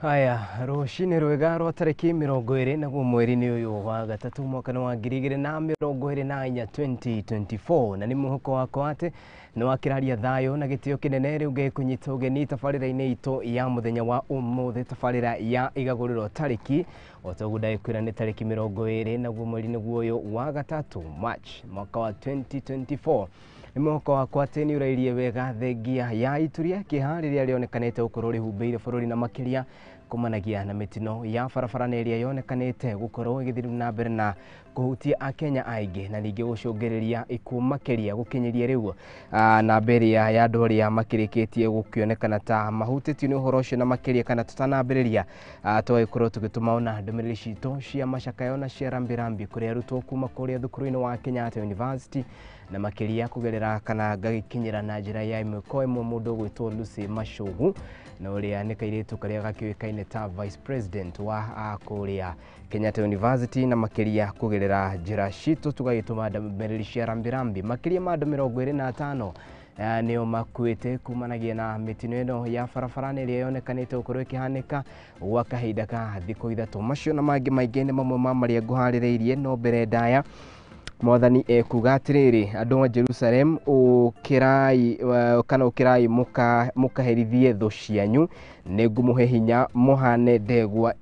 Haya, rũcinĩ rwega rwa tarĩki 20 naguo mweri-inĩ ũyũ wa gatatũ mwaka wa 2024 2024, na nĩ mwĩhoko wakwa atĩ nĩ wakĩraria thayũ na gĩtĩo kĩnene. Rĩu ngĩkũnyita ũgeni tabarĩra-inĩ itũ ya mũthenya wa ũmũthĩ, tabarĩra ya igagũrĩro tarĩki o ta ũguo ndagĩkwĩra nĩ tarĩki 20 naguo mweri nĩguo ũyũ wa gatatũ March mwaka wa 2024. Nĩ mwĩhoko wakwa atĩ nĩ ũrairie wega thengia ya itu rĩa kĩeha rĩrĩa rĩonekanĩte gũkorwo rĩhumbĩire bũrũri na makĩria kumanagia na mĩtino ya barabara na ĩrĩa yonekanĩte gũkorwo ĩgĩthiĩ na mbere na kũhutia akenya aingĩ na ningĩ gũcũngĩrĩria ikuũ makĩria gũkinyĩria rĩu namba ĩrĩa ya andũ arĩa makĩrĩkĩtie gũkĩonekana ta mahutĩtio nĩ ũhoro ũcio. Na makĩria kana tũtanambĩrĩria, tũgagĩkorwo tũgĩtũma ona ndũmĩrĩri citũ cia macakayo na cia rambirambi kũrĩ arutwo kuma kũrĩa thukuru-inĩ wa Kenyatta University, na makĩria kũgerera kana ngagĩkinyĩra na njĩra ya ĩmwe kwa ĩmwe mũndũ ũgwĩtwo Lucy Machogu, na ũrĩa nĩ kairĩtu karĩa gakĩũĩkaine ta vice president wa kũrĩa Kenyatta University, na makĩria kũgerera njĩra citũ tũgagĩtũma ndũmĩrĩri cia rambirambi. Makĩria ma andũ 25 nĩo makuĩte kumanagia na mĩtino ĩno ya barabara ĩrĩa yonekanĩte gũkorwo ĩkĩhanĩka gwa kahinda ka thikũ 3. Macio na mangĩ maingĩ nĩ mamwe ma marĩa ngũharĩrĩirie, no mbere ndaya mwathani ekuga atĩrĩrĩ, andũ a Jerusalem, ũkĩrai kana ũkĩrai mũkaherithie thũ cianyu, nĩngũmũhe hinya mũhane ndegwa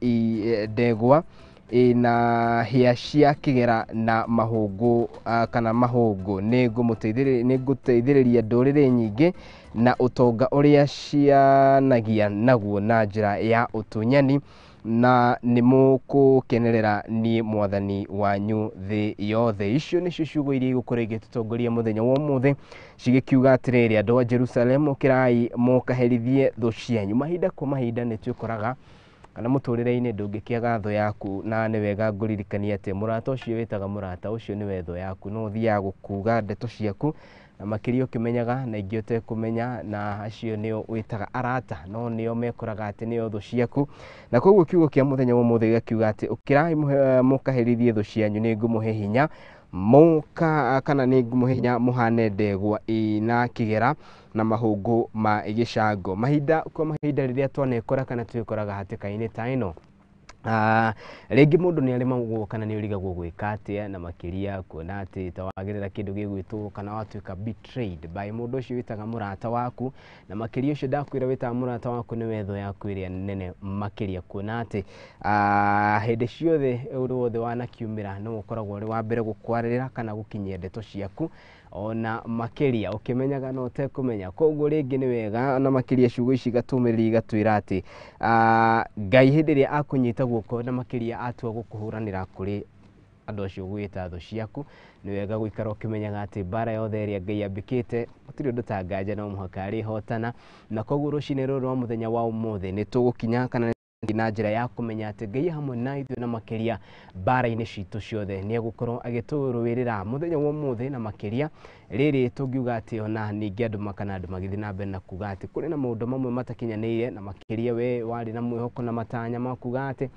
ndegwa ĩna hĩa cia kĩgera na mahũngũ kana mahũngũ, nĩngũteithĩrĩria ndũrĩrĩ nyingĩ na ũtonga ũrĩa cianagia naguo na njĩra ya ũtunyani, na nĩmũkũkenerera niĩ mwathani wanyu thĩ yothe. Icio nĩcio ciugo iria igũkorwo igĩtũtongoria mũthenya wa ũmũthĩ, cigĩkiuga atĩrĩrĩ, andũ a Jerusalem, ũkĩrai mũkaherithie thũ cianyu. Mahinda kwa mahinda nĩ twĩkoraga kana mũtũrĩre-inĩ ndũngĩkĩaga thũ yaku, na nĩ wega ngũririkanie atĩ mũrata ũcio wĩtaga mũrata ũcio nĩwe thũ yaku, no ũthiaga gũkuga ndeto ciaku na makĩria ũkĩmenyaga na ingĩ ũtekũmenya, na acio nĩo wĩtaga arata no nĩo mekoraga atĩ nĩo thũ ciaku. Na koguo kiugo kĩa mũthenya wa ũmũthĩ gĩgakiuga atĩ ũkĩrai mũkaherithie thũ cianyu, nĩngũmũhe hinya mũka kana nĩngũmũhe hinya mũhane ndegwa ĩna kĩgera na mahũngũ ma gĩcango. Mahinda kwa mahinda rĩrĩa twanekora kana twĩkoraga hatĩka-inĩ ta ĩno, rĩngĩ mũndũ nĩ aremagwo kana nĩ ũrigagwo gwĩka atĩa, na makĩria kuona atĩ ta wagerera kĩndũ gĩgwĩtwo kana watuĩka betrayed by mũndũ ũcio wĩtaga mũrata waku, na makĩria ũcio ndakwĩra wĩtaga mũrata waku nĩwe thũ yaku ĩrĩa nene makĩria, kuona atĩ hĩndĩ ciothe ũndũ wothe wanakiumĩra no ũkoragwo ũrĩ wa mbere gũkwarĩrĩra kana gũkinyia ndeto ciaku, ona makĩria ũkĩmenyaga na ũtekũmenya. Koguo rĩngĩ nĩ wega na makĩria ciugo ici igatũmĩrĩria igatwĩra atĩ Ngai hĩndĩ ĩrĩa akũnyita guoko na makĩria atua gũkũhũranĩra kũrĩ andũ acio ũgwĩta thũ ciaku, nĩ wega gũikara ũkĩmenyaga atĩ mbara yothe ĩrĩa Ngai ambĩkĩte gũtirĩ ũndũ ta nganja no mũhaka arĩhotana. Na koguo rũcinĩ rũrũ rwa mũthenya wa ũmũthĩ nĩ tũgũkinya kana na njĩra ya kũmenya atĩ Ngai hamwe na ithuĩ, na makĩria mbara-inĩ citũ ciothe nĩ egũkorwo agĩtũrũĩrĩra mũthenya wa ũmũthĩ. Na makĩria rĩrĩ tũngiuga atĩ ona ningĩ andũ kana andũ magĩthiĩ na mbere na kuga atĩ kũrĩ na maũndũ mamwe matakinyanĩire, na makĩria we warĩ na mwĩhoko na matanya ma kuga atĩ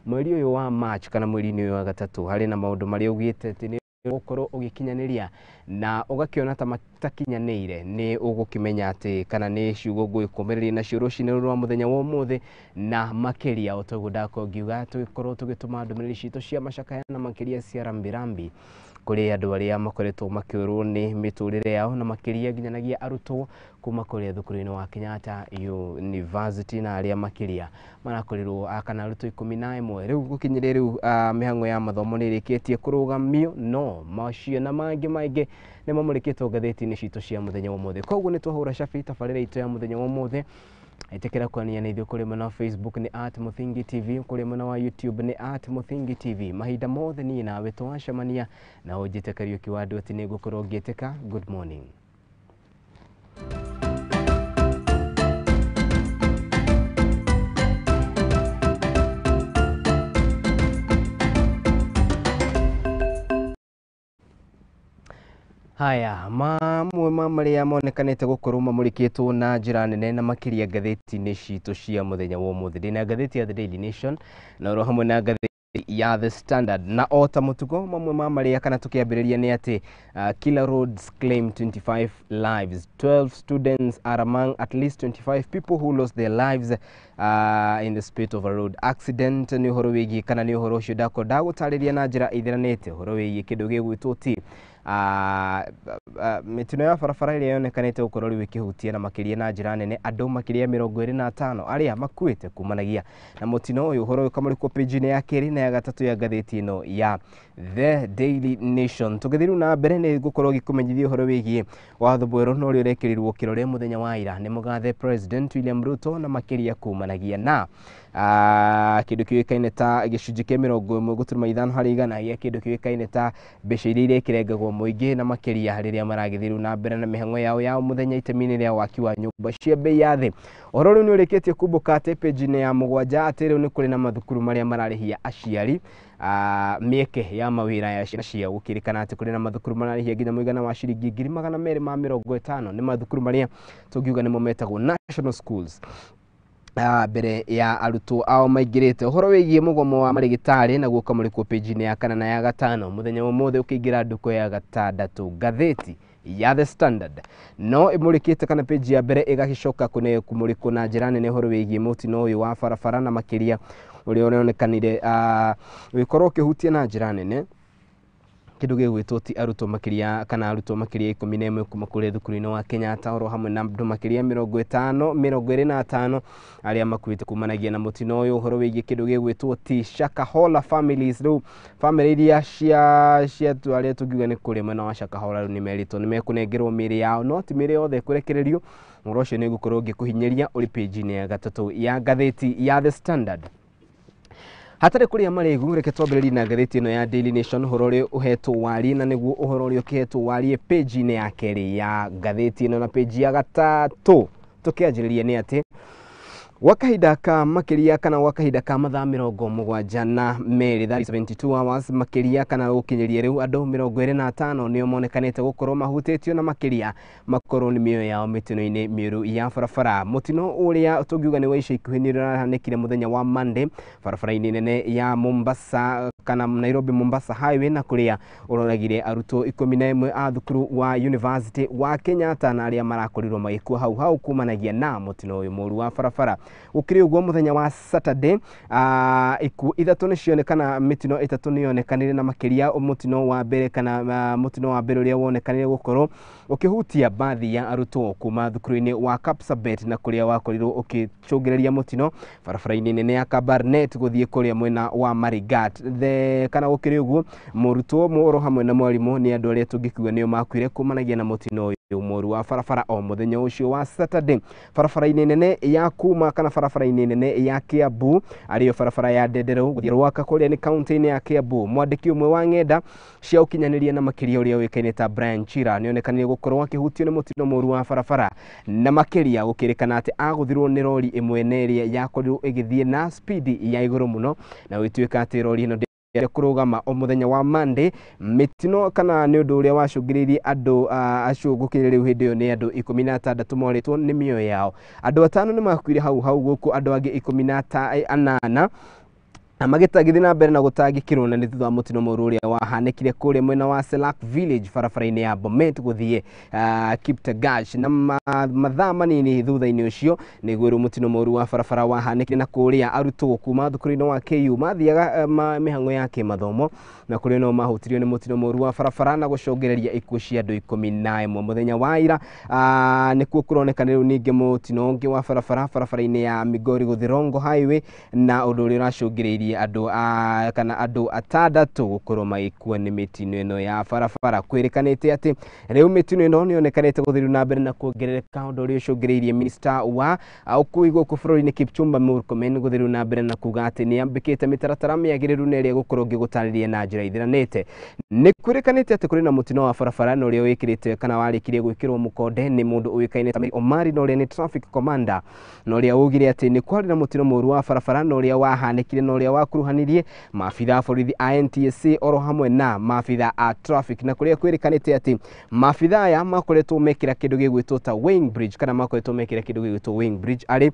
mweri ũyũ wa March kana mweri-inĩ ũyũ wa gatatũ harĩ na maũndũ marĩa ugĩte atĩ nĩ ũgũkorwo ũgĩkinyanĩria na ũgakĩona ta matakinyanĩire, nĩ ũgũkĩmenya atĩ kana nĩ ciugo ngũgĩkũmĩrĩria nacio rũcinĩ rũrũ rwa mũthenya wa ũmũthĩ. Na makĩria o ta ũguo ndakorwo ngiuga, tũgĩkorwo tũgĩtũma ndũmĩrĩri citũ cia macakaya na makĩria cia rambirambi kũrĩ andũ arĩa makoretwo makĩũrwo nĩ mĩtũrĩre yao, na makĩria nginyanagia arutwo kuma kũrĩa thukuru-inĩ wa Kenyatta University, na arĩa makĩria marakorirwo kana arutwo 11 rĩu gũkinyĩria rĩu mĩhang'o ya mathomo nĩ ĩrĩkĩtie kũrũgamio. No macio na mangĩ maingĩ nĩ mamũrĩkĩtwo ngathĩti-inĩ citũ cia mũthenya wa ũmũthĩ. Koguo nĩ twahũra cabi tabarĩra itũ ya mũthenya wa ũmũthĩ. Ĩtĩkĩra kwaria na ithuĩ kũrĩ mwena wa Facebook nĩ @MuthingiTV, kũrĩ mwena wa YouTube nĩ @MuthingiTV. Mahinda mothe niĩ nawe twacemania na ũnjĩte Kariũki wa Ndweti, nĩ ngũkorwo ngĩtĩka. Good morning. Haya, mamwe ma marĩa monekanĩte gũkorwo mamũrĩkĩtwo na njĩra nene na makĩria ngathĩti-inĩ citũ cia mũthenya wa ũmũthĩ. Ndĩna ngathĩti ya The Daily Nation na oro hamwe na ngathĩti ya The Standard. Na o ta mũtugo mamwe ma marĩa kana tũkĩambĩrĩria nĩ atĩ killer roads claim 25 lives. 12 students are among at least 25 people who lost their lives in the spate of a road accident. Nĩ ũhoro wĩgiĩ kana nĩ ũhoro ũcio ndakorwo ndagũtarĩria na njĩra ithiranĩte ũhoro wĩgiĩ kĩndũ gĩgwĩtwo ti mĩtino ya barabara ĩrĩa yonekanĩte gũkorwo rĩu ĩkĩhutia na makĩria na njĩra nene andũ makĩria 25 arĩa makuĩte kumanagia na mũtino ũyũ. Ũhoro ũyũ ũkamũrĩkwo page-inĩ ya kerĩ na ya gatatũ ya ngathĩti ĩno ya The Daily Nation. Tũgĩthiĩ rĩu na mbere nĩ ngũkorwo ngĩkũmenyithia ũhoro wĩgiĩ watho mwerũ na ũrĩa ũrekĩrirwo kĩrore mũthenya wa ira nĩ mũgathe President William Ruto, na makĩria kumanagia na kĩndũ kĩũĩkaine ta gĩcunjĩ kĩa 1.5 harĩ igana gĩa kĩndũ kĩũĩkaine ta mbeca iria irekĩrengagwo mũingĩ, na makĩria rĩrĩa maragĩthiĩ rĩu na mbere na mĩhang'o yao ya o mũthenya itemi-inĩ rĩa waki wa nyũmba cia bei ya thĩ. Ũhoro rĩu nĩ ũrĩkĩtie kumbũka atĩ page-inĩ ya 7 atĩ rĩu nĩ kũrĩ na mathukuru marĩa mararĩhia aciari mĩeke ya mawĩra ya ciana ciao. Gũkĩrĩkana atĩ kũrĩ na mathukuru mararĩhia nginya mũigana wa ciringi 250,000. Nĩ mathukuru marĩa tũngiuga nĩmo metagwo national schools mbere ya arutwo ao maingĩrĩte. Ũhoro wĩgiĩ mũgomo wa marĩgĩtarĩ naguo ũkamũrĩkwo page-inĩ ya 4 na ya 5. Mũthenya wa ũmũthĩ ũkĩingĩra nduko ya 6 ngathĩti ya The Standard no ĩmũrĩkĩte kana page ya mbere ĩgagĩcoka kũmũrĩkwo na njĩra nene ũhoro wĩgiĩ mũtino ũyũ wa barabara, na makĩria ũrĩa ũronekanire ũgĩkorwo ũkĩhutia na njĩra nene kĩndũ gĩgwĩtwo ti arutwo makĩria kana arutwo makĩria 11 kuma kũrĩa thukuru-inĩ wa Kenyatta, oro hamwe na andũ makĩria 25 arĩa makuĩte kumanagia na mũtino ũyũ. Ũhoro wĩgiĩ kĩndũ gĩgwĩtwo ti Shakahola families, rĩu family iria cia arĩa tũngiuga nĩ kũrĩa mwena wa Shakahola rĩu nĩ merĩtwo nĩ mekũnengerwo mĩĩrĩ yao, no ti mĩĩrĩ yothe ĩkũrekererio. Ũhoro ũcio nĩ ngũkorwo ngĩkũhinyĩria ũrĩ page-inĩ ya 3 ya ngathĩti ya The Standard. Hatarĩ kũrĩa marĩgu, reke twambĩrĩrie na ngathĩti ĩno ya Daily Nation, ũhoro ũrĩa ũhetwo wariĩ, na nĩguo ũhoro ũrĩa ũkĩhetwo wariĩ page-inĩ ya 2 ya ngathĩti ĩno na page ya 3. Tũkĩanjĩrĩria nĩ atĩ gwa kahinda ka makĩria kana gwa kahinda ka mathaa 72, that is 72 hours makĩria kana gũkinyĩria rĩu andũ 25 nĩo monekanĩte gũkorwo mahutĩtio na makĩria makorwo nĩ mĩoyo yao mĩtino-inĩ mĩũru ya barabara. Mũtino ũrĩa tũngiuga nĩ wa ica ikuhĩ nĩ ũrahanĩkire mũthenya wa Monday barabara-inĩ nene ya Mombasa kana Nairobi Mombasa Highway, na kũrĩa ũroragire arutwo 11 a thukuru wa University wa Kenyatta na arĩa marakorirwo magĩkua hau hau kumanagia na mũtino ũyũ mũũru wa barabara. Gũkĩrĩ ũguo mũthenya wa Saturday ikuũ 3 nĩ cionekana, mĩtino 3 nĩ yonekanire, na makĩria mũtino wa mbere kana mũtino wa mbere ũrĩa wonekanire gũkorwo ũkĩhutia bathi ya arutwo kuma thukuru-inĩ wa Kapsabet, na kũrĩa wakorirwo ũkĩcũngĩrĩria mũtino barabara-inĩ nene ya Kabarnet gũthiĩ kũrĩa mwena wa Marigat. Kana gũkĩrĩ ũguo mũrutwo oro hamwe na mwarimũ nĩ andũ arĩa tũngĩkiuga nĩo makuire kumanagia na mũtino ũyũ mũũru wa barabara o mũthenya ũcio wa Saturday barabara-inĩ nene ya kuma kana barabara-inĩ nene ya Kiambu arĩyo barabara ya Ndenderũ gũthiĩ Rwaka kũrĩa nĩ kaunti-inĩ ya Kiambu. Mwandĩki ũmwe wa ng'enda cia ũkinyanĩria na makĩria ũrĩa ũĩkaine ta Brian Chira nĩonekanire gũkorwo akĩhutio nĩ mũtino mũũru wa barabara, na makĩria gũkĩrĩkana atĩ agũthirwo nĩ rori ĩmwe na ĩrĩa yakorirwo ĩgĩthiĩ na spidi ya igũrũ mũno, na gũgĩtuĩka atĩ rori ĩno kũrũgama o mũthenya wa Monday. Mĩtino kana nĩ ũndũ ũrĩa wacũngĩrĩirie andũ acio gũkĩrĩ rĩu hĩndĩ ĩyo nĩ andũ 16 morĩtwo nĩ mĩoyo yao. Andũ 5 nĩ makuire hau hau gũkũ andũ angĩ 18 magĩtagĩthiĩ na mbere na gũtangĩkĩrwo, na nĩ thutha wa mũtino mũũru ũrĩa wahanĩkire kũrĩa mwena wa Selak Village barabara-inĩ ya Bomet gũthiĩ Kiptagach. Na mathaa manini thutha-inĩ ũcio nĩguo rĩu mũtino mũũru wa barabara wahanĩkire, na kũrĩa arutwo kuma thukuru-inĩ wa KU mathiaga mĩhang'o ya kĩmathomo, na kũrĩa no mahutirio nĩ mũtino mũũru wa barabara na gũcũngĩrĩria ikuũ cia andũ 11 mũthenya wa ira. Nĩkuo kũronekana rĩu ningĩ mũtino ũngĩ wa barabara barabara-inĩ ya Migori gũthiĩ Rongo Highway, na ũndũ ũrĩa ũracũngĩrĩirie andũ kana andũ 6 gũkorwo magĩkua nĩ mĩtino ĩno ya barabara. Kwĩrĩkanĩte atĩ rĩu mĩtino ĩno nĩyonekanĩte gũthiĩ na mbere na kuongerereka, ũndũ ũrĩa ũcũngĩrĩirie minister wa ũkui gũkũ bũrũri-inĩ Kipchumba Murkomen gũthiĩ na mbere na kuga atĩ nĩambĩkĩte mĩtaratara mĩagĩrĩru na ĩrĩa ĩgũkorwo ngĩgũtarĩria na njĩra ithiranĩte. Nĩ kwĩrĩkanĩte atĩ kũrĩ na mũtino wa barabara na ũrĩa wĩkĩrĩte kana warĩkirie gwĩkĩrwo mũkonde nĩ mũndũ ũĩkaine ta Omari, na ũrĩa nĩ traffic commander, na ũrĩa ugire atĩ nĩ kwarĩ na mũtino mũũru wa barabara na ũrĩa wahanĩkire na ũrĩa wakuruhanirie maabitha a borithi a NTSA oro hamwe na maabitha a traffic, na kũrĩa kwĩrĩkanĩte atĩ maabitha aya makoretwo mekĩra kĩndũ gĩgwĩtwo ta weighing bridge kana makoretwo mekĩra kĩndũ gĩgwĩtwo weighing bridge arĩ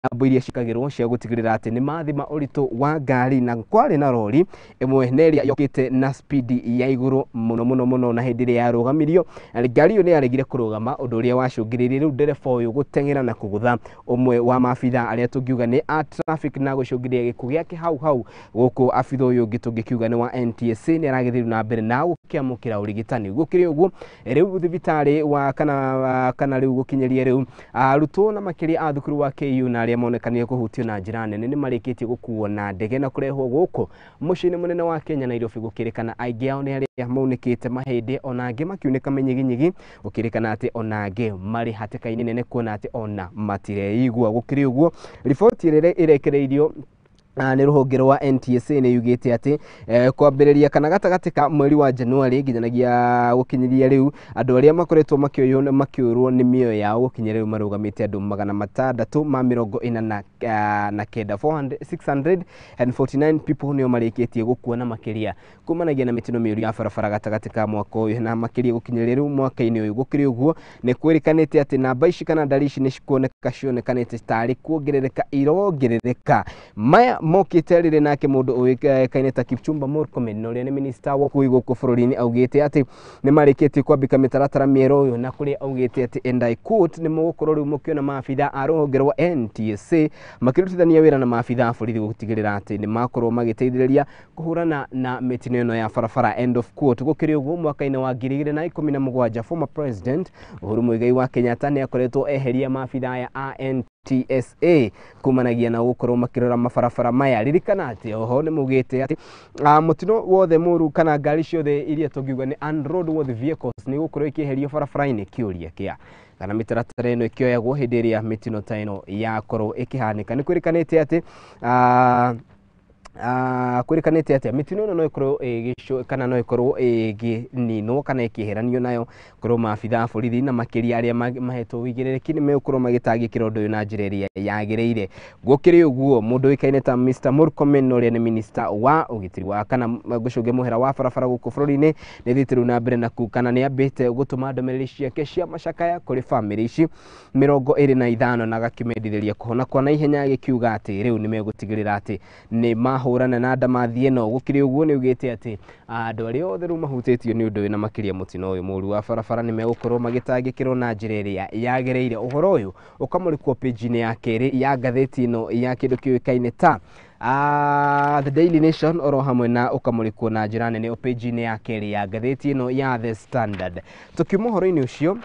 Mĩtambo iria cikagĩrwo cia gũtigĩrĩra atĩ nĩ mathima ũritũ wa ngari, na kwarĩ na rori ĩmwe na ĩrĩa yokĩte na spidi ya igũrũ mũno mũno mũno, na hĩndĩ ĩrĩa yarũgamirio ngari ĩyo nĩ yaregire kũrũgama, ũndũ ũrĩa wacũngĩrĩirie rĩu ndereba ũyũ gũteng'era na kũgũtha ũmwe wa maabitha arĩa tũngiuga nĩ a traffic na gũcũngĩrĩria gĩkuũ gĩake hau hau. Gũkũ abitha ũyũ ũngĩ tũngĩkiuga nĩ wa NTSA nĩ aragĩthiĩ na mbere na gũkĩamũkĩra ũrigitani. Gũkĩrĩ ũguo, rĩu thibitarĩ wa kana rĩu gũkinyĩria rĩu arutwo na makĩria a thukuru wa KU na arĩa monekanire kũhutio na njĩra nene nĩ marĩkĩtie gũkuo na ndege na kũrehwo gũkũ mũciĩ-inĩ mũnene wa Kenya, Nairobi. Gũkĩrĩkana aingĩ ao nĩ arĩa maunĩkĩte mahĩndĩ, ona angĩ makiunĩka mĩnyiginyigi. Gũkĩrĩkana atĩ ona angĩ marĩ hatĩka-inĩ nene kuona atĩ ona matireigua. Gũkĩrĩ ũguo, riboti ĩrĩa ĩrekereirio nĩ rũhonge rwa NTSA nĩ yugĩte atĩ kwambĩrĩria kana gatagatĩ ka mweri wa January nginyanagia gũkinyĩria rĩu, andũ arĩa makoretwo makĩoywo makĩũrwo nĩ mĩoyo yao gũkinyĩria rĩu marũgamĩte andũ 649, 649 people nĩo marĩkĩtie gũkua, na makĩria kumanagia na mĩtino mĩũru ya barabara gatagatĩ ka mwaka ũyũ na makĩria gũkinyĩria rĩu mwaka-inĩ ũyũ. Gũkĩrĩ ũguo, nĩ kwĩrĩkanĩte atĩ namba ici kana ndari ici nĩ cikuoneka cionekanĩte tarĩ kuongerereka irongerereka. Maya mokĩte rĩrĩ nake mũndũ ũĩkaine ta Kipchumba Murkomen, na ũrĩa nĩ minista wa ũkui gũkũ bũrũri-inĩ, augĩte atĩ nĩ marĩkĩtie kwambĩka mĩtaratara mĩerũ ũyũ, na kũrĩa augĩte atĩ, and I quote, "Nĩ mũgũkorwo rĩu mũkĩona maabitha a rũhonge rwa NTSA makĩrutithania wĩra na maabitha a borithi gũtigĩrĩra atĩ nĩ makorwo magĩteithĩrĩria kũhũrana na mĩtino ĩno ya barabara," end of quote. Gũkĩrĩ ũguo, mwaka-inĩ wa 2017 former president Uhuru Muigai wa Kenyatta nĩ akoretwo eheria maabitha aya a NTSA kumanagia na gũkorwo makĩrora mabarabara maya. Ririkana atĩ oho nĩ maugĩte atĩ mũtino wothe mũru kana ngari ciothe iria tũngiuga nĩ unroadworthy vehicles nĩ gũkorwo ikĩeherio barabara-inĩ. Kĩũria kĩa kana mĩtaratara ĩno ĩkĩoyagwo hĩndĩ ĩrĩa mĩtino ta ĩno yakorwo ĩkĩhanĩka, nĩ kwĩrĩkanĩte atĩ kwĩrĩkanĩte atĩ mĩtino ĩno no ĩkorwo ĩgĩco kana no ĩkorwo ĩgĩninwo kana ĩkĩeheranio nayo korwo maabitha a borithi na makĩria arĩa mahetwo ũigĩrĩrĩki nĩ megũkorwo magĩtangĩkĩra ũndũ ũyũ na njĩra ĩrĩa yagĩrĩire. Gũkĩrĩ ũguo, mũndũ ũĩkaine ta Mr Murkomen, ũrĩa nĩ minista wa ũgitĩri wa kana gũcũngia mũhera wa barabara gũkũ bũrũri-inĩ, nĩ thiĩte rĩu na mbere na kana nĩ ambĩte gũtũma ndũmĩrĩri ciake cia macakaya kũrĩ bamĩrĩ ici 25 na agakĩmendithĩria kũhona kwa naihenya, agĩkiuga atĩ rĩu nĩ megũtigĩrĩra atĩ nĩ mahũrana na ndamathi ĩno. Gũkĩrĩ ũguo, nĩ augĩte atĩ andũ arĩa othe rĩu mahutĩtio nĩ ũndũ ũyũ na makĩria mũtino ũyũ mũru wa barabara nĩ megũkorwo magĩtangĩkĩrwo na njĩra ĩrĩa yagĩrĩire. Ũhoro ũyũ ũkamũrĩkwo page-inĩ ya kerĩ ya ngathĩti ĩno ya kĩndũ kĩũĩkaine ta The Daily Nation, oro hamwe na ũkamũrĩkwo na njĩra nene page-inĩ ya kerĩ ya ngathĩti ĩno ya The Standard. Tũkiuma ũhoro-inĩ ũcio,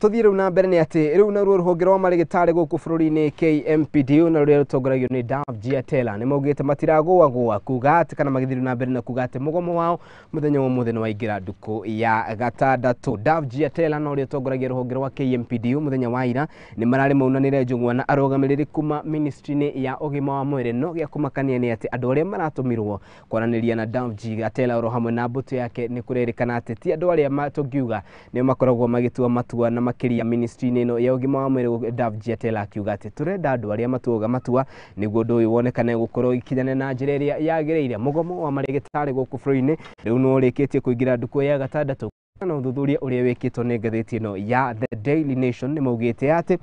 tũthiĩ rĩu na mbere nĩ atĩ rĩu naruo rũhonge rwa marĩgĩtarĩ gũkũ bũrũri-inĩ KMPDU, na rũrĩa rũtongoragio nĩ Davji Atela, nĩ maugĩte matiragũagũa kuga atĩ kana magĩthiĩ na mbere na kuga atĩ mũgomo wao mũthenya wa ũmũthĩ nĩ waingĩra ndukũ ya gatandatũ. Davji Atela na ũrĩa ũtongoragia rũhonge rwa KMPDU, mũthenya wa ira nĩ mararĩ maunanĩre njũng'wa na arũgamĩrĩri kuma ministry-inĩ ya ũgima wa mwĩrĩ. No gĩa kũmakania nĩ atĩ andũ arĩa maratũmirwo kwaranĩria na Davji Atela oro hamwe na mbũtũ yake, nĩ kũrerĩkana atĩ ti andũ arĩa tũngiuga nĩo makoragwo magĩtua matua na makĩria ministry-inĩ ĩno ya ũgima wa mwĩrĩ. Davji Atela akiuga atĩ tũrenda andũ arĩa matuaga matua nĩguo ũndũ ũyũ wonekane gũkorwo ikinyane na njĩra ĩrĩa yagĩrĩire. Mũgomo wa marĩgĩtarĩ gũkũ bũrũri-inĩ rĩu nĩ ũrĩkĩtie kũingĩra ndukũ ya gatandatũ, na ũthuthuria ũrĩa wĩkĩtwo nĩ ngathĩti ĩno ya The Daily Nation nĩ maugĩte atĩ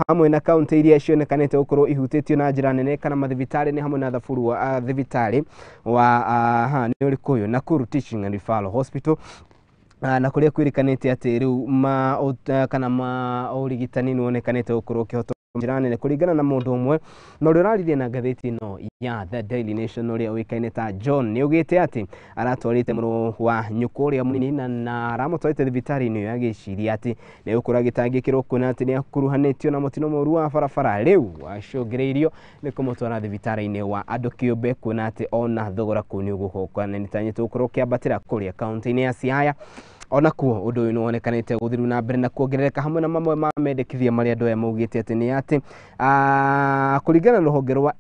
hamwe na kaunti iria cionekanĩte gũkorwo ihutĩtio na njĩra nene kana mathibitarĩ nĩ hamwe na thaburu wa thibitarĩ wa ha nĩ ũrĩkũ ũyũ, Nakuru Teaching and Referral Hospital, na kũrĩa kwĩrĩkanĩte atĩ rĩu ma kana ma ũrigitani nĩ wonekanĩte gũkorwo ũkĩhotwo njĩra nene, kũringana na mũndũ ũmwe na ũrĩa ũraririe na ngathĩti ĩno ya The Daily Nation, ũrĩa ũĩkaine ta John. Nĩ augĩte atĩ aratwarĩte mũrũ wa nyũkwa ũrĩa mũnini na aramũtwarĩte thibitarĩ-inĩ ĩyo agĩciria atĩ nĩ egũkorwo agĩtangĩkĩrwo kuona atĩ nĩ akuruhanĩtio na mũtino mũru wa barabara. Rĩu acũngĩrĩirio nĩ kũmũtwara thibitarĩ-inĩ wa andũ kĩũmbe, kuona atĩ ona thogora kũu nĩ ũgũcoka na nĩtanyĩtwo gũkorwo ũkĩambatĩra kũrĩa kaunti-inĩ ya Siaya. Ona kuo ũndũ ũyũ nĩ wonekanĩte gũthiĩ na mbere na kuongerereka. Hamwe na mamwe ma mendekithia marĩa andũ aya maugĩte atĩ nĩ atĩ kũringana na rũhonge rwa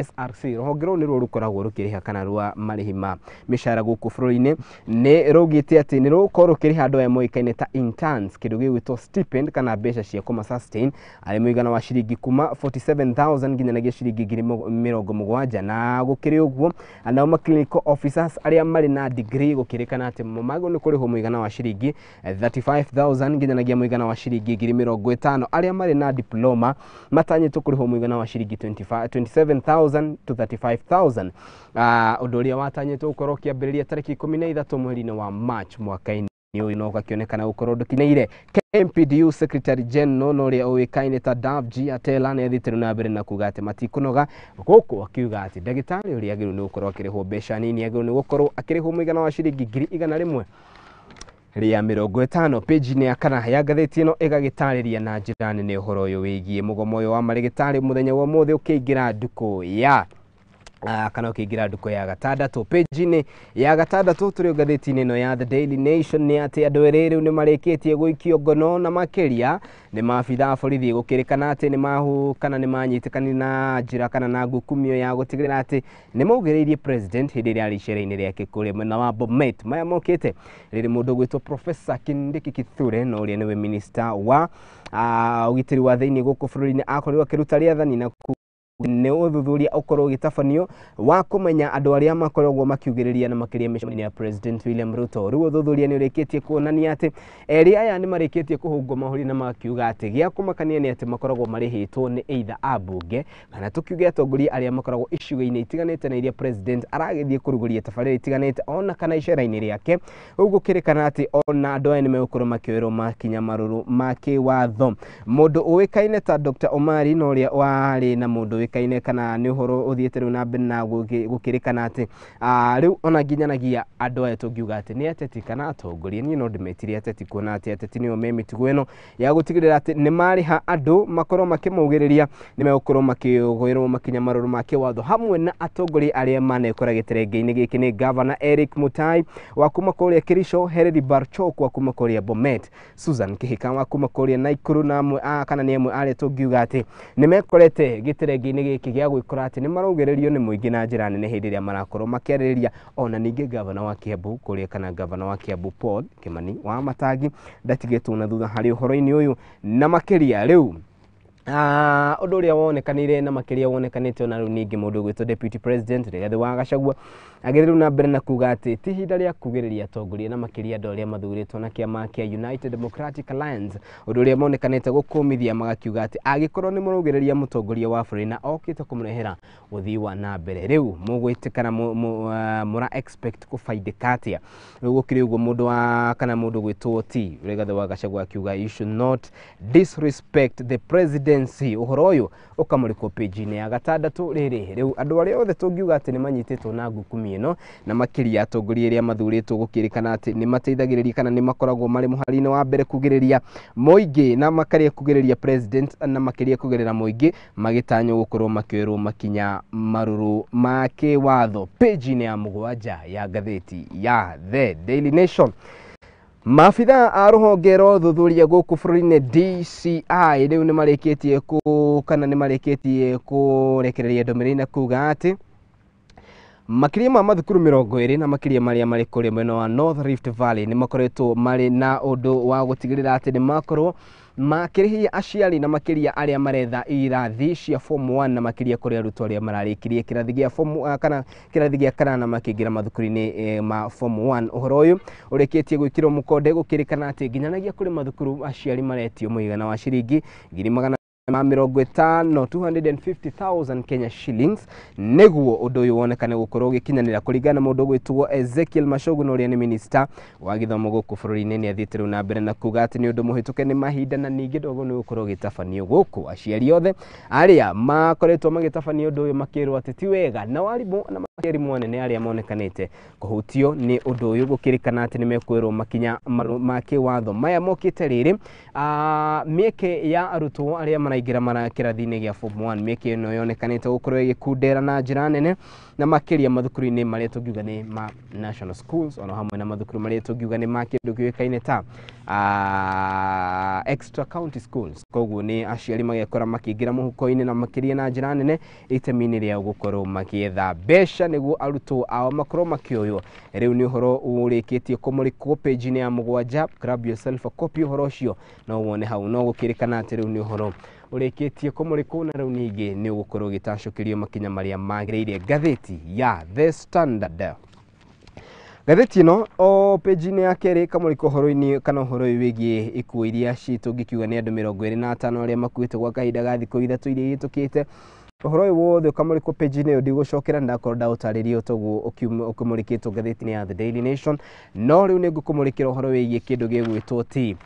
SRC, rũhonge rũu nĩruo rũkoragwo rũkĩrĩha kana rwa marĩhi ma mĩcara gũkũ bũrũri-inĩ, nĩ rũgĩte atĩ nĩ rũgũkorwo rũkĩrĩha andũ aya moĩkaine ta interns kĩndũ gĩgwĩtwo stipend kana mbeca cia kũma sustain, arĩ mũigana wa ciringi kuma 47,000 nginyanagia ciringi 70,000. Na gũkĩrĩ ũguo, nao ma clinical officers arĩa marĩ na degree, gũkĩrĩkana atĩ magwo nĩ kũrĩhwo mũigana wa ciringi 35,000 nginyanagia mũigana wa ciringi 50,000. Arĩa marĩ na diploma matanyĩtwo kũrĩhwo mũigana wa ciringi 27,000 to 35,000. Ũndũ ũrĩa watanyĩtwo gũkorwo ũkĩambĩrĩria tarĩki 13 mweri-inĩ wa March mwaka-inĩ ũyũ no ũgakĩonekana gũkorwo ndũkinĩire. KMPDU Secretary General na ũrĩa ũĩkaine ta Davji Atela nĩ athiĩte na mbere na kuga atĩ matikũnoga gũkũ, akiuga atĩ ndagĩtarĩ ũrĩa agĩrĩirwo nĩ gũkorwo akĩrĩhwo mbeca nini, agĩrĩirwo nĩ gũkorwo akĩrĩhwo mũigana wa ciringi 150,000. Page-inĩ ya kana ya ngathĩti ĩno ĩgagĩtarĩria na njĩra nene ũhoro ũyũ wĩgiĩ mũgomo ũyũ wa marĩgĩtarĩ mũthenya wa ũmũthĩ ũkĩingĩra ndukũ ya kana ũkĩingĩra ndukũ ya gatandatũ. Page-inĩ ya gatandatũ tũrĩ ngathĩti-inĩ ĩno ya The Daily Nation nĩ atĩ andũ erĩ rĩu nĩ marĩkĩtie gũikio ngono, na makĩria nĩ maabitha a borithi, gũkĩrĩkana atĩ nĩ mahu kana nĩ manyitĩkanire na njĩra kana na ngukumio ya gũtigĩrĩra atĩ nĩ maugĩrĩirie president hĩndĩ ĩrĩa arĩ icera-inĩ rĩake kũrĩa mwena wa Bomet. Maya mokĩte rĩrĩ mũndũ ũgwĩtwo Professor Kindiki Kithure na ũrĩa nĩwe minister wa ũgitĩri wa thĩinĩ gũkũ bũrũri-inĩ akorirwo akĩruta rĩathani na nĩ ũthuthuria ũkorwo ũgĩtabanio wa kũmenya andũ arĩa makoragwo makiugĩrĩria na makĩria mĩcemanio ya President William Ruto. Rĩu ũthuthuria nĩ ũrĩkĩtie kuonania atĩ erĩ aya nĩ marĩkĩtie kũhũngwo mahũri, na makiuga atĩ gĩa kũmakania nĩ atĩ makoragwo marĩhĩtwo nĩ either ambunge kana tũkiuge atongoria arĩa makoragwo icigo-inĩ itiganĩte na iria president aragĩthiĩ kũrugũria tabarĩra itiganĩte ona kana icera-inĩ rĩake. Rĩu gũkĩrĩkana atĩ ona andũ aya nĩ megũkorwo makĩoerwo makinya marũrũ ma kĩwatho. Mũndũ ũĩkaine ta Dr. Omari na ũrĩa warĩ na mũndũ ũĩkaine kana nĩ ũhoro ũthiĩte rĩu na mbere na gũkĩrĩkana atĩ rĩu ona nginyanagia andũ aya tũngiuga atĩ nĩ ateti kana atongoria, niĩ no ndĩmetire ateti kuona atĩ ateti nĩo me mĩtugo ĩno ya gũtigĩrĩra atĩ nĩ marĩha andũ makorwo makĩmaugĩrĩria, nĩ megũkorwo makĩoerwo makinya marũrũ ma kĩwatho hamwe na atongoria arĩa manekora gĩterenge-inĩ gĩkĩ nĩ Governor Eric Mutai wa kuma kũrĩa Kericho, Heredi Barchok wa kuma kũrĩa Bomet, Susan Kihika wa kuma kũrĩa Nakuru, na amwe kana nĩ amwe arĩa tũngiuga atĩ nĩ mekorete gĩterenge-inĩ gĩkĩ gĩa gwĩkora atĩ nĩ maraugĩrĩrio nĩ mũingĩ na njĩra nene hĩndĩ ĩrĩa marakorwo makĩarĩrĩria. Ona ningĩ gavana wa Kiambu kũrĩa kana gavana wa Kiambu Paul Kimani wa Matangi ndatigĩtwo na thutha harĩ ũhoro-inĩ ũyũ, na makĩria rĩu ũndũ ũrĩa wonekanire na makĩria wonekanĩte ona rĩu ningĩ mũndũ ũgwĩtwo Deputy President Rigathĩ wa Gachagua agĩthiĩ rĩu na mbere na kuga atĩ ti ihinda rĩa kugĩrĩria atongoria na makĩria andũ arĩa mathurĩtwo na kĩama kĩa United Democratic Alliance, ũndũ ũrĩa monekanĩte gũkũmithia magakiuga atĩ angĩkorwo nĩ mũraugĩrĩria mũtongoria wa bũrũri na okĩte kũmũrehera ũthii wa na mbere, rĩu mũgwĩtĩkana mũra expect kũbaidĩka atĩa? Rĩu gũkĩrĩ ũguo mũndũ wa kana mũndũ ũgwĩtwo T Rigathĩ wa Gachagua akiuga you should not disrespect the presidency. Ũhoro ũyũ ũkamũrĩkwo page-inĩ ya gatandatũ. Rĩrĩ rĩu andũ arĩa othe tũngiuga atĩ nĩ manyitĩtwo na ngukumi ĩno na makĩria atongoria arĩa mathurĩtwo gũkĩrĩkana atĩ nĩ mateithagĩrĩria kana nĩ makoragwo marĩ mũhari-inĩ wa mbere kugĩrĩria mũingĩ na makĩria kugĩrĩria president na makĩria kũgerera mũingĩ, magĩtanywo gũkorwo makĩoerwo makinya marũrũ ma kĩwatho. Page-inĩ ya 7 ya ngathĩti ya The Daily Nation, maabitha a rũhonge rwa ũthuthuria gũkũ bũrũri-inĩ DCI rĩu nĩ marĩkĩtie kũ kana nĩ marĩkĩtie kũrekereria ndũmĩrĩri na kuga atĩ makĩria ma mathukuru 20 na makĩria marĩa marĩ kũrĩa mwena wa North Rift Valley nĩ makoretwo marĩ na ũndũ wa gũtigĩrĩra atĩ nĩ makorwo makĩrĩhia aciari na makĩria arĩa maretha irathi cia form 1 na makĩria kũrĩ arutwo arĩa mararĩkirie kĩrathi gĩa form kana kĩrathi gĩa kanana makĩingĩra mathukuru-inĩ ma form 1. Ũhoro ũyũ ũrĩkĩtie gwĩkĩrwo mũkonde gũkĩrĩkana atĩ nginyanagia kũrĩ mathukuru aciari maretio mũigana wa ciringi 150,000 250,000 Kenya shillings nĩguo ũndũ ũyũ wonekane gũkorwo ũgĩkinyanĩra. Kũringana na mũndũ ũgwĩtwo Ezekiel Machogu na ũrĩa nĩ minister wa gĩthomo gũkũ bũrũri-inĩ nĩ athiĩte rĩu na mbere na kuga atĩ nĩ ũndũ mũhĩtũke nĩ mahinda na ningĩ ndogo nĩ gũkorwo ũgĩtabanio gũkũ. Aciari othe arĩa makoretwo magĩtabania ũndũ ũyũ makĩrwo atĩ ti wega, na warimũ na arimũ anene arĩa monekanĩte kũhutio nĩ ũndũ ũyũ gũkĩrĩkana atĩ nĩ mekwĩrwo makinya ma kĩwatho. Maya mokĩte rĩrĩ mĩeke ya arutwo arĩa maraingĩra mara kĩrathi-inĩ gĩa form 1, mĩeke ĩno yonekanĩte gũkorwo ĩgĩkundera na njĩra nene na makĩria mathukuru-inĩ marĩa tũngiuga nĩ ma national schools ona hamwe na mathukuru marĩa tũngiuga nĩ ma kĩndũ kĩũĩkaine ta extra county schools. Koguo nĩ aciari magekora makĩingĩra mũhuko-inĩ na makĩria na njĩra nene itemi-inĩ rĩa gũkorwo makĩetha mbeca nĩguo arutwo ao makorwo makĩoywo. Rĩu nĩ ũhoro ũrĩkĩtie kũmũrĩkwo page-inĩ ya 7. Grab yourself a copy, ũhoro ũcio no wone hau. No gũkĩrĩkana atĩ rĩu nĩ ũhoro ũrĩkĩtie kũmũrĩkwo na rĩu ningĩ nĩ ũgũkorwo ũgĩtacũkĩrio makinya marĩa magĩrĩire. Ngathĩti ya The Standard. Ngathĩti ĩno o page-inĩ ya kerĩ kamũrĩka ũhoro-inĩ kana ũhoro ũyũ wĩgiĩ ikuũ iria citũngĩkiuga nĩ andũ 25 arĩa makuĩte gwa kahinda ga thikũ 3 iria ihĩtũkĩte. Ũhoro ũyũ wothe ũkamũrĩkwo page-inĩ ĩyo, ndigũcokera, ndakorwo ndaũtarĩria toguo ũkĩmũrĩkĩtwo ngathĩti-inĩ ya The Daily Nation. No rĩu nĩ ngũkũmũrĩkĩra ũhoro wĩgiĩ kĩndũ gĩgwĩtwo ti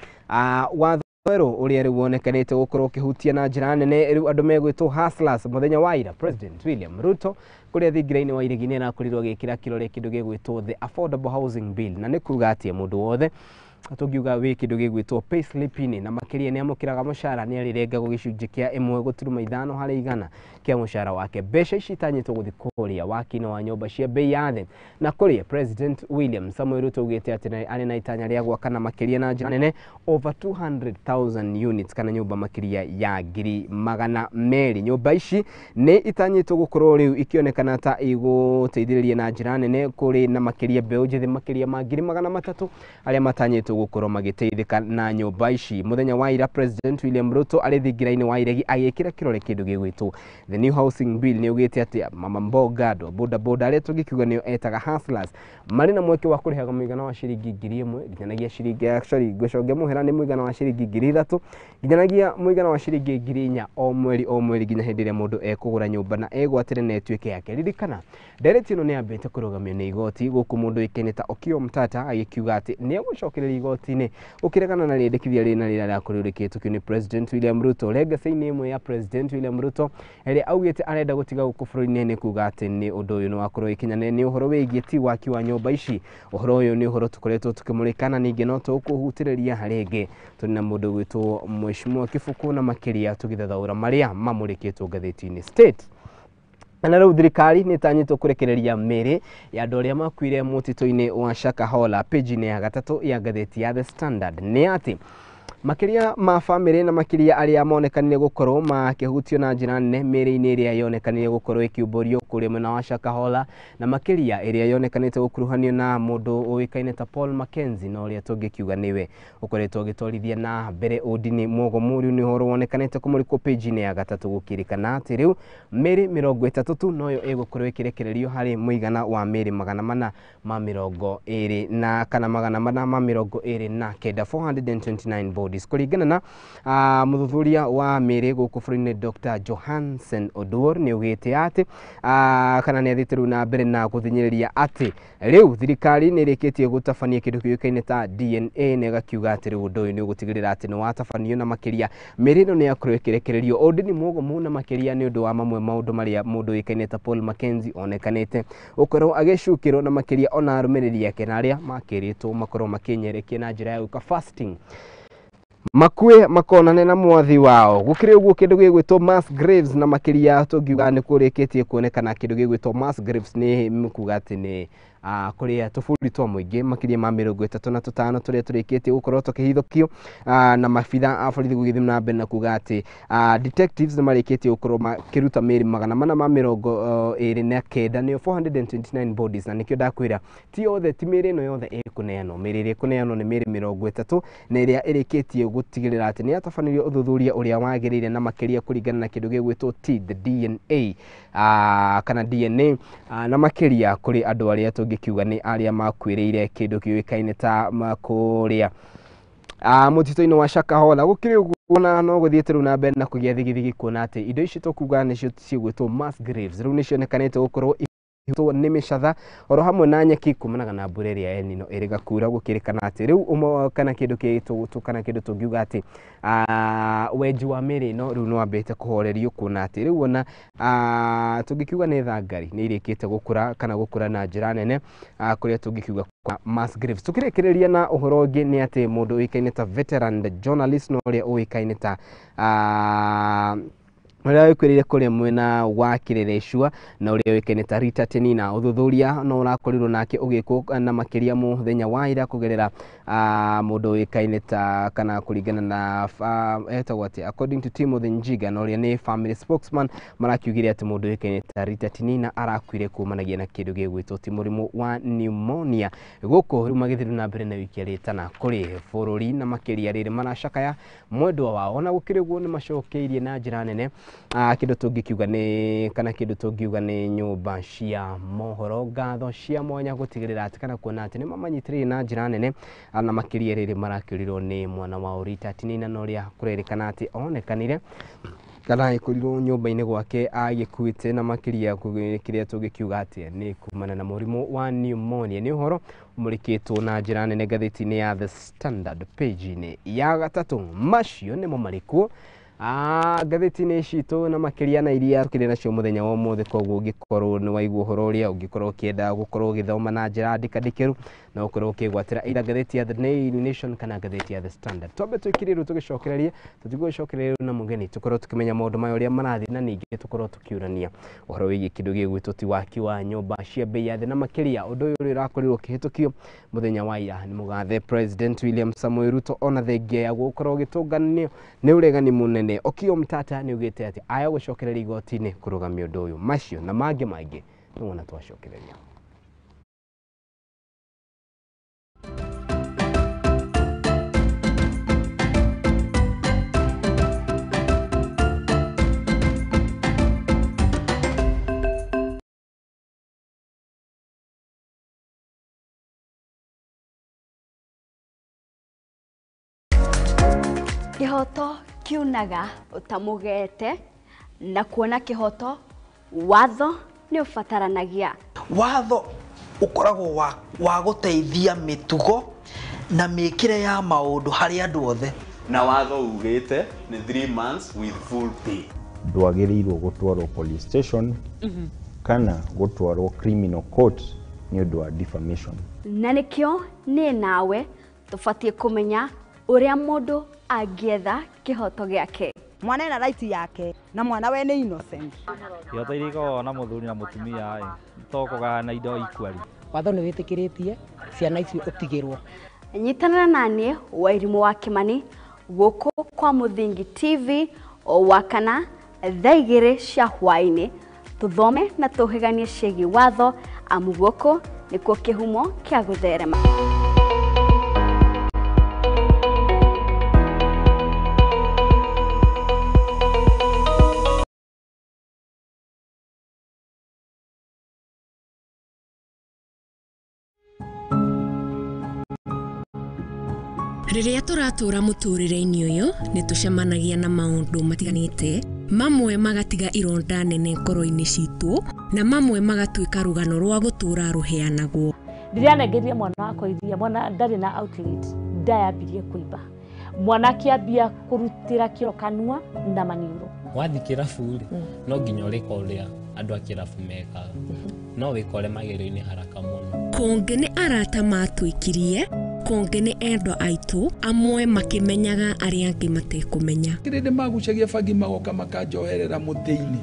watho mwerũ ũrĩa rĩu wonekanĩte gũkorwo ũkĩhutia na njĩra nene rĩu andũ megwĩtwo hustlers. Mũthenya wa ira President William Ruto kũrĩa thingira-inĩ wa Iregi nĩ arakorirwo agĩkĩra kĩrore kĩndũ gĩgwĩtwo the Affordable Housing Bill, na nĩ kuga atĩ mũndũ wothe tũngiuga wĩ kĩndũ gĩgwĩtwo pay slip-inĩ na makĩria nĩ amũkĩraga mũcara nĩ arĩrengagwo gĩcunjĩ kĩa 1.5 harĩ igana kĩa mũcara wake. Mbeca ici itanyĩtwo gũthiĩ kũrĩa waki-inĩ wa nyũmba cia bei ya thĩ, na kũrĩa President William Samoei Ruto augĩte atĩ arĩ na itanya rĩa gwaka na makĩria na njĩra nene over 200,000 units kana nyũmba makĩria ya 200,000. Nyũmba ici nĩ itanyĩtwo gũkorwo rĩu ikĩonekana ta igũteithĩrĩria na njĩra nene kũrĩ na makĩria mbeũ njĩthĩ makĩria ma 300,000 arĩa matanyĩtwo gũkorwo magĩteithĩka na nyũmba ici. Mũthenya wa ira President William Ruto arĩ thingira-inĩ wa Iregi agĩkĩra kĩrore kĩndũ gĩgwĩtwo the new housing bill nĩ augĩte atĩ mama mboga, andũ a boda boda arĩa tũngĩkiuga nĩo etaga hustlers, marĩ na mweke wa kũrĩhaga mũigana wa ciringi 1,000 nginyanagia ciringi, sorry, ngũcoge mũhera, nĩ mũigana wa ciringi 3,000 nginyanagia mũigana wa ciringi 4,000 o mweri o mweri nginya hĩndĩ ĩrĩa mũndũ ekũgũra nyũmba na egwatĩre na ĩtuĩke yake. Ririkana ndereti ĩno nĩ yambĩte kũrũgamio nĩ igoti gũkũ mũndũ ũĩkaine ta Okiya Omtatah agĩkiuga atĩ nĩ egũcokereria igoti-inĩ ũkĩregana na rĩendekithia rĩna rĩrĩa rĩrakorirwo rĩkĩhĩtũkio nĩ President William Ruto. Legacy-inĩ ĩmwe ya President William Ruto ĩrĩa augĩte arenda gũtiga gũkũ bũrũri-inĩ nĩ kuga atĩ nĩ ũndũ ũyũ nĩ wakorwo ũgĩkinyanĩra nĩ ũhoro wĩgiĩ ti waki wa nyũmba ici. Ũhoro ũyũ nĩ ũhoro tũkoretwo tũkĩmũrĩka na ningĩ no tũkũhutĩrĩria rĩngĩ tũrĩ na mũndũ ũgwĩtwo Mheshimiwa Kĩbũkũ na makĩria tũgĩthathaũra marĩa mamũrĩkĩtwo ngathĩti-inĩ State. Na rĩu thirikari nĩ ĩtanyĩtwo kũrekereria mĩĩrĩ ya andũ arĩa makuire mũtitũ-inĩ wa Shakahola. Page-inĩ ya gatatũ ya ngathĩti ya The Standard nĩ atĩ makĩria ma bamĩrĩ na makĩria arĩa monekanire gũkorwo makĩhutio na njĩra nene mĩĩrĩ-inĩ ĩrĩa yonekanire gũkorwo ĩkĩumbũrio kũrĩa mwena wa Shakahola, na makĩria ĩrĩa yonekanĩte gũkuruhanio na mũndũ ũĩkaine ta Paul Mackenzie na ũrĩa tũngĩkiuga nĩwe ũkoretwo ũgĩtwarithia na mbere ũndini mwogomu. Rĩu nĩ ũhoro wonekanĩte kũmũrĩkwo page-inĩ ya gatatũ gũkĩrĩkana atĩ rĩu mĩĩrĩ 30 tu noyo ĩgũkorwo ĩkĩrekererio harĩ mũigana wa mĩĩrĩ 420 na kana 429, 429 bodies, kũringana na mũthuthuria wa mĩĩrĩ gũkũ bũrũri-inĩ Dr. Johansen Oduor. Nĩ augĩte atĩ kana nĩ athiĩte rĩu na mbere na gũthinyĩrĩria atĩ rĩu thirikari nĩ ĩrĩkĩtie gũtabania kĩndũ kĩũĩkaine ta DNA, na ĩgakiuga atĩ rĩu ũndũ ũyũ nĩ ũgũtigĩrĩra atĩ nĩ watabanio na makĩria mĩĩrĩ ĩno nĩ yakorwo ĩkĩrekererio. Ũndini mwogomu na makĩria nĩ ũndũ wa mamwe maũndũ marĩa mũndũ ũĩkaine ta Paul Mackenzie onekanĩte gũkorwo agĩcukĩrwo, na makĩria ona arũmĩrĩri ake na arĩa makĩrĩtwo makorwo makĩnyerekia na njĩra ya gwĩka fasting makue makonane na mwathi wao. Gũkĩrĩ ũguo kĩndũ gĩgwĩtwo mass graves, na makĩria tũngiuga nĩ kũrĩkĩtie kuonekana kĩndũ gĩgwĩtwo mass graves, nĩ kuga atĩ nĩ kũrĩa tũburi twa mũingĩ makĩria ma 35 tũrĩa tũrĩkĩtie gũkorwo tũkĩhithũkio, na mabitha a borithi gũgĩthiĩ na mbere na kuga atĩ detectives nĩ marĩkĩtie gũkorwo makĩruta mĩĩrĩ 429, nĩyo 429 bodies. Na nĩkĩo ndakwĩra ti othe, ti mĩĩrĩ ĩno yothe ĩkũneanwo. Mĩĩrĩ ĩrĩa ĩkũneanwo nĩ mĩĩrĩ 30 na ĩrĩa ĩrĩkĩtie gũtigĩrĩra atĩ nĩ yatabanĩrio ũthuthuria ũrĩa wagĩrĩire, na makĩria kũringana na kĩndũ gĩgwĩtwo T the DNA kana DNA, na makĩria kũrĩ andũ arĩa tũngĩkiuga nĩ arĩa makuĩrĩire kĩndũ kĩũĩkaine ta kũrĩa mũtitũ-inĩ wa Shakahola. Gũkĩrĩ ũguo na no gũthiĩte rĩu na mbere na kũgĩa thigithigi kuona atĩ indo ici tũkuga nĩcio cigwĩtwo mass graves rĩu nĩcionekanĩte gũkorwo ihutwo nĩ mĩcatha oro hamwe na nyeki kumanaga na mbura ĩrĩa El Nino ĩrĩga kura. Gũkĩrĩkana atĩ rĩu ũmwe kana kĩndũ kĩtũ kana kĩndũ tũngiuga atĩ wenji wa mĩĩrĩ ĩno rĩu nĩ wambĩte kũhorerio, kuona atĩ rĩu ona tũngĩkiuga nĩ thangari nĩ irĩkĩte gũkũra kana gũkũra na njĩra nene kũrĩa tũngĩkiuga kwa mass graves. Tukĩrĩkĩrĩria na ũhoro ũngĩ nĩ atĩ mũndũ ũĩkaine ta veteran journalist na ũrĩa ũĩkaine ta ũrĩa wĩkuĩrĩire kũrĩa mwena wa Kĩrĩrĩcua na ũrĩa ũĩkaine ta Rita Tinina, ũthuthuria no ũrakorirwo nake ũgĩkwo na makĩria mũthenya wa ira kũgerera mũndũ ũĩkaine ta kana kũringana na etagwo atĩ according to Timothy Njiga na ũrĩa nĩ family spokesman, marakiugire atĩ mũndũ ũĩkaine ta Rita Tinina arakuire kumanagia na kĩndũ gĩgwĩtwo ti mũrimũ wa pneumonia. Gũkũ rĩu magĩthiĩ na mbere na wiki rĩtana kũrĩ bũrũri na makĩria rĩrĩ maracakaya mwendwa wao. Ona gũkĩrĩ ũguo nĩ macokeirie na njĩra nene. Kindu tungikiuga ni kana kindu tungiuga ni nyumba cia mohoro ngatho cia mwanya gutigirira ati kana kuona ati ni mamanyitiriire na njira nene na makiria riri marakiurirwo ni mwana wa Rita Tinina na uria kurerikana ati onekanire kana ikurirwo nyumba-ini gwake agikuite na makiria kiria tungikiuga ati ni kumana na murimu wa pneumonia. Ni uhoro umurikitwo na njira nene ngathĩti-inĩ ya The Standard page-inĩ ya gatatu. Macio nĩmo marĩkuo ngathĩti-inĩ citũ na makĩria na iria tukĩrĩ nacio mũthenya wa ũmũthĩ. Koguo ũngĩkorwo nĩ waigua ũhoro ũrĩa ũngĩkorwo ũkĩenda gũkorwo ũgĩthoma na njĩra ndikandĩkĩru no ũkorwo ũkĩgwatĩra either ngathĩti ya The Daily Nation kana ngathĩti ya The Standard. Twambe twĩkĩrĩrwo tũgĩcokererie tũtigũgĩcokererio na mũgeni tũkorwo tũkĩmenya maũndũ maya ũrĩa marathiĩ na ningĩ tũkorwo tũkĩũrania ũhoro wĩgiĩ kĩndũ gĩgwĩtwo ti waki wa nyũmba cia bei ya thĩ na makĩria ũndũ ũyũ ũrĩa ũrakorirwo ũkĩhĩtũkio mũthenya wa ira nĩ mũgathe President William Samoei Ruto ona thengia ya gũkorwo ũgĩtũnganio nĩ ũregani mũnene Okiya Omtatah nĩ ugĩte atĩ aya gũcokereria igoti-inĩ kũrũgamia ũndũ ũyũ. Macio na mangĩ maingĩ nĩwona twacokereria. Kihoto kiunaga utamugete na kuona kihoto watho ni ubataranagia. Watho ukoragwo wa guteithia mitugo na mikire ya maundu hari andu othe. Na watho ugite ni 3 months with full pay. Ndwagiriirwo gutwarwo police station kana gutwarwo criminal court ni undu wa defamation. Na nikio ni nawe tubatie kumenya uria mundu angĩetha kĩhoto gĩake. Mwana ena right yake na mwana we nĩ innocent. Kĩhoto iria ikoragwo na mũthuri na mũtumia ĩ to kũgayana indo equally. Watho nĩ wĩtĩkĩrĩtie ciana icio ũtigĩrwo. Nyitanĩra naniĩ Wairimũ wa Kĩmani gũkũ kwa Mũthingi TV o wakana thaa 2 cia hwaĩ-inĩ tũthome na tũhĩganie ciĩgiĩ watho amu gũkũ nĩkuo kĩhumo kĩa gũtherema. Rĩrĩa tũratũra mũtũrĩre-inĩ ũyũ nĩ tũcemanagia na maũndũ matiganĩte, mamwe magatiga ironda nene ngoro-inĩ citũ na mamwe magatuĩka rũgano rwa gũtũra rũheanagwo. Ndĩranengeria mwana wakwa iria, mwana ndarĩ na outlet, ndayambirie kũimba. Mwana akĩambia kũrutĩra kĩro kanua na maniũrũ. Wathiĩ kĩrabu rĩ, no nginya ũrĩka ũrĩa andũ a kĩrabu mekaga, no wĩkore magerio-inĩ haraka mũno. Kũngĩ nĩ arata matwĩkirie, kũngĩ nĩ endwa aitũ, amwe makĩmenyaga arĩa angĩ matekũmenya. Kĩrĩndĩ magucagia bangi magoka makanjoherera mũtĩ-inĩ,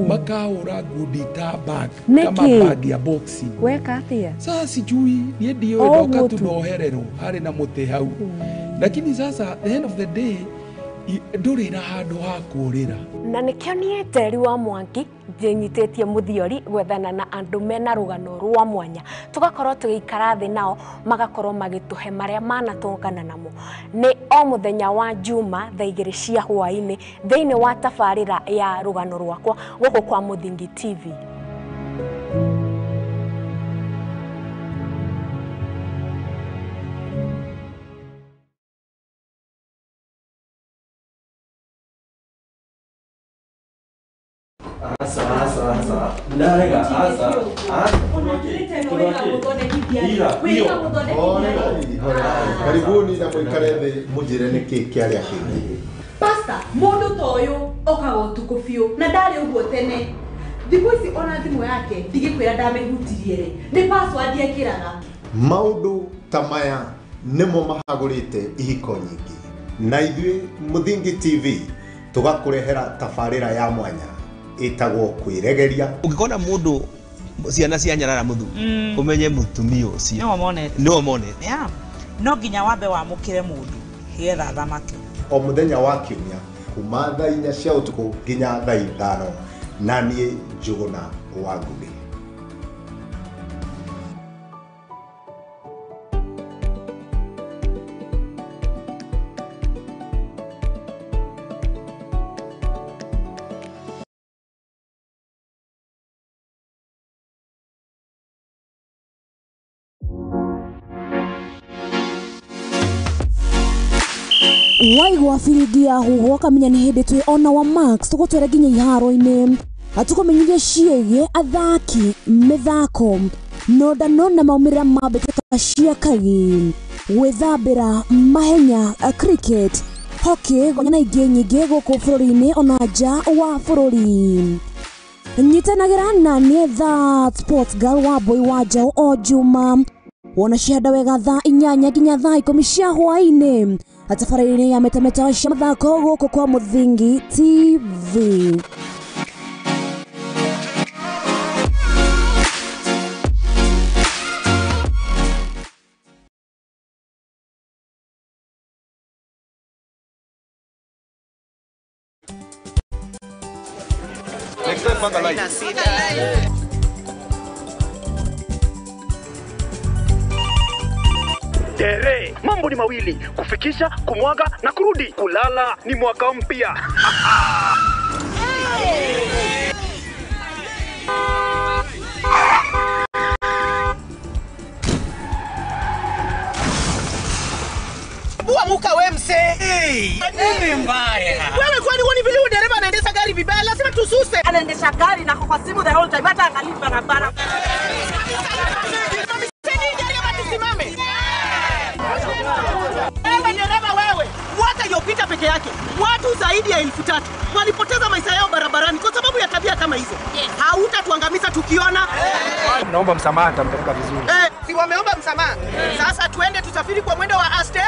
makahũra ngundi ta bag kama bag ya boxing. Weka atia? Sasa sijui niĩ ndiũĩ, ndoka tu ndohererwo harĩ na mũtĩ hau. Lakini sasa the end of the day ndũrĩ na handũ ha kũũrĩra. Na nĩkĩo niĩ Njeri wa Mwangi ndĩnyitĩtie mũthiori gwethana na andũ mena rũgano rwa mwanya, tũgakorwo tũgĩikara thĩ nao magakorwo magĩtũhe marĩa manatũngana namo. Nĩ o mũthenya wa Juma thaa 2 cia hwaĩ-inĩ thĩinĩ wa tabarĩra ya rũgano rwakwa gũkũ kwa Mũthingi TV. Karibuni na mũikare thĩ mũnjĩre nĩkĩ kĩarĩa kĩngĩ. Pastor, mũndũ ta ũyũ okaga ũtukũ biũ na ndarĩ ũguo tene. Thikũ ici ona thimũ yake ndigĩkwĩra ndamĩhutirie rĩ, nĩ password ekĩraga. Maũndũ ta maya nĩmo mahagũrĩte ihiko nyingĩ, na ithuĩ Mũthingi TV tũgakũrehera tabarĩra ya mwanya ĩtagwo kwĩregeria. Ũngĩkona mũndũ ciana cia nyarara mũthuri ũmenye mũtumia ũcio nĩwe monete. No nginya wambe wamũkĩre mũndũ nĩgetha athamake. O mũthenya wa kiumia kuma thaa 4 cia ũtukũ nginya thaa 5, na niĩ Njũgũna wa Ngũgĩ. Waigua biringi ya huhwo kamenya nĩ hĩndĩ twĩ ona wa Max tũgũtwara nginya iharo-inĩ atũkũmenyithia ciĩgiĩ athaki mĩthako nondano na maumĩrĩra ma mbĩtĩka cia kagi gwĩthambĩra mahenya cricket hockey na ingĩ nyingĩ gũkũ bũrũri-inĩ ona nja wa bũrũri. Nyitanagĩra na niĩ That Sports Girl wa Boy wa Njaũ o Juma wona cihanda wega thaa 8 nginya thaa 10 cia hwaĩ-inĩ tabarĩra-inĩ ya metameta cia mathako gũkũ kwa Mũthingi TV. Next time, panga line. Tere, mambo ni mawili, kufikisha, kumwaga na kurudi. Kulala ni mwaka mpya. Muka we mse. Hey, nini mbaya? Wewe kwani huoni vile huyu dereva anaendesha gari vibaya? Lazima tususe. Anaendesha gari na kwa simu the whole time, hata angalii barabara. Tusimame. Wewe dereva wewe, mwaka iliyopita peke yake watu zaidi ya 3000 walipoteza maisha yao barabarani kwa sababu ya tabia kama hizo. Hautatuangamiza tukiona. Naomba msamaha, nitampeleka vizuri. Si wameomba msamaha. Sasa tuende tusafiri kwa mwendo wa aste.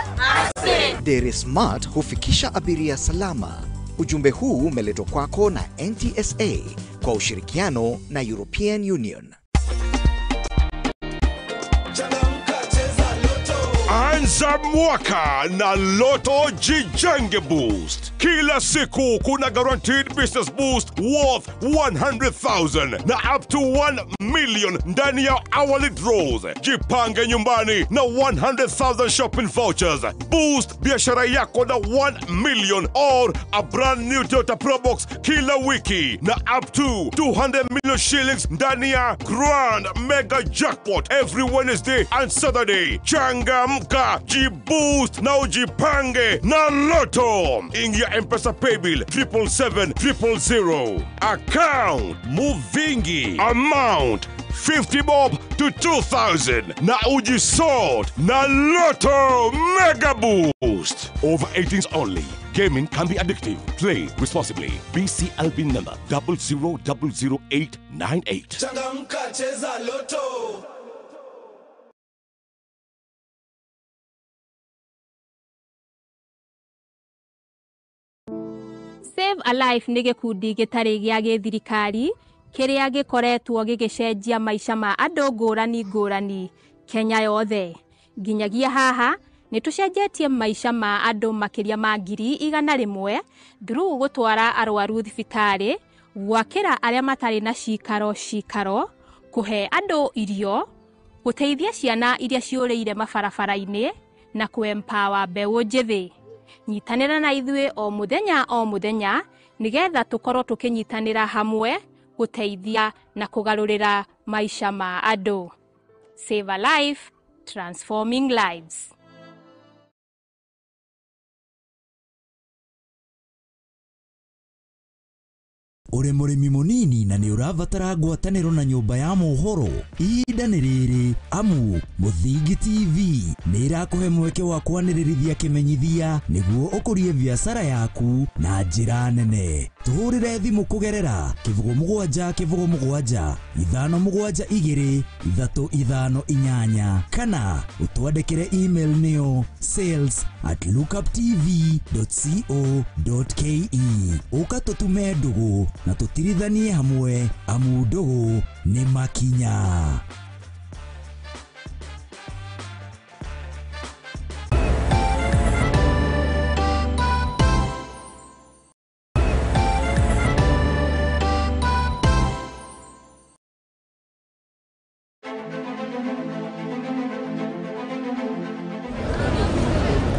Dere Smart hufikisha abiria salama. Ujumbe huu umeletwa kwako na NTSA kwa ushirikiano na European Union. Anza mwaka na Lotto Jijenge Boost. Kila siku kuna guaranteed business boost worth 100,000 na up to 1 million ndani ya hourly draws. Jipange nyumbani na 100,000 shopping vouchers. Boost biashara yako na 1 million or a brand new Toyota Probox kila wiki na up to 200 million shillings ndani ya Grand Mega Jackpot every Wednesday and Saturday. Changamka, jiboost na ujipange na Lotto. Ingia M-Pesa Paybill 777 000. Account Muvingi. Amount 50 bob to 2,000. Na ujisort na Lotto Mega Boost. Over 18s only. Gaming can be addictive. Play responsibly. BCLB number 0000898. Changamka, cheza Lotto. Save a Life nĩ gĩkundi gĩtarĩ gĩa gĩthirikari kĩrĩa gĩkoretwo gĩgĩcenjia maica ma andũ ngũrani ngũrani Kenya yothe. Nginyagia haha nĩ tũcenjetie maica ma andũ makĩria ma 100,000 through gũtwara arwaru thibitarĩ, gwakĩra arĩa matarĩ na cikaro cikaro, kũhe andũ irio, gũteithia ciana iria ciũrĩire mabarabara-inĩ na kũ-empower mbeũ njĩthĩ. Nyitanĩra na ithuĩ o mũthenya o mũthenya nĩgetha tũkorwo tũkĩnyitanĩra hamwe gũteithia na kũgarũrĩra maica ma andũ. Save a Life, transforming lives. Uri mũrĩmi mũnini na nĩ ũrabatara ngwatanĩro na nyũmba ya mohoro, ihinda nĩ rĩrĩ amu Mũthingi TV nĩ ĩrakũhe mweke wa kwanĩrĩrithia kĩmenyithia nĩguo ũkũrie biacara yaku na njĩra nene. Tũhũrĩre thimũ kũgerera 07 07 572 358 kana ũtwandĩkĩre email nĩyo sales@lookuptv.co.ke. Ũka tũtume ndũgũ na tũtirithanie hamwe amu ndũgũ nĩ makinya.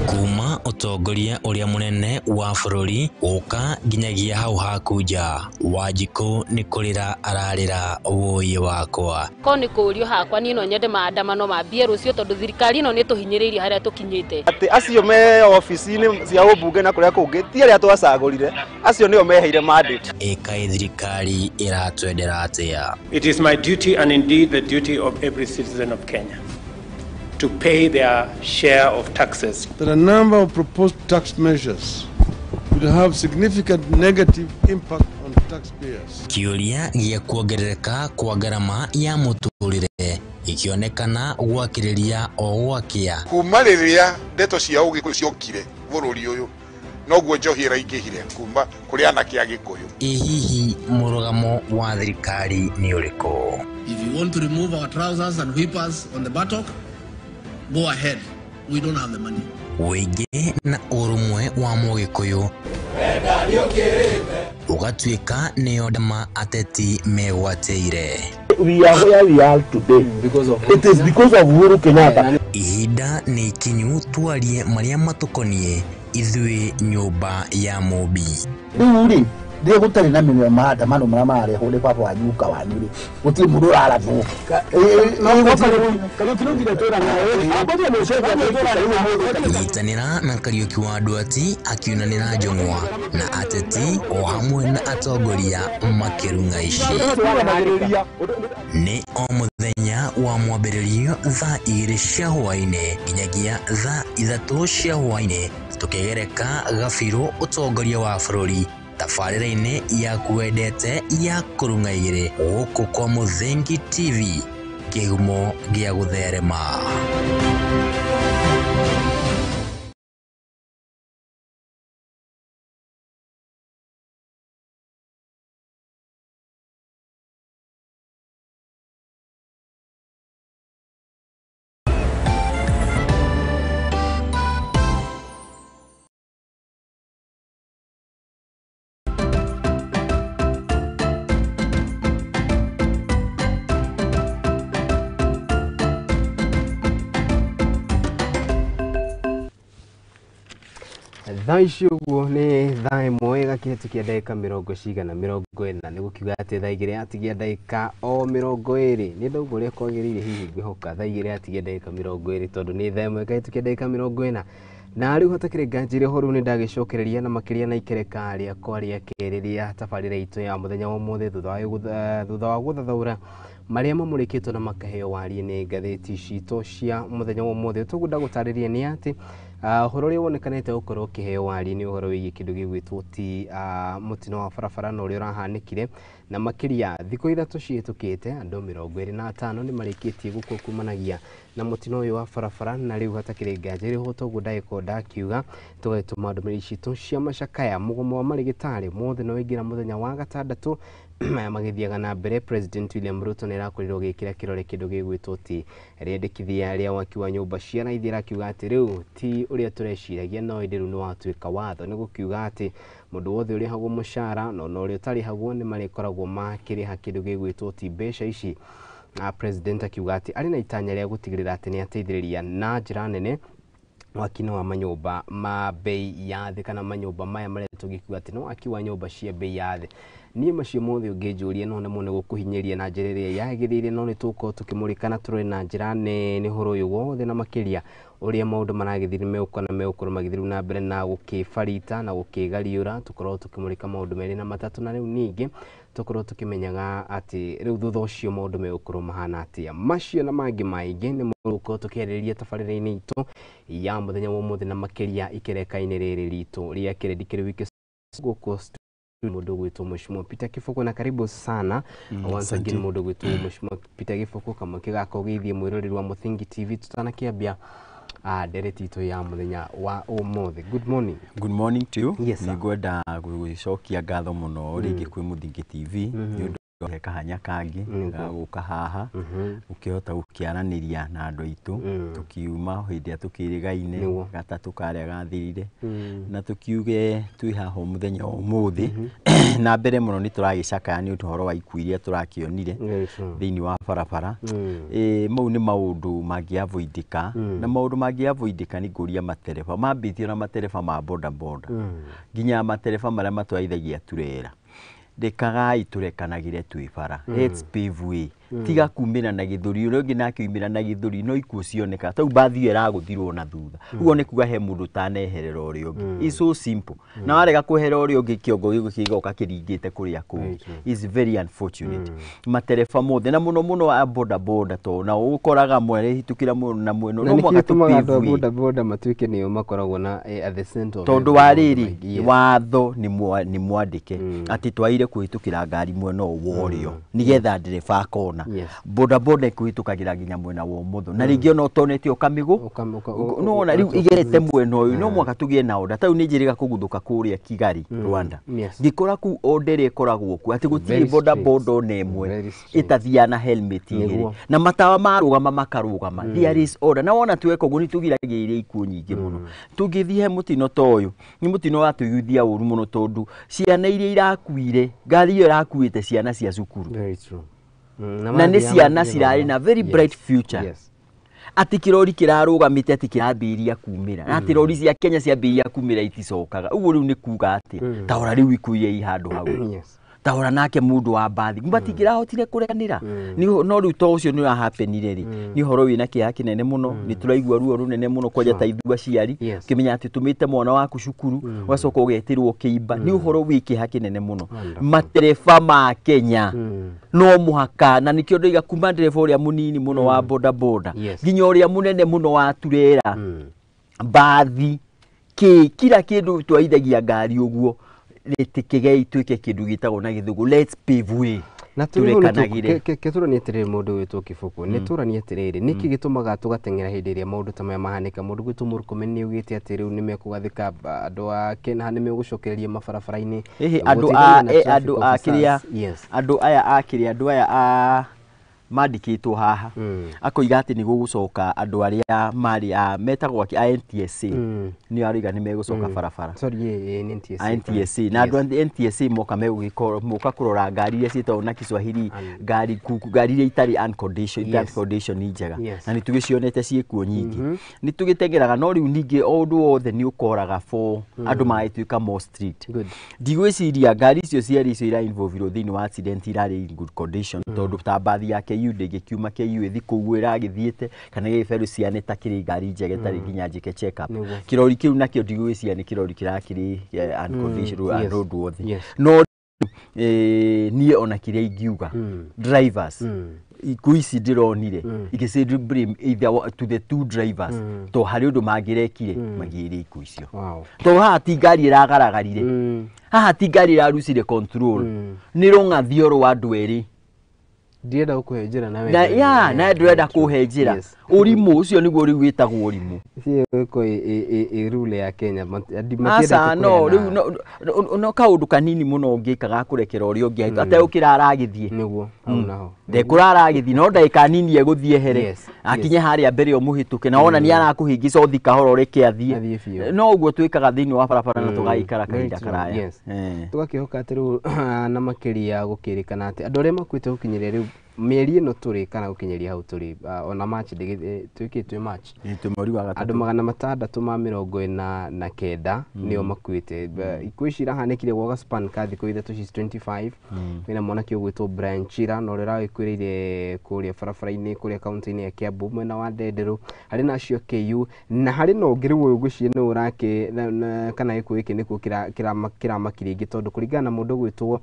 Kuma Mũtongoria ũrĩa mũnene wa bũrũri gũka nginyagia hau haku nja. Wanjikũ nĩ kũrĩra ararĩra wũiĩ wakwa. Ko nĩ kũũrio hakwa niĩ no nyende maandamano mambie rũciũ tondũ thirikari ĩno nĩ tũhinyĩrĩirie harĩa tũkinyĩte. Atĩ acio me obici-inĩ cia ũmbunge na kũrĩa kũngĩ ti arĩa twacagũrire, acio nĩo meheire mandate. Ĩkaĩ thirikari ĩratwendera atĩa? It is my duty and indeed the duty of every citizen of Kenya to pay their share of taxes. That a number of proposed tax measures will have significant negative impact on taxpayers. Kĩũria gĩa kuongerereka kwa ngarama ya mũtũrĩre gĩkĩonekana gwakĩrĩria o gwakĩa. Kuma rĩrĩa ndeto cia ũgĩkũyũ ciokire bũrũri ũyũ noguo njohi ĩraingĩhire kuma kũrĩ anake a Gĩkũyũ. Ĩ hihi mũrũgamo wa thirikari nĩ ũrĩkũ? If you want to remove our trousers and whip us on the buttock, go ahead. We don't have the money. Ũingĩ na ũrũmwe wa mũgĩkũyũ ũgatuĩka nĩyo ndama ateti megwatĩire. We are where we are today because of it is because of Uhuru Kenyatta. Ihinda nĩ ikinyu twarie marĩa matũkoniĩ ithuĩ nyũmba ya Mũmbi. Rĩu rĩ rĩrĩa gũtarĩ na maandamano marĩa mararehwo nĩ baba wanyu guka wanyu rĩ gũtirĩ mũndũ ũrarathwo. Nyitanĩra na Kariũki wa Nduati akiunanĩra njũng'wa na ateti o hamwe na atongoria makĩrung'a ici. Nĩ o mũthenya wa mwambĩrĩrio thaa 2 cia hwaĩ-inĩ nginyagia thaa 3 cia hwaĩ-inĩ tũkĩgereka gabirũ ũtongoria wa bũrũri tabarĩra-inĩ yaku wendete ya kũrung'a igĩrĩ gũkũ kwa Mũthingi TV kĩhumo gĩa gũtherema. Thaa ici ũguo nĩ thaa 1 gakĩhĩtũkia ndagĩka mĩrongo cigana 40 nĩ gũkiuga atĩ thaa 2 yatigia ndagĩka o 20 nĩ ndauga ũrĩa kwagĩrĩire hihi ngwĩhoka thaa 2 yatigia ndagĩka 20 tondũ nĩ thaa 1 gakĩhĩtũkia ndagĩka 40 na rĩu hatakĩrĩ nganja ũhoro nĩ ndagĩcokereria na makĩria na ikereka rĩakwa rĩa kerĩ rĩa tabarĩra itũ ya mũthenya wa ũmũthĩ thutha wa gũthathaũra marĩa mamũrĩkĩtwo na makaheo warie nĩ ngathĩti citũ cia mũthenya wa ũmũthĩ. Tũguo ndagũtarĩria nĩ atĩ ũhoro ũrĩa wonekanĩte gũkorwo ũkĩheo warie nĩ ũhoro wĩgiĩ kĩndũ gĩgwĩtwo ti mũtino wa barabara na ũrĩa ũrahanĩkire na makĩria thikũ 3 cihĩtũkĩte andũ 25 nĩ marĩkĩtie gũkua kumanagia na mũtino ũyũ wa barabara na rĩu hatakĩrĩ nganja ĩrĩ toguo ndagĩkorwo ndakiuga tũgagĩtũma ndũmĩrĩri citũ cia macakaya. Mũgomo wa marĩgĩtarĩ mothe no waingĩra mũthenya wa gatandatũ maya magĩthiaga na mbere. President William Ruto nĩ arakorirwo agĩkĩra kĩrore kĩndũ gĩgwĩtwo ti rĩendekithia rĩa waki wa nyũmba cia raithi arakiuga atĩ rĩu ti ũrĩa tũreciragia no ĩndĩ rĩu nĩ watuĩka watho. Nĩ gũkiuga atĩ mũndũ wothe ũrĩhagwo mũcara na ona ũrĩa ũtarĩhagwo nĩ marĩkoragwo makĩrĩha kĩndũ gĩgwĩtwo ti mbeca ici. President akiuga atĩ arĩ na itanya rĩa gũtigĩrĩra atĩ nĩ ateithĩrĩria na njĩra nene waki-inĩ wa manyũmba ma bei ya thĩ kana manyũmba maya marĩa tũngĩkiuga atĩ no waki wa nyũmba cia bei ya thĩ. Niĩ macio mothe ũngĩnjũria no nemwo nĩ gũkũhinyĩria na njĩra ĩrĩa yagĩrĩire no nĩ tũgũkorwo tũkĩmũrĩka na tũrore na njĩra nene ũhoro ũyũ wothe na makĩria ũrĩa maũndũ maragĩthiĩ megũkorwo na megũkorwo magĩthiĩ na mbere na gũkĩbarita na gũkĩgariũra. Tũkorwo tũkĩmũrĩka maũndũ merĩ na matatũ na rĩu ningĩ tũkorwo tũkĩmenyaga atĩ rĩu thutha ũcio maũndũ megũkorwo mahana atĩa. Macio na mangĩ maingĩ nĩ mũgũkorwo tũkĩarĩrĩria tabarĩra-inĩ itũ ya mũthenya wa ũmũthĩ na makĩria ikereka-inĩ rĩrĩ ritũ rĩa kĩrĩndĩ kĩrĩ wiki gũkũ mũndũ gwitũ Mheshimiwa Peter Kiboko na karibu sana. Once again mũndũ gwitũ Mheshimiwa Peter Kiboko kamweke gako gĩthiĩ mwĩroreri wa Mũthingi TV tutanakĩambia ndereti itũ ya mũthenya wa ũmũthĩ. Good morning. Good morning to you. Yes, sir. Nĩngwenda gũgĩcokia ngatho mũno rĩngĩ kwĩ Mũthingi TV nĩ ũndũ He kahanya kangĩ ga gũka haha ũkĩhota gũkĩaranĩria na andũ aitũ, tũkiuma hĩndĩ ĩrĩa tũkĩrĩgaine gatatũ karĩa gathirire, na tũkiuge twĩ haha mũthenya wa ũmũthĩ. Na mbere mũno nĩ tũragĩcakaya nĩ ũndũ ũhoro wa ikuũ iria tũrakĩonire thĩinĩ wa barabara. Mau nĩ maũndũ mangĩavoidĩka, na maũndũ mangĩavoidĩka nĩ ngũria matereba mambĩtio na matereba ma boda boda, nginya matereba marĩa matwarithagia turera, rekagai tũrekanagĩre twĩ bara. Let's pave way. Tiga kumĩra na gĩthũri, ũrĩa ũngĩ nake oimĩra na gĩthũri, no ikuũ cioneka tau mbathi ĩyo ĩragũthirwo na thutha. Ũguo nĩ kuga he mũndũ ũtaneherera ũrĩa ũngĩ. It's so simple. Na warega kweherera ũrĩa ũngĩ, kĩongo gĩgũ kĩgoka kĩringĩte kũrĩa kũngĩ. It's very unfortunate. Matereba mothe na mũno mũno a boda boda, to na ũkoraga mwarehĩtũkĩra mũno na mwena na no nĩkĩ mũhaka gĩtũmaga andũ a tũ pave way. Boda boda matuĩke nĩo makoragwo na at the center of Tondũ everything wa maũndũ rĩrĩ, maingĩ? Yes. watho nĩ mwandĩke atĩ twaire kũhĩtũkĩra ngari mwena ũyũ wa ũrĩo nĩgetha ndereba akona. Boda boda ĩkũhĩtũkagĩra nginya mwena wa ũmotho, na rĩngĩ ona ũtonete ũkamĩgũ nona rĩu igerete mwena ũyũ. No mũhaka tũgĩe na order. Tau nĩ njĩrĩga kũguthũka kũrĩa Kigali, Rwanda, ngĩkora kũu order ĩrĩa ĩkoragwo kuo atĩ gũtirĩ Very boda strict. boda ona ĩmwe Very strict. ĩtathiaga na helmet igĩrĩ, na matawa marũgama makarũgama. There is order. Na wona tweka ũguo nĩ tũgiragĩrĩria ikuũ nyingĩ mũno. Tũngĩthiĩ he mũtino ta ũyũ, nĩ mũtino watũiguithia ũru mũno, tondũ ciana iria irakuire, ngari ĩyo ĩrakuĩte ciana cia cukuru. Very true. Na nĩ mathiaga ciana magĩthoma. cirarĩ na very bright future. Atĩ kĩrori kĩrarũgamĩte atĩ kĩrambĩrĩria kumĩra, na atĩ rori cia Kenya ciambĩrĩria kumĩra iticokaga ũguo. Rĩu nĩ kuga atĩ ta ora rĩu ikuũ iria i handũ hau, ta ora nake mũndũ wa mbathi matingĩrahotire kũreganĩra. No rĩu to ũcio nĩ ũrahapenire rĩ, nĩ ũhoro wĩna kĩeha kĩnene mũno. Nĩ tũraigua ruo rũnene mũno kwanja ta ithuĩ aciari, ũkĩmenya atĩ ũtũmĩte mwana waku cukuru, ũgacoka ũgetĩrwo kĩimba, nĩ ũhoro wĩ kĩeha kĩnene mũno. Matereba ma Kenya no mũhaka, na nĩkĩo ndoiga kuma ndereba ũrĩa mũnini mũno wa boda boda nginya ũrĩa mũnene mũno wa turera, mbathi, kĩ kila kĩndũ twaithagia ngari ũguo, rĩtĩkĩgei twĩke kĩndũ gĩtagwo na gĩthũngũ "let's pave way". Na tũrekanagĩre. Tũrekanagĩre. Tũranie atĩrĩrĩ, mũndũ wĩtwo Kĩbũkũ, nĩ tũranie atĩrĩrĩ, nĩkĩ gĩtũmaga tũgateng'era hĩndĩ ĩrĩa maũndũ ta maya mahanĩka? Mũndũ gwĩtwo Mũrkomen nĩ augĩte atĩ rĩu nĩ mekũgathĩka andũ a Kenya, nĩ megũcokereria mabarabara-inĩ Ĩhĩ, andũ gũteithania a na traffic andũ a kĩrĩa officers. Andũ aya a kĩrĩa, andũ aya a mandĩkĩtwo haha, akoiga atĩ nĩ gũgũcoka andũ arĩa marĩ a metagwo a NTSA, nĩo aroiga nĩ megũcoka barabara. Sorry, nĩ NTSA. A NTSA, na andũ a NTSA moka megũgĩkorwo moka kũrora ngari iria ciĩtagwo na Kiswahili ngari kuku, ngari iria itarĩ uncondition, condition njega. Na nĩ tũgĩcionete ciĩkuo nyingĩ, nĩ tũgĩteng'eraga, no rĩu ningĩ o ũndũ wothe nĩ ũkoraga for andũ magagĩtuĩka more strict. Ndigwĩciria ngari icio cierĩ icio ira involve thĩinĩ wa accident irarĩ in good condition, tondũ ta mbathi ya KU ndĩngĩkiuma KU ĩthi kũu ĩragĩthiĩte kana gĩgĩberũ ciane ta kĩrĩ ngari njega ĩtarĩ nginya njĩke check up. Kĩrori kĩu nakĩo ndigwĩciria nĩ kĩrori kĩrakĩrĩ unconditional road worthy. No niĩ ona kĩrĩa ingiuga, drivers, ikuũ ici ndĩronire ingĩci blame either to the two drivers, to harĩ ũndũ mangĩrekire magĩrĩre ikuũ icio, to haha ti ngari ĩragaragarire, haha ti ngari ĩrarucire control, nĩ rũng'athio rwa andũ erĩ. Ndirenda gũkũhe njĩra na Na ya na ndĩrenda kũhe njĩra. Ũrimũ ũcio nĩguo rĩu wĩtagwo ũrimũ. Ĩko ĩ rule ya Kenya Aca, no rĩu no kaũndũ kanini mũno ũngĩka ga kũrekera ũrĩa ũngĩ ategũkĩra aragĩthiĩ. Nĩguo hau naho. Ndekũra aragĩthiĩ, no ndagĩka nini egũthiĩ ehere, akinye harĩa mbere ũmũhĩtũke, na wona nĩ arakũhĩngĩca, ũthi kahora ũreke athiĩ. Athiĩ biũ. No ũguo twĩkaga thĩinĩ wa barabara na tũgagĩikara Very kahinda true. karaya. Tũgakĩhoka atĩ rĩu na makĩria gũkĩrĩkana atĩ andũ arĩa makuĩte gũkinyĩria rĩu mĩeri ĩno tũrĩ kana gũkinyĩria hau tũrĩ, ona March twĩkĩte twĩ March, twĩ mweri wa gatatũ. Andũ 649 nĩo makuĩte. Ikuũ ici irahanĩkire gwa gaspan ka thikũ 3, she's 25. Kwĩna mwanake ũgwĩtwo Brian Chira na ũrĩa ũragĩkuĩrĩire kũrĩa barabara-inĩ kũrĩa kaunti-inĩ ya Kiambu mwena wa Ndenderũ. Harĩ na acio KU na harĩ na ũngĩ rĩu ũyũ ngwĩciria nĩ ũrake kana gĩkuũ gĩkĩ nĩkuo kĩramakirie ingĩ, tondũ kũringana na mũndũ ũgwĩtwo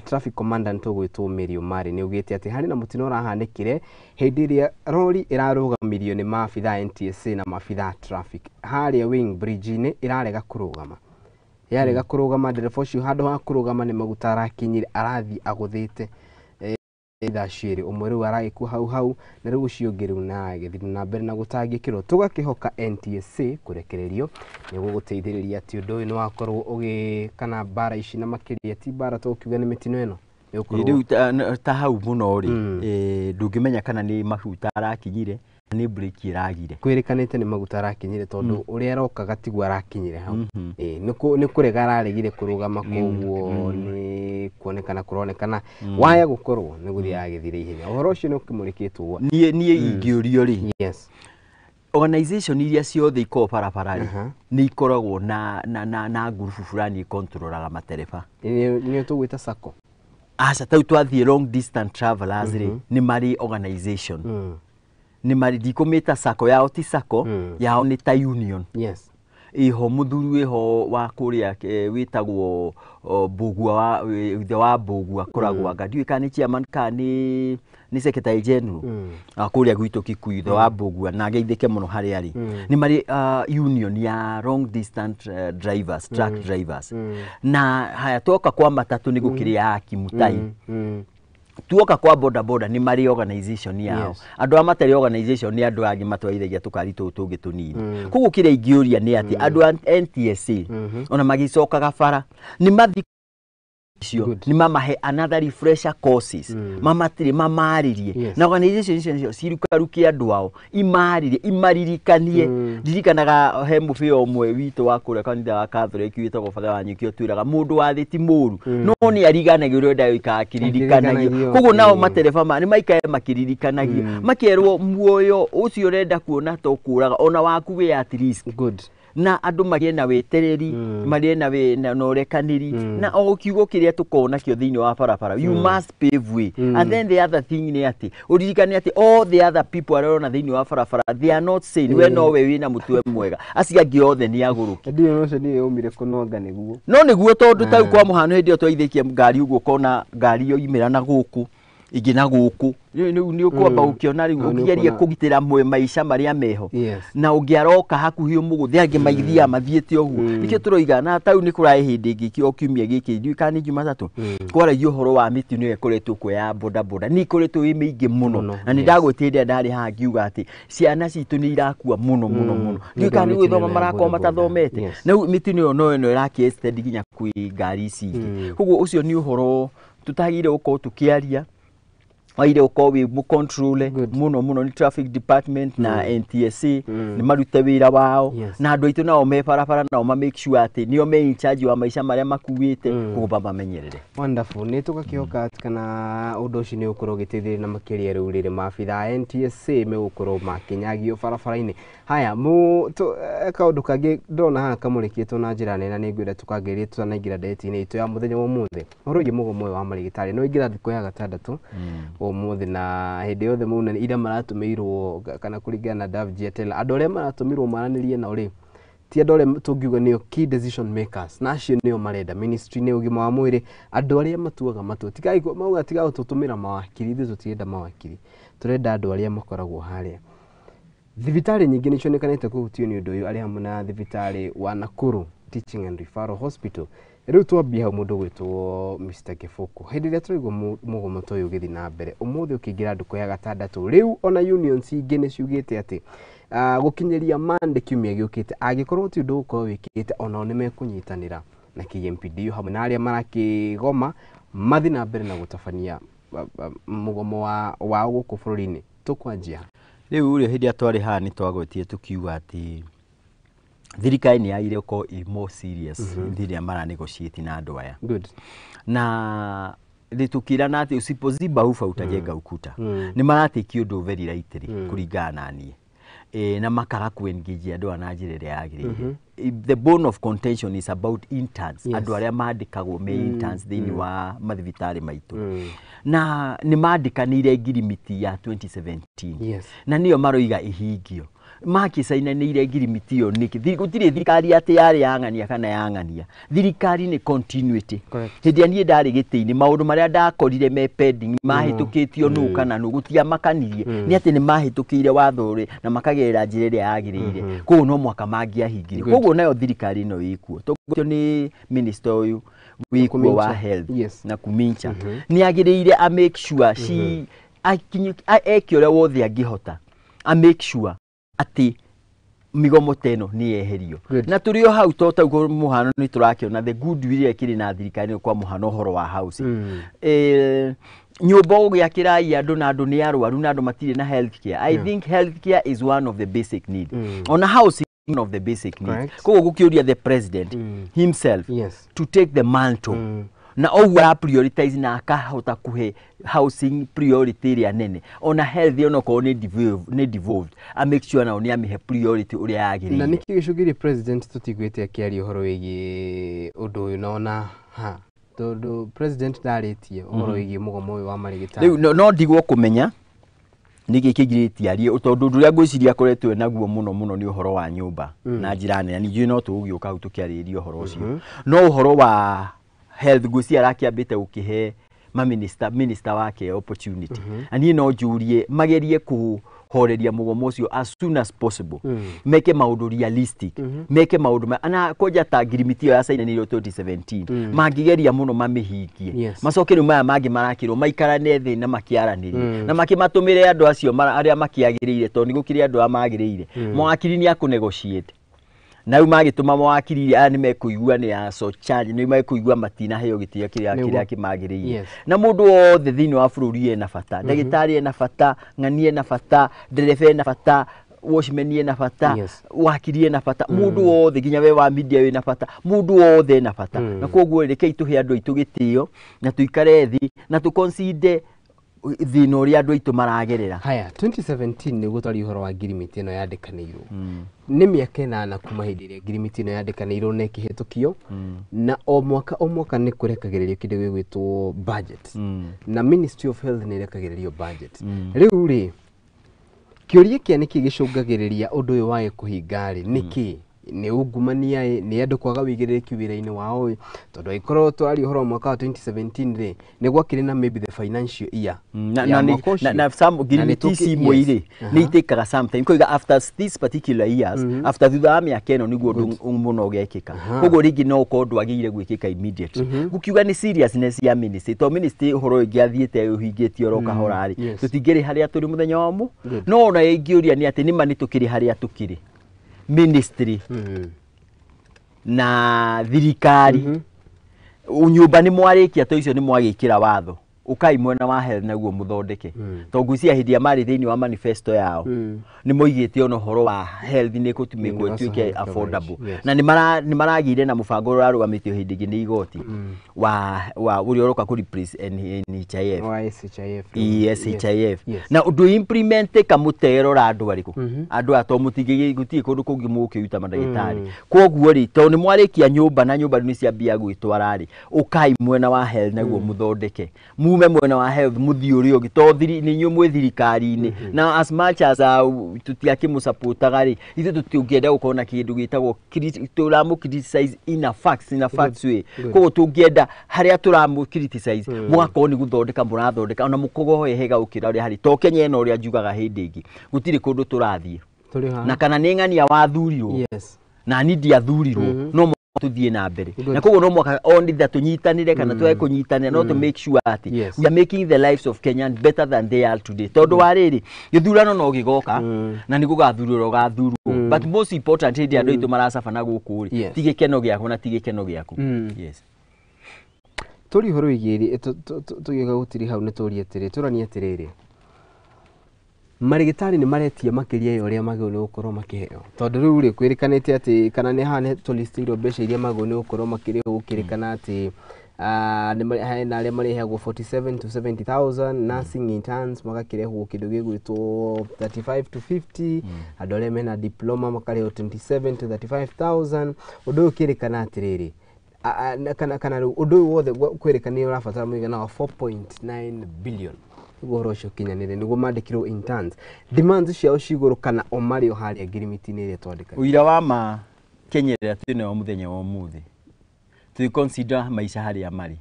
traffic commandant ũgwĩtwo Mary Omari nĩ augĩte atĩ harĩ na mũtino ũrahanĩkire hĩndĩ ĩrĩa rori ĩrarũgamirio nĩ maabitha a NTSA na maabitha a traffic harĩa Wing Bridge-inĩ, ĩrarega kũrũgama, yarega kũrũgama, ndereba ũcio handũ ha kũrũgama nĩ maguta arakinyire, arathiĩ agũthĩte thaa cierĩ, ũmwe rĩu aragĩkua hau hau, na rĩu ũcio ũngĩ rĩu nĩ aragĩthiĩ na mbere na gũtangĩkĩrwo. Tũgakĩhoka NTSA kũrekererio nĩ gũgũteithĩrĩria atĩ ũndũ ũyũ nĩ wakorwo ũgĩ kana mbara ici na makĩria ti mbara, tũkiuga nĩ mĩtino ĩno. Rĩu ta hau mũno rĩ, ndũngĩmenya kana nĩ maguta arakinyire, nĩ breki ĩragire. Kwĩrĩkanĩte nĩ maguta arakinyire tondũ ũrĩa arokaga tiguo arakinyire hau. Nĩ kũrega araregire kũrũgama, koguo nĩ kuonekana kũronekana waya gũkorwo nĩ gũthiĩ agĩthire ihenya. Ũhoro ũcio nĩ ũkĩmũrĩkĩtwo. Niĩ ingĩũrio rĩ, yes, organization iria ciothe ikoragwo barabara rĩ, nĩ ikoragwo na ngurubu fulani ikontrolaga matereba. Nĩyo tũgwĩta SACCO. Aca, tau twathiĩ long distance travelers rĩ, nĩ marĩ organization, nĩ marĩ, ndikũmĩta SACCO, yao ti SACCO, yao nĩ ta union. Yes. Ĩho mũthuri wĩho wa kũrĩa wĩtagwo Mbũgua, wa ithe wa Mbũgua akoragwo anga ndiũĩ kana nĩ chairman kana nĩ secretary general kũrĩa gwitũ Kikuyu, ithe wa Mbũgua, na ageithĩke mũno harĩa arĩ. Nĩ marĩ union ya long distance drivers, truck drivers. Na haya, twoka kwa matatũ nĩ gũkĩrĩ ya Kimutai, tuoka kwa boda boda nĩ marĩ organization yao. Andũ a matarĩ organization nĩ andũ angĩ matwarithagia tũkari tũu tũngĩ tũnini. Koguo kĩrĩa ingĩũria nĩ atĩ andũ a NTSA ona magĩcokaga bara nĩ mathi icio nĩ mamahe another refresher courses, mamatire mamarĩrie na organization icio nicio cirukaruke andũ ao, imarĩrie, imaririkanie. Ndirikanaga he mũbĩa ũmwe witũ wa kũrĩa kanitha wa Catholic wĩtagwo Father wa Nyũki, ũtwĩraga mũndũ wa thĩ ti mũru, no nĩ ariganagio ũrĩa endaga gũikara akĩririkanagio. Koguo nao matereba ma nĩ maikare makĩririkanagio, makerwo muoyo ũcio ũrenda kuona to kũraga ona waku wĩ at risk. Good. Na andũ magĩe na wetereri, magĩe na ũrekanĩri, na o kiugo kĩrĩa tũkoragwo nakĩo thĩinĩ wa barabara, you must pave way. And then the other thing nĩ atĩ ũririkane atĩ all the other people arĩa ũrona thĩinĩ wa barabara, they are not sane. We nowe wĩna mũtwe mwega, acio angĩ othe nĩ agũrũki. Ndiũĩ ũcio ndiũĩ umire kũnonga nĩguo. No nĩguo, tondũ tau kwa mũhano hĩndĩ ĩyo twaithĩkia ngari ũguo, ũkona ngari yoimĩra na gũkũ ingĩ na gũkũ, rĩu nĩ ũkwamba gũkĩona rĩu ũkĩgeria kũgitĩra maica marĩa meho, na ũngĩaroka hakuhĩ ũmũgũthe, angĩ maithiaga mathiĩte ũguo. Nĩkĩo tũroiga na tau nĩ kũraĩ hĩndĩ ĩngĩ o kiumia gĩkĩ, ndiũĩ kana nĩ Jumatatũ, kwaragia ũhoro wa mĩtino ĩyo ĩkoretwo kuo ya boda boda, nĩ ĩkoretwo ĩ mĩingĩ mũno, na nĩ ndagwĩtire hĩndĩ ĩrĩa ndarĩ haha ngiuga atĩ ciana citũ nĩ irakua mũno mũno mũno, ndiũĩ kana nĩ gũgĩthoma marakorwo matathomete, na rĩu mĩtino ĩyo no ĩno ĩrakĩ extend nginya kwĩ ngari ici ingĩ. Koguo ũcio nĩ ũhoro tũtagĩrĩire gũkorwo tũkĩaria, waire ũkorwo wĩ mũcontrol mũno mũno nĩ traffic department na NTSA, nĩ marute wĩra wao, na andũ aitũ nao me barabara nao ma make sure atĩ nĩo me in charge wa maica marĩa makuĩte, koguo mamamenyerere. Wonderful. Nĩ tũgakĩhoka atĩ kana ũndũ ũcio nĩ ũgũkorwo ũgĩteithĩrĩria na makĩria rĩu rĩrĩ maabitha a NTSA megũkorwo makĩnyagio barabara-inĩ. Haya, kaũndũ kangĩ ndĩrona haha kamũrĩkĩtwo na njĩra nene, na nĩ ngwenda tũkangĩrĩrie tũtanaingĩra ndeereti-inĩ itũ ya mũthenya wa ũmũthĩ. Ũhoro wĩgiĩ mũgomo ũyũ wa marĩgĩtarĩ nĩ waingĩra thikũ ya gatandatũ ũmũthĩ, na hĩndĩ yothe mauna ira maratũmĩirwo, kana kũringana na Davji Atela, andũ arĩa maratũmĩrwo maranĩrie nao rĩ, ti andũ arĩa tũngiuga nĩo key decision makers, na acio nĩo marenda ministry nĩ ũgima wa mwĩrĩ, andũ arĩa matuaga matua, tigai mauga tiga gũtũtũmĩra mawakiri, ithuĩ tũtirenda mawakiri, tũrenda andũ arĩa makoragwo harĩa. Thibitarĩ nyingĩ nĩ cionekanĩte kũhutio nĩ ũndũ ũyũ, arĩ hamwe na thibitarĩ wa Nakuru Teaching and Referral Hospital. Rĩu twambie hau, mũndũ gwĩtwo Mr. Kĩbũkũ, hĩndĩ ĩrĩa tũraigua mũgomo ta ũyũ ũgĩthiĩ na mbere ũmũthĩ ũkĩingĩra ndukũ ya gatandatũ, rĩu ona unions ingĩ nĩ ciugĩte atĩ gũkinyĩria Monday kiumia gĩũkĩte, angĩkorwo ti ũndũ ũgũkorwo wĩkĩte, onao nĩ mekũnyitanĩra na KMPDU hamwe na arĩa marakĩgoma mathiĩ na mbere na gũtabania mũgomo wao gũkũ bũrũri-inĩ. Tũkwanjia rĩu rĩ, hĩndĩ ĩrĩa twarĩ haha nĩ twagwetie tũkiuga atĩ thirikari nĩ yagĩrĩire gũkorwo ĩ more serious hĩndĩ ĩrĩa mara negotiate na andũ aya. Good. Na tũkĩrana atĩ usipoziba ufa utajenga ukuta. Nĩ maratĩkia ũndũ very lightly kũringana na niĩ, na makaga kũ engage andũ aya na njĩra ĩrĩa yagĩrĩire. The bone of contention is about interns, andũ arĩa mandĩkagwo me interns thĩinĩ wa mathibitarĩ maitũ, na nĩ mandĩkanĩire ngirimiti ya 2017, na nĩyo maroiga ihingio. Makĩcainanĩire ngirimiti ĩyo nĩkĩ? Gũtirĩ thirikari atĩ yarĩ yang'ania kana yang'ania, thirikari nĩ continuity. Hĩndĩ ĩrĩa niĩ ndarĩ gĩtĩ-inĩ, maũndũ marĩa ndakorire me pending mahĩtũkĩtio nũ kana nũ, gũtiamakanirie nĩ atĩ nĩ mahĩtũkĩire watho ũrĩ na makagerera njĩra ĩrĩa yagĩrĩire, koguo no mwaka mangĩahingirie. Koguo nayo thirikari ĩno ĩkuo, tondũ nĩ minister ũyũ wĩkuo wa health na Kumincha, nĩ agĩrĩire a make sure she eke ũrĩa wothe angĩhota a make sure atĩ Migomo ta ĩno nĩ yeherio na tũrĩ o hau to taugo mũhano nĩ tũrakĩona the good will ĩrĩa ĩkĩrĩ na thirikari kwa mũhano ũhoro wa housing. Nyũmba ũgĩakĩra andũ na andũ nĩ arwaru na andũ matirĩ na health care. I think health care is one of the basic need. Ona housing one of the basic needs. Koguo gũkĩũria the president himself to take the mantle na ũguo ara prioritize na akahota kũhe housing priority ĩrĩa nene, ona health onokorwo nĩ devolved, a make sure nao nĩ amĩhe priority ũrĩa yagĩrĩire. Na nĩkĩ gĩcũngĩrĩirie president tũtiguĩte akĩaria ũhoro wĩgiĩ ũndũ ũyũ na ona ha tondũ president ndarĩtie ũhoro wĩgiĩ mũgomo ũyũ wa marĩgĩtarĩ? Rĩu no ndigwo kũmenya nĩkĩ kĩgirĩtie arie, tondũ ũndũ ũrĩa ngwĩciria akoretwo naguo mũno mũno nĩ ũhoro wa nyũmba na njĩra nene, na ningĩ no tũgũgĩũka hau tũkĩarĩrĩria ũhoro ũcio. No ũhoro wa health ngwĩciria arakĩambĩte gũkĩhe ma minister wake opportunity. Na niĩ no njũrie magerie kũhoreria mũgomo ũcio as soon as possible, meke maũndũ realistic, meke maũndũ na kwanja ta ngirimiti ĩyo yacainanĩirio 2017 mangĩgeria mũno mamĩhingie, macoke rĩu maya mangĩ marakĩrwo maikarane thĩ na makĩaranĩrie na makĩmatũmĩre andũ acio arĩa makĩagĩrĩire, tondũ nĩ gũkĩrĩ andũ arĩa magĩrĩire. Mawakiri nĩ akũnegotiate na rĩu magĩtũma mawakiri aya nĩ mekũigua nĩ aco charge, nĩ mekũigua matinaheo gĩtĩo kĩrĩa kĩmagĩrĩire. Na mũndũ wothe thĩinĩ wa bũrũri ena bata, ndagĩtarĩ ena bata, ng'ani ena bata, ndereba ena bata, watchman ena bata, wakiri ena bata, mũndũ wothe nginya we wa media wĩna bata, mũndũ wothe ena bata. Na koguo rekei tũhe andũ aitũ gĩtĩo na tũikare thĩ na tũconsider thĩna ũrĩa andũ aitũ maragerera. Haya, 2017 nĩguo twaria ũhoro wa ngirimiti ĩno yandĩkanĩirwo. Nĩ mĩaka ĩnana kuma hĩndĩ ĩrĩa ngirimiti ĩno yandĩkanĩirwo na ĩkĩhĩtũkio, na o mwaka nĩ kũrekagĩrĩrio kĩndũ gĩgwĩtwo budget, na Ministry of Health nĩ ĩrekagĩrĩrio budget. Rĩu rĩ, kĩũria kĩa nĩkĩ gĩcũngagĩrĩria ũndũ ũyũ wage kũhinga rĩ, nĩkĩ? Nĩ ungumania ĩ, nĩ andũ kwaga wĩigĩrĩrĩki wĩra-inĩ wao ĩ, tondũ angĩkorwo tũraria ũhoro wa mwaka wa 2017 rĩ, nĩ gwakĩrĩ na maybe the financial year na some ngirimiti ici imwe rĩ nĩ itĩkaga sometime koiga after this particular years, after thutha wa mĩaka ĩno nĩguo ũndũ mũno ũgekĩka. Koguo rĩngĩ no ũkorwo ndwagĩrĩire gwĩkĩka immediately. Gũkiuga nĩ seriousness ya ministry, tondũ ministry ũhoro ũngĩathiĩte ũhingĩtie oro kahora rĩ, tũtingĩrĩ harĩa tũrĩ mũthenya wa ũmũthĩ. No ona ingĩũria nĩ atĩ nĩma nĩ tũkĩrĩ harĩa tũkĩrĩ ministry na thirikari nyũmba nĩ mwarĩkia to icio nĩ mwagĩkĩra watho ũkai mwena wa health naguo mũthondeke, tondũ ngwĩciria hĩndĩ ĩrĩa marĩ thĩinĩ wa manifesto yao nĩ moigĩte ona ũhoro wa health nĩ gũtumĩkwo ĩtuĩke affordable, na nĩ maragĩire na mũbango ũrĩa ũrarũgamĩtio hĩndĩ ĩngĩ nĩ igoti wa ũrĩa ũroka kũ replace NHIF, ESHIF, na ũndũ implement kamũterora andũ arĩkũ andũ aya, tondũ mũtingĩ gũtirĩ kũndũ kũngĩ mũgũkĩruta mandagĩtarĩ. Koguo rĩ, tondũ nĩ mwarĩkia nyũmba na nyũmba nĩ ciambia gwĩtwara rĩ, ũkai mwena wa health naguo mũthondeke, mume mwena wa health mũthiĩ ũrĩa ũngĩ, tondũ nĩ inyuĩ mwĩ thirikari-inĩ. Na as much as tũtiakĩmũsupportaga rĩ, ithuĩ tũtingĩenda gũkorwo na kĩndũ gĩtagwo tũramũ criticize in a facts way. Koguo tũngĩenda harĩa tũramũ criticize mũgakorwo nĩ gũthondeka mũrathondeka, ona mũkorwo hega gũkĩra ũrĩa harĩ, to Kenya ĩno ũrĩa njugaga hĩndĩ ĩngĩ gũtirĩ kũndũ tũrathiĩ, na kana nĩ ng'ania wathurirwo na niĩ ndiathurirwo, no tuthiĩ na mbere. Na koguo no mwaka onitha tũnyitanĩre kana twage kũnyitanĩra, no to make sure atĩ we are making the lives of Kenyans better than they are today. Tondũ wa rĩrĩ, gĩthurano no gĩgoka na nĩ gũgathurwo ũgathurwo, but most important hĩndĩ andũ aitũ maracabana gũkũ rĩ, ti gĩkeno gĩakwa na ti gĩkeno gĩaku. Yes. Tũri ũhoro wĩgiĩ tũgĩũka gũtiri hau nĩ tũrie atĩrĩ, tũranie atĩrĩrĩ, marĩgĩtarĩ nĩ maretia makĩria ya ũrĩa magĩrĩirwo nĩ gũkorwo makĩheo, tondũ rĩu rĩ kwĩrĩkanĩte atĩ kana nĩ haha tũlistĩirwo mbeca iria magĩrĩirwo nĩ gũkorwo makĩrĩhwo, gũkĩrĩkana atĩ hena arĩa marĩhagwo 47 to 70,000, nursing interns magakĩrĩhwo kĩndũ gĩgwĩtwo 35 to 50, andũ arĩa mena diploma makarĩhwo 27 to 35,000. Ũndũ ũyũ ũkĩrĩkana atĩrĩrĩ, kana rĩu ũndũ ũyũ wothe kwĩrĩkana nĩ ũrabatara mũigana wa 4.9 billion nĩguo ũhoro ũcio ũkinyanĩre, nĩguo mandĩkĩrwo interns. Demands ciao cigũrũ kana o marĩ o harĩa ngirimiti-inĩ ĩrĩa twandĩkanĩire? Ũira wa ma Kenya ĩrĩa twĩ nayo mũthenya wa ũmũthĩ, tũgĩ consider maica harĩa marĩ,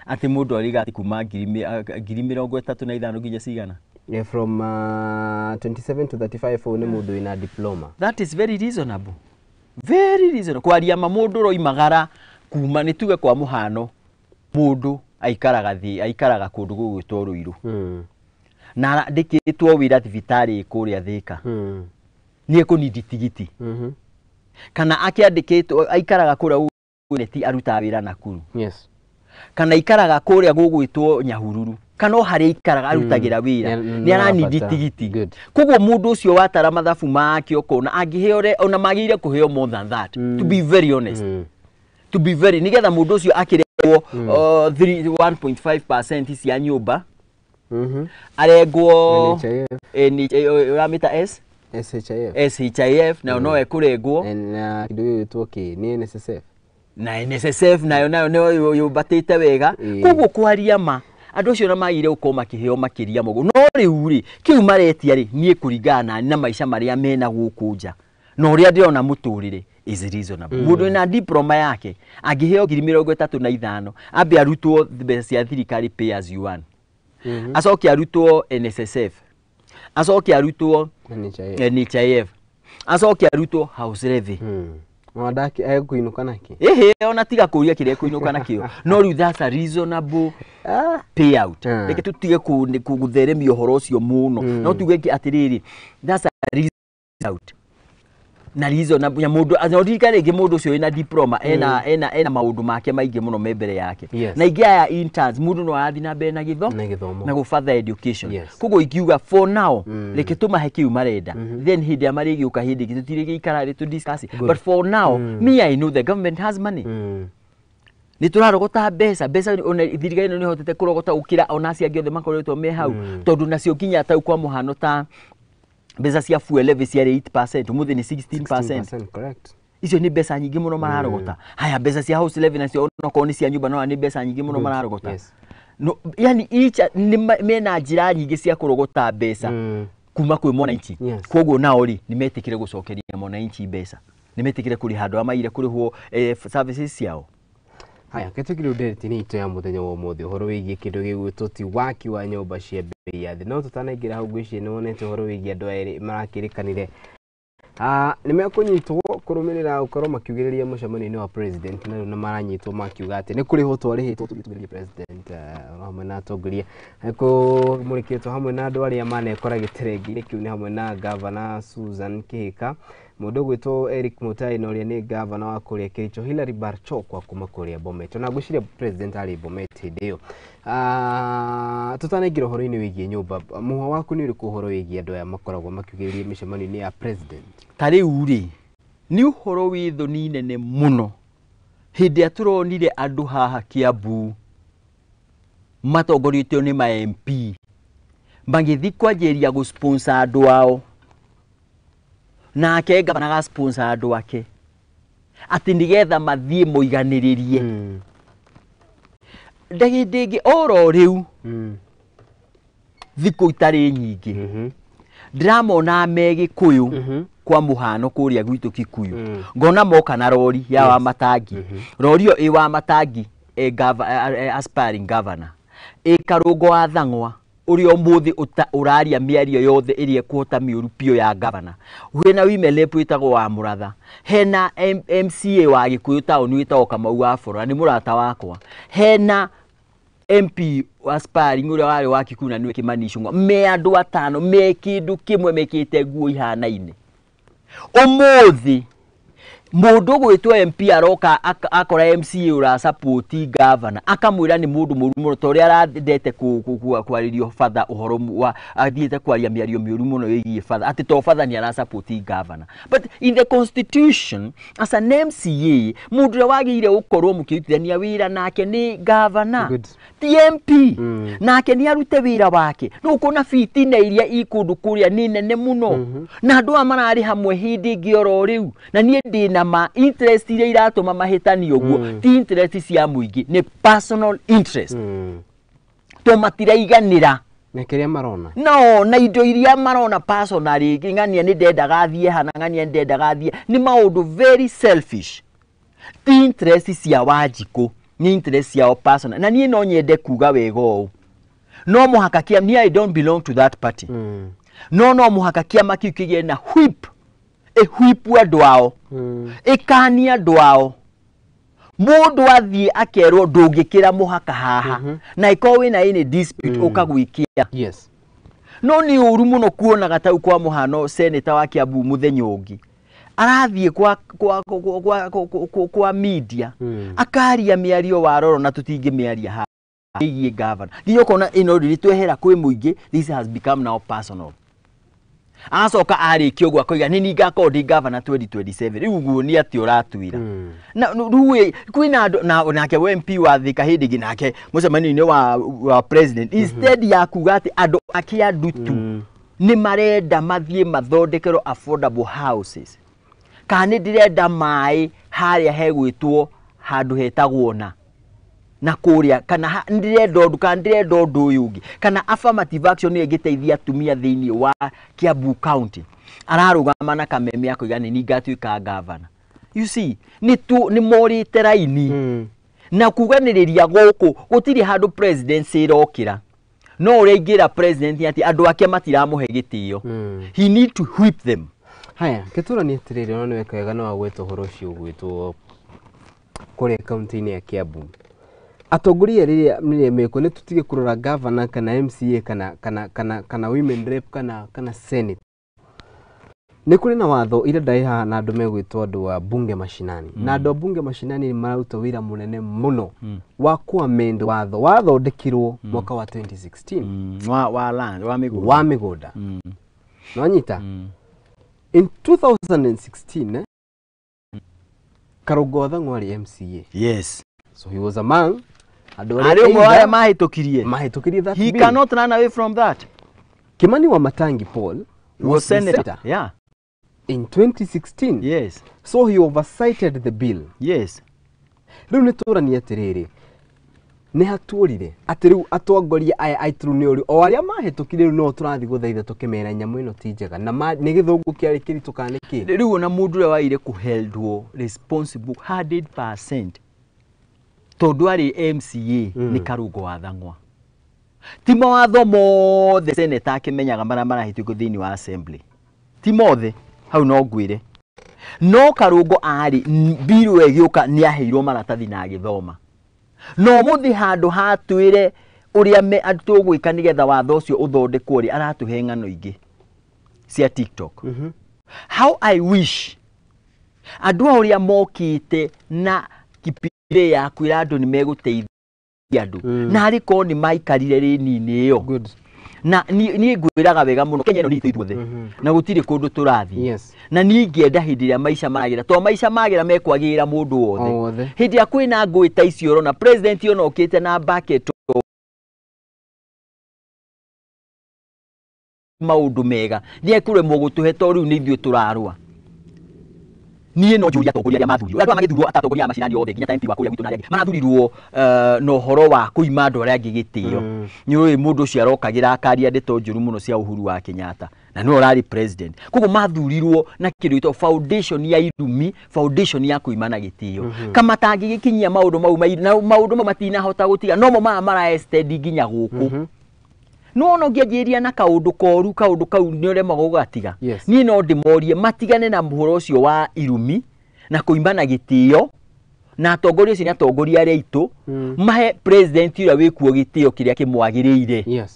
atĩ mũndũ arĩga atĩ kuma 35,000 nginya cigana? Yeah, from 27 to 35 nĩ mũndũ wĩna diploma. That is very reasonable. Very reasonable. Kwaria ma mũndũ ũroimagara kuma nĩ tuge kwa mũhano mũndũ aikaraga thĩ, aikaraga kũndũ gũgwĩtwo Ruiru, na ndĩkĩtwo wĩra thibitarĩ kũrĩa Thĩka, Nĩ ekũnindi tigiti. Kana akĩandĩkĩtwo aikaraga kũrĩa neti arutaga wĩra Nakuru. Yes. Kana ikaraga kũrĩa gũgwĩtwo Nyahururu. Kana o harĩa ikaraga arutagĩra wĩra nĩ aranindi tigiti. Koguo mũndũ ũcio watara mathabu make ũkona angĩheo ona magĩrĩire kũheo more than that. To be very honest. To be very nĩgetha mũndũ ũcio akĩrengwo 1.5% cia nyũmba. Arengwo ũramĩta S SHIF. SHIF nayo no ekũrengwo na kĩndũ gĩgwĩtwo kĩ nĩ NSSF na NSSF nayo nayo nĩyo yũmbatĩte wega. Koguo kwaria ma andũ acio na magĩrĩire gũkorwo makĩheo makĩria moguo. No rĩu rĩ kĩu maretia rĩ niĩ kũringana na maica marĩa mena gũkũ nja na ũrĩa ndĩrona mũtũrĩre is reasonable. Mũndũ wĩna diploma yake angĩheo 35,000 ambe arutwo mbeca cia thirikari pay as you earn, acoke arutwo NSSF, acoke arutwo NHIF, acoke arutwo house levy. Mwadaki egũinũka nakĩ? Ĩhĩ ona tiga kũria kĩrĩa ekũinũka nakĩo. No rĩu that's a reasonable payout. Reke tũtige gũtheremia ũhoro ũcio mũno. No tuge atĩrĩrĩ that's a reasonable na reasonable ya mũndũ no ririkane rĩngĩ mũndũ ũcio wĩna diploma ena ena ena maũndũ make maingĩ mũno me mbere yake. Na ingĩ aya interns mũndũ no arathiĩ na mbere na gĩthomo na gũ further education. Koguo ingiuga for now reke tũmahe kĩu marenda, then hĩndĩ ĩrĩa marĩgĩũka hĩndĩ ĩngĩ tũtirĩgĩikara rĩ tũ discuss. But for now me I know the government has money. Nĩ tũrarogota mbeca ona thirikari ĩno nĩ ĩhotete kũrogota gũkĩra ona acio angĩ othe makoretwo me hau, tondũ nacio nginya tau kwa mũhano ta mbeca cia fuel levy ciarĩ 8%, ũmũthĩ nĩ 16%. Correct. Icio nĩ mbeca nyingĩ mũno mararogota. Haya mbeca cia house levy nacio onokorwo nĩ cia nyũmba no nĩ mbeca nyingĩ mũno mararogota. No, yani each nĩ mena njĩra nyingĩ cia kũrogota mbeca kuma kwĩ mwananchi. Koguo nao rĩ nĩ metĩkĩre gũcokeria mwananchi mbeca, nĩ metĩkĩre kũrĩha andũ arĩa maire kũrĩhwo services ciao. Haya ketũkire ndereti-inĩ itũ ya mũthenya wa ũmũthĩ ũhoro wĩgiĩ kĩndũ gĩgwĩtwo ti waki wa nyũmba cia bei ya thĩ. No tũtanaingĩra hau ngwĩciria nĩ wonete ũhoro wĩgiĩ andũ erĩ marakĩrĩkanire nĩ mekũnyitwo kũrũmĩrĩra gũkorwo makiugĩrĩria mũcemanio-inĩ wa president, na rĩu nĩ maranyitwo makiuga atĩ nĩ kũrĩhwo twarĩhĩtwo tũgĩtũmĩrĩria president hamwe na atongoria kũmũrĩkĩtwo hamwe na andũ arĩa manekora gĩterengi-inĩ kĩu nĩ hamwe na Governor Susan Kihika, mũndũ ũgwĩtwo Eric Mutai na ũrĩa nĩ gavana wa kũrĩa Kericho, Hilary Barchok kuma kũrĩa Bomet. Na ngwĩciria president arĩ Bomet hĩndĩ ĩyo. Tũtanaingĩra ũhoro-inĩ wĩgiĩ nyũmba, mũhwa waku nĩ ũrĩkũ ũhoro wĩgiĩ andũ aya makoragwo makiugĩrĩria mĩcemanio-inĩ ya president? Ta rĩu rĩ nĩ ũhoro wĩ thoni nene mũno hĩndĩ ĩrĩa tũronire andũ haha Kiambu matongoretio nĩ ma MP magĩthiĩ kwanjĩrĩria gũ sponsor andũ ao, nake gavana ga sponsor andũ ake atĩ nĩgetha mathiĩ moiganĩrĩrie. Ndagĩndĩ ĩngĩ oro rĩu thikũ itarĩ nyingĩ ndĩramona me Gĩkũyũ kwa mũhano kũrĩa gwitũ Kikuyu, ngona moka na rori ya Wamatangi, rori ĩyo ĩ Wamatangi aspiring governor ĩ Karũngo wa Thang'wa ũrĩa ũmũthĩ ũraria mĩario yothe ĩrĩa ĩkũhota mĩũru biũ ya gavana. Hena women rep wĩtagwo wa Mũratha, hena MCA wa Gĩkũyũ taũni wĩtagwo Kamau wa Bora, nĩ mũrata wakwa, hena MP aspiring ũrĩa warĩ wa Kikuyu na nĩwe Kimani Ichung'wa. Me andũ atano me kĩndũ kĩmwe mekĩte nguo ihanaine. Ũmũthĩ mũndũ ũgwĩtwo MP aroka akora MCA ũrasupport governor akamwĩra nĩ mũndũ mũru mũno ta ũrĩa arendete kwarĩrio batha ũhoro wa athiĩte kwaria mĩario mĩũru mũno ĩgiĩ batha atĩ to batha nĩ arasupport governor. But in the constitution as an MCA mũndũ ũrĩa wagĩrĩire gũkorwo mũkĩrutithania wĩra nake nĩ governor, ti MP. Nake nĩ arute wĩra wake. No ũkona fitina iria i kũndũ kũrĩa nĩ nene mũno na andũ aya mararĩ hamwe hĩndĩ ĩngĩ oro rĩu, na niĩ ndĩ na ma interest iria iratũma mahĩtani ũguo ti interest cia mũingĩ, nĩ personal interest. To matiraiganĩra na kĩrĩa marona no na indo iria marona personally, ng'ania nĩ ndendaga athiĩ hana, ng'ania nĩ ndendaga athiĩ, nĩ maũndũ very selfish. Ti interest cia Wanjikũ, nĩ interest ciao personal. Na niĩ no nyende kuga wega ũũ, no mũhaka kĩa niĩ I don't belong to that party, no mũhaka kĩama kĩu kĩgĩe na whip, ĩhwipu andũ ao, ĩkanie andũ ao. Mũndũ athiĩ akerwo ndũngĩkĩra mũhaka haha, na ĩkorwo wĩna any dispute ũkagwĩkia. Yes. No nĩ ũru mũno kuonaga tau kwa mũhano senator wa Kiambu mũthenya ũngĩ arathiĩ kwa media akaria mĩario wa roro na tũtingĩmĩaria haha ĩgiĩ governor nginya ũkona ĩno rĩrĩ twehera kwĩ mũingĩ, this has become now personal. Acoka arĩkia ũguo akoiga nĩ niĩ ngakorwo ndĩ governor 2027. Rĩu ũguo nĩ atĩ ũratwĩra na rĩu kwĩna andũ na nake we MP wa Thika hĩndĩ ĩngĩ nake mũcemanio-inĩ wa president instead ya kuga atĩ andũ a Kĩandutu nĩ marenda mathiĩ mathondekerwo affordable houses, kana nĩ ndĩrenda maĩ harĩa hegwĩtwo handũ hetagwo na kũrĩa, kana ndĩrenda ũndũ, kana ndĩrenda ũndũ ũyũ ũngĩ, kana affirmative action ĩyo ĩngĩteithia atumia thĩinĩ wa Kiambu County, ararũgama na kameme akoiga nĩ niĩ ngatuĩka governor. You see, nĩ morĩte raini na kuganĩrĩria gũkũ gũtirĩ handũ presidency ĩrokĩra. No ũrĩa ingĩra president nĩ atĩ andũ ake matiramũhe gĩtĩo. He need to whip them. Haya, gĩtũra nĩ atĩrĩrĩ, ona nĩ weka wega no wagweta ũhoro ũcio ũgwĩtwo kũrĩa kaunti-inĩ ya Kiambu. Atongoria rĩrĩa meko nĩ tũtige kũrora governor kana MCA kana women rep kana senate. Nĩ kũrĩ na watho ira ndaĩ haha na andũ megwĩtwo andũ a bunge mashinani. Na andũ a bunge mashinani nĩ mararuta wĩra mũnene mũno wa kũ-amend watho wathondekirwo mwaka wa 2016 wa land, wa mĩgũnda. Wa mĩgũnda. Nwanyita? In 2016 Karũngo wa Thang'wa arĩ MCA. Yes. So he was among andũ arĩa ũmwe arĩa mahĩtũkirie. Mahĩtũkirie that He bill. cannot run away from that. Kimani Wamatangi Paul was senator. Yeah. In 2016. Yes. So he oversighted the bill. Yes. Rĩu nĩ tũranie atĩrĩrĩ, nĩ hatuorire atĩ rĩu atongoria aya aitũ nĩ ũrĩ o arĩa mahĩtũkire rĩu no tũrathiĩ gũthaitha tũkĩmera nyamũ ĩno ti njega na nĩ gĩthũngũ kĩarĩ kĩritũ kana nĩ kĩ. Rĩu ona mũndũ ũrĩa waire kũheldwo responsible 100% tondũ arĩ MCA nĩ Karũngo wa Thang'wa. Ti mawatho mothe senator akĩmenyaga marĩa marahĩtũkio thĩinĩ wa assembly, ti mothe, hau no ngwĩre. No Karũngo arĩ bill ĩgĩũka nĩ aheirwo maratathi na agĩthoma. No mũthĩ handũ hatwĩre ũrĩa tũgwĩka nĩgetha watho ũcio ũthondekwo rĩ, aratũhe ng'ano ingĩ cia TikTok. How I wish andũ a ũrĩa mokĩte na kipire ya kwĩra andũ nĩ megũteithia andũ, na arĩ korwo nĩ maikarire rĩni-inĩ ĩyo. Na niĩ ngwĩraga wega mũno, Kenya ĩno nĩ itũ ithuothe na gũtirĩ kũndũ tũrathiĩ. Na niĩ ingĩenda hĩndĩ ĩrĩa maica magĩra, tondũ maica magĩra mekwagĩrĩra mũndũ wothe. Hĩndĩ ĩrĩa kwĩna ngũĩ ta icio ũrona president ona okĩte na bucket maũndũ mega, nĩ ekũremwo gũtũhe tondũ rĩu nĩ ithuĩ tũrarũa. Niĩ no njũrie atongoria arĩa mathurirwo, andũ aya magĩthurwo atongoria a macinani othe nginya ta MP wa kũrĩa gwitũ na arĩa angĩ marathurirwo na ũhoro wa kũima andũ arĩa angĩ gĩtĩo. Nĩ ũĩ mũndũ ũcio arokagĩra akaria ndeto njũru mũno cia Uhuru wa Kenyatta na nĩwe ũrarĩ president. Koguo mathurirwo na kĩndũ gĩtagwo foundation ya irumi, foundation ya kũimana gĩtĩo. Kama matangĩgĩkinyia maũndũ mau na maũndũ mau matinahota gũtiga, nomo maya mara extend nginya gũkũ. No ona ũngĩanjĩrĩria na kaũndũ koru, kaũndũ kau nĩ ũremagwo gũgatiga. Niĩ no ndĩmorie matigane na mũhoro ũcio wa irumi na kũimana gĩtĩo, na atongoria acio nĩ atongoria arĩa aitũ, mahe president ũrĩa wĩkuo gĩtĩo kĩrĩa kĩmwagĩrĩire.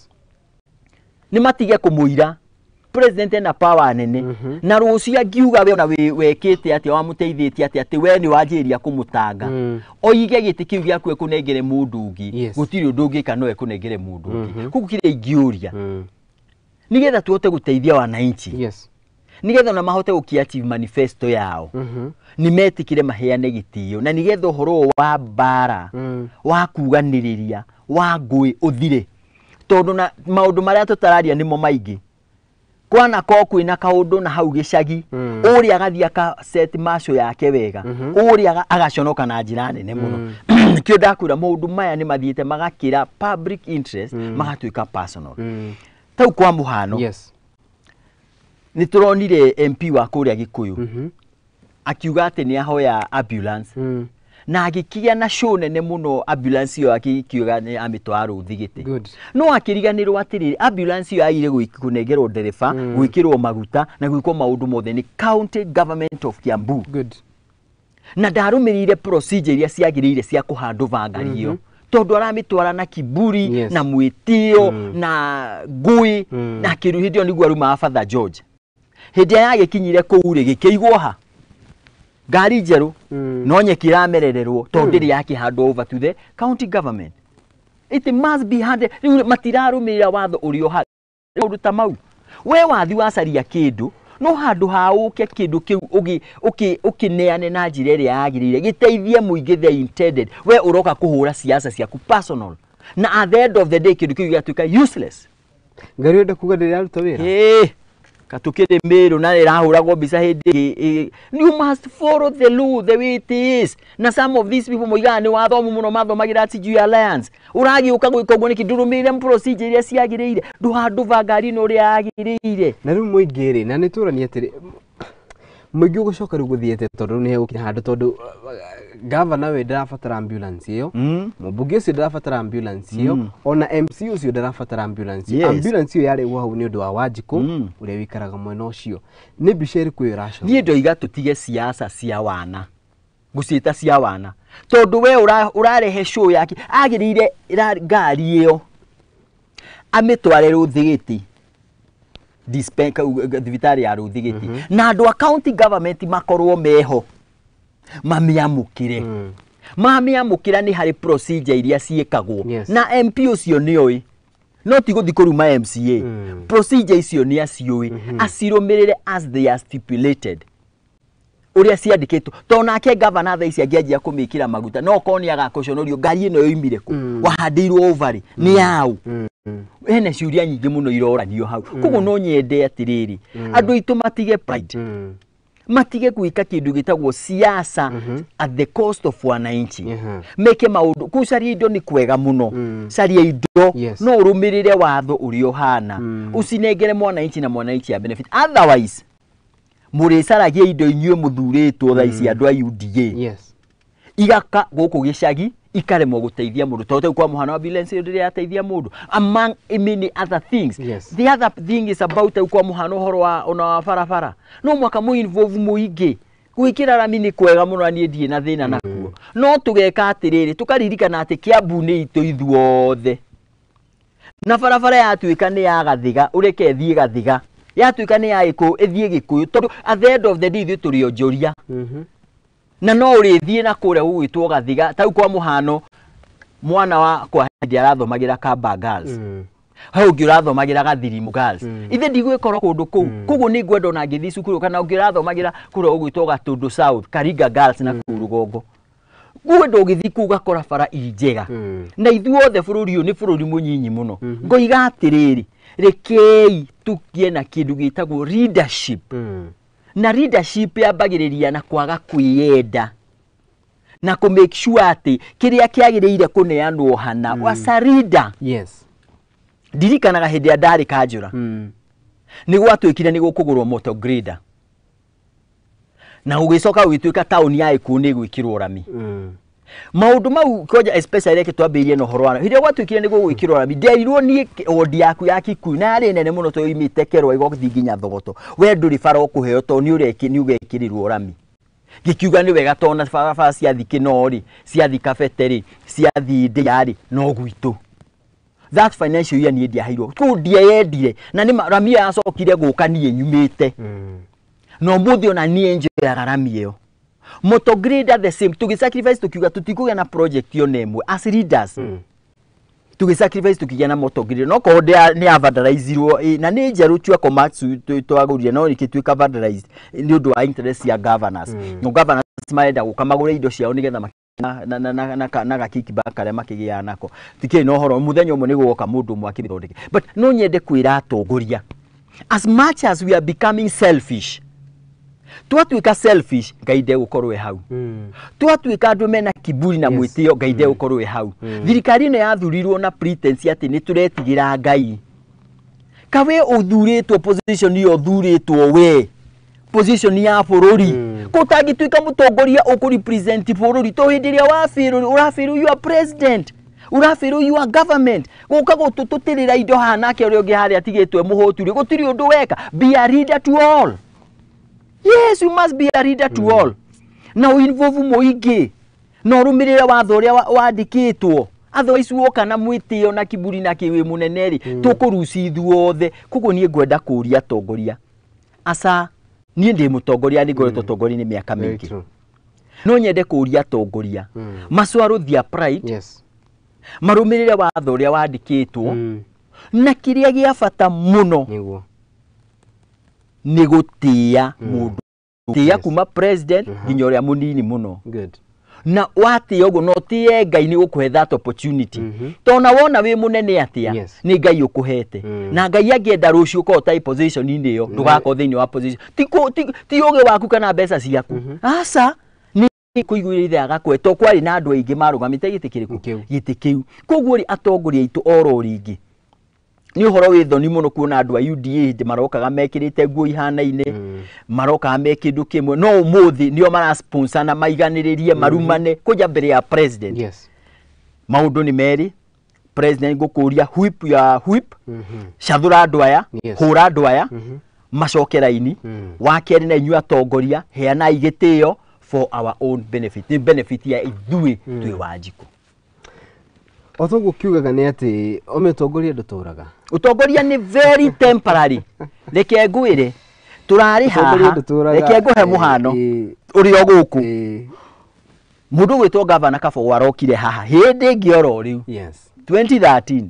Nĩ matige kũmũira. President ena power nene na rũciũ angiuga we ona wekĩte atĩa, wamũteithĩtie atĩa, atĩ we nĩ wanjĩrĩria kũmũtanga, oige gĩtĩ kĩu gĩaku ekũnengere mũndũ ũngĩ, gũtirĩ ũndũ ũngĩka no ekũnengere mũndũ ũngĩ. Koguo kĩrĩa ingĩũria nĩgetha tũhote gũteithia wananchi, nĩgetha ona mahote gũkĩ-achieve manifesto yao, nĩ metĩkĩre maheane gĩtĩo, na nĩgetha ũhoro ũyũ wa mbara, wa kuganĩrĩria, wa ngũĩ ũthire, tondũ na maũndũ marĩa tũtararia nĩmo maingĩ. Kwana ko kwĩna kaũndũ na hau gĩcagi, ũrĩa agathiĩ aka set maco yake wega, ũrĩa agaconoka na njĩra nene mũno. Nĩkĩo ndakwĩra maũndũ maya nĩ mathiĩte magakĩra public interest, magatuĩka personal. Tau kwa mũhano, nĩ tũronire MP wa kũrĩa Gĩkũyũ akiuga atĩ nĩ ahoya ambulance, na agĩkĩgĩa na show nene mũno ambulance ĩyo akiuga nĩ amĩtwara rũthi gĩtĩ. No akĩriganĩrwo atĩrĩrĩ, ambulance ĩyo yagĩrĩire kũnengerwo ndereba, gwĩkĩrwo maguta na gwĩkwo maũndũ mothe nĩ county government of Kiambu. Na ndarũmĩrĩire procedure iria ciagĩrĩire cia kũhandũva ngari ĩyo, Tondu aramitwara na kiburi na mwitio na ngui na kiru hindi niguo aruma Father George. Hindi yagikinyire kuu ri gikigwo ha ngari njeru no nyeki iramerererwo tondu ndiri yakihandwo over to the county government. It must be handed. Riu matirarumirira watho urio ha maundu ta mau. We wathi wacaria kindu no handu ha uke kindu kiu ugi ukineane na njira ĩrĩa yagĩrĩire gĩteithie mũingĩ the intended. We uroka kuhura siasa ciaku personal na at the end of the day kindu kiu gĩgatuĩka useless. Ngari enda kuga ndĩraruta wĩra katukire Meru na ĩrahũragwo mbica hĩndĩ. You must follow the law the way it is. Na some of these people moigaga nĩ wathomu mũno mathomagĩra TG Alliance. Ũragĩũka gwĩka ũguo nĩkĩ? Ndũrũmĩrĩre procedure iria ciagĩrĩire, ndũhandũva ngari ĩno ũrĩa yagĩrĩire. Na rĩu mũingĩ rĩ, na nĩ tũranie atĩrĩ, mũingĩ ũgũcoka rĩu gũthiĩte tondũ nĩ hegũkinya handũ tondũ gavana we ndarabatara ambulance ĩyo, mũmbunge ũcio ndarabatara ambulance ĩyo, ona MC ũcio ndarabatara ambulance ĩyo. Ambulance ĩyo yarĩ hau nĩ ũndũ wa Wanjikũ ũrĩa wĩikaraga mwena ũcio. Nĩ mbica ĩrĩkũ ĩyo ĩracoka? Niĩ ndoiga tũtige siasa cia wana, ngũciĩta cia wana, tondũ we ũrarehe show yake agĩrĩire ngari ĩyo amĩtware Rũthigĩti thibitarĩ ya Rũthigĩti na andũ a county government makorwo meho mamiamũkĩre. Mamiamũkĩra nĩ harĩ procedure iria ciĩkagwo na MP ũcio nĩoĩ, no ti gũthiĩ kũruma MCA. Procedure icio nĩ aciũĩ, acirũmĩrĩre as they are stipulated ũrĩa ciandĩkĩtwo. Tondũ nake gavana thaa ici angĩanjia kũmĩkĩra maguta no okorwo nĩ agakũconorio ngari ĩno yoimire kũ, wahandĩirwo over nĩ yaũ. Hena ciũria nyingĩ mũno iroranio hau. Koguo no nyende atĩrĩrĩ, andũ aitũ matige pride, matige gwĩka kĩndũ gĩtagwo siasa at the cost of wananchi. Meke maũndũ kũcaria indo nĩ kwega mũno, caria indo no ũrũmĩrĩre watho ũrĩa ũhana, ũcinengere mwananchi na mwananchi ya benefit. Otherwise mũrĩcaragia indo inyuĩ mũthurĩtwo thaa ici andũ a UDA igaka gũkũ gĩcagi ikaremwo gũteithia mũndũ. Tondũ kwa mũhano ambulance ĩyo ndĩrĩ yateithia mũndũ among many other things. The other thing is about kwa mũhano ũhoro wa ona wa barabara, no mwaka mũ involve mũingĩ. Gwĩkĩra rami nĩ kwega mũno na niĩ ndirĩ na thĩna nakuo, no tũgeka atĩrĩrĩ, tũkaririkana atĩ Kiambu nĩ itũ ithuothe, na barabara yatuĩka nĩ ya Gathiga ũreke ĩthiĩ Gathiga, yatuĩka nĩ ya Gĩkũyũ ĩthiĩ Gĩkũyũ, tondũ at the end of the day ithuĩ tũrĩ onjoria na no ũrĩthiĩ na kũrĩa gũgwĩtwo Gathiga. Tau kwa mũhano mwana wakwa hĩndĩ arathomagĩra Kamba Girls, hau ũngĩ ũrathomagĩra Gathirimũ Girls, ithe ndigwĩkorwo kũndũ kũu. Koguo nĩ ngwenda ona ngĩthiĩ cukuru kana ũngĩ ũrathomagĩra kũrĩa gũgwĩtwo Gatũndũ South, Karinga Girls na kũu rũgongo, ngwenda ũgĩthiĩ kũu ũgakora bara i njega. Na ithuothe bũrũri ũyũ nĩ bũrũri mũnyinyi mũno. Ngoiga atĩrĩrĩ, rekei tũgĩe na kĩndũ gĩtagwo leadership. Na leadership yambagĩrĩria na kwaga kwĩyenda na kũ make sure atĩ kĩrĩa kĩagĩrĩire kũneanwo hana wacarida. Ndirikanaga hĩndĩ ĩrĩa ndarĩ kanjũra, nĩ gwatuĩkire nĩ gũkũgũrwo motor grader na gũgĩcoka gũgĩtuĩka taũni ya Gĩkũyũ nĩ ĩgwĩkĩrwo rami. Maũndũ mau koja especially reke twambĩrĩrie na ũhoro wa hĩndĩ ĩrĩa gwatuĩkire nĩ gũgwĩkĩrwo rami, nderirwo niĩ wodi yaku ya Kikuyu na yarĩ nene mũno tondũ yoimĩte Kerwa ĩgathiĩ nginya Thogoto, we ndũrĩ bara ũkũheo tondũ nĩ ũgekĩrĩrwo rami. Ngĩkiuga nĩ wega tondũ na barabara ciathiĩ Kĩnoo rĩ, ciathiĩ Kabete rĩ, ciathiĩ Ndĩa rĩ, no gwitũ. That financial year niĩ ndiaheirwo, kũu ndieyendire na nĩ rami ĩyo yacokire gũka niĩ nyumĩte, na ũmũthĩ ona niĩ njoyaga rami ĩyo. Motor grader the same, tũgĩ sacrifice tukiuga tũtikũgĩa na project ona ĩmwe as leaders. Tũgĩ sacrifice tukĩgĩa na motor grader, no korwo nĩ avandalizirwo na nĩ njerũ tua Komatsu twagũrire no ĩgĩtuĩka vandalized nĩ ũndũ wa interest ya governors. No governors marenda gũka magũre indo ciao nĩgetha na ga kickback karĩa makĩgĩaga nako. Tikĩrĩ na ũhoro mũthenya ũmwe nĩ gũgoka mũndũ ũmwe akĩmĩthondeke. But no nyende kwĩra atongoria, as much as we are becoming selfish, twatuĩka selfish Ngai ndegũkorwo e hau. Twatuĩka andũ mena kiburi na mwĩtĩo Ngai ndegũkorwo e hau. Thirikari ĩno yathurirwo na pretense atĩ nĩ tũretigĩra Ngai. Kawe ũthurĩtwo position ĩyo ũthurĩtwo we position ya bũrũri, kũ ũtangĩtuĩka mũtongoria ũkũ represent bũrũri, to hĩndĩ ĩrĩa wabĩrwo ũrabĩrwo you are president, ũrabĩrwo you are government, gũka gũtũtũtĩrĩra indo haha nake ũrĩa ũngĩ harĩa atigĩtwo e mũhũtu rĩ, gũtirĩ ũndũ weka. Be a leader to all. Yes, you must be a leader to all. Na ũinvolve mũingĩ na ũrũmĩrĩre watho ũrĩa wandĩkĩtwo. Otherwise woka na mwĩtĩo na kiburi na kĩwĩ mũnene rĩ, tũkũruci ithuothe. Koguo niĩ ngwenda kũũria atongoria, aca niĩ ndĩ mũtongoria, nĩ ngoretwo ũtongoria-inĩ mĩaka mĩingĩ, no nyende kũũria atongoria maswallow their pride, marũmĩrĩre watho ũrĩa wandĩkĩtwo, na kĩrĩa gĩa bata mũno nĩ gũtĩĩa mũndũ, tĩĩa kuma president nginya ũrĩa mũnini mũno. Na watĩĩa ũguo no ũtĩe Ngai nĩ gũkũhe that opportunity, tondũ wona wĩ mũnene atĩa nĩ Ngai ũkũhete, na Ngai angĩenda rũciũ ũkorwo ũtarĩ position-inĩ ĩyo, ndũgakorwo thĩinĩ wa position, ti ũgĩ waku kana mbeca ciaku, aca, nĩ kũiguĩra ithe agakũhe, tondũ kwarĩ na andũ aingĩ marũgamĩte gĩtĩ kĩrĩkũ, gĩtĩ kĩu. Koguo rĩ, atongoria aitũ oro rĩngĩ nĩ ũhoro wĩ thoni mũno kuona andũ a UDA hĩndĩ marokaga mekĩrĩte nguo ihanaine, marokaga me kĩndũ kĩmwe, no ũmũthĩ nĩo marasponsor na maiganĩrĩrie marumane kũnja mbere ya president. Maũndũ nĩ merĩ, president ngũkũria whip ya whip, cathũra andũ aya, hũra andũ aya, macoke raini. Wa kerĩ, na inyuĩ atongoria heanai gĩtĩo for our own benefit, nĩ benefit ya ithuĩ twĩ Wanjikũ. O toguo kiugaga nĩ atĩ ũmĩtongoria ndũtũraga. Ũtongoria nĩ very temporary. Reke ngwĩre, tũrarĩ haha, reke ngũhe mũhano ũrĩ o gũkũ. Mũndũ ũgwĩtwo Gavana Kabogo arokire haha hĩndĩ ĩngĩ oro rĩu 2013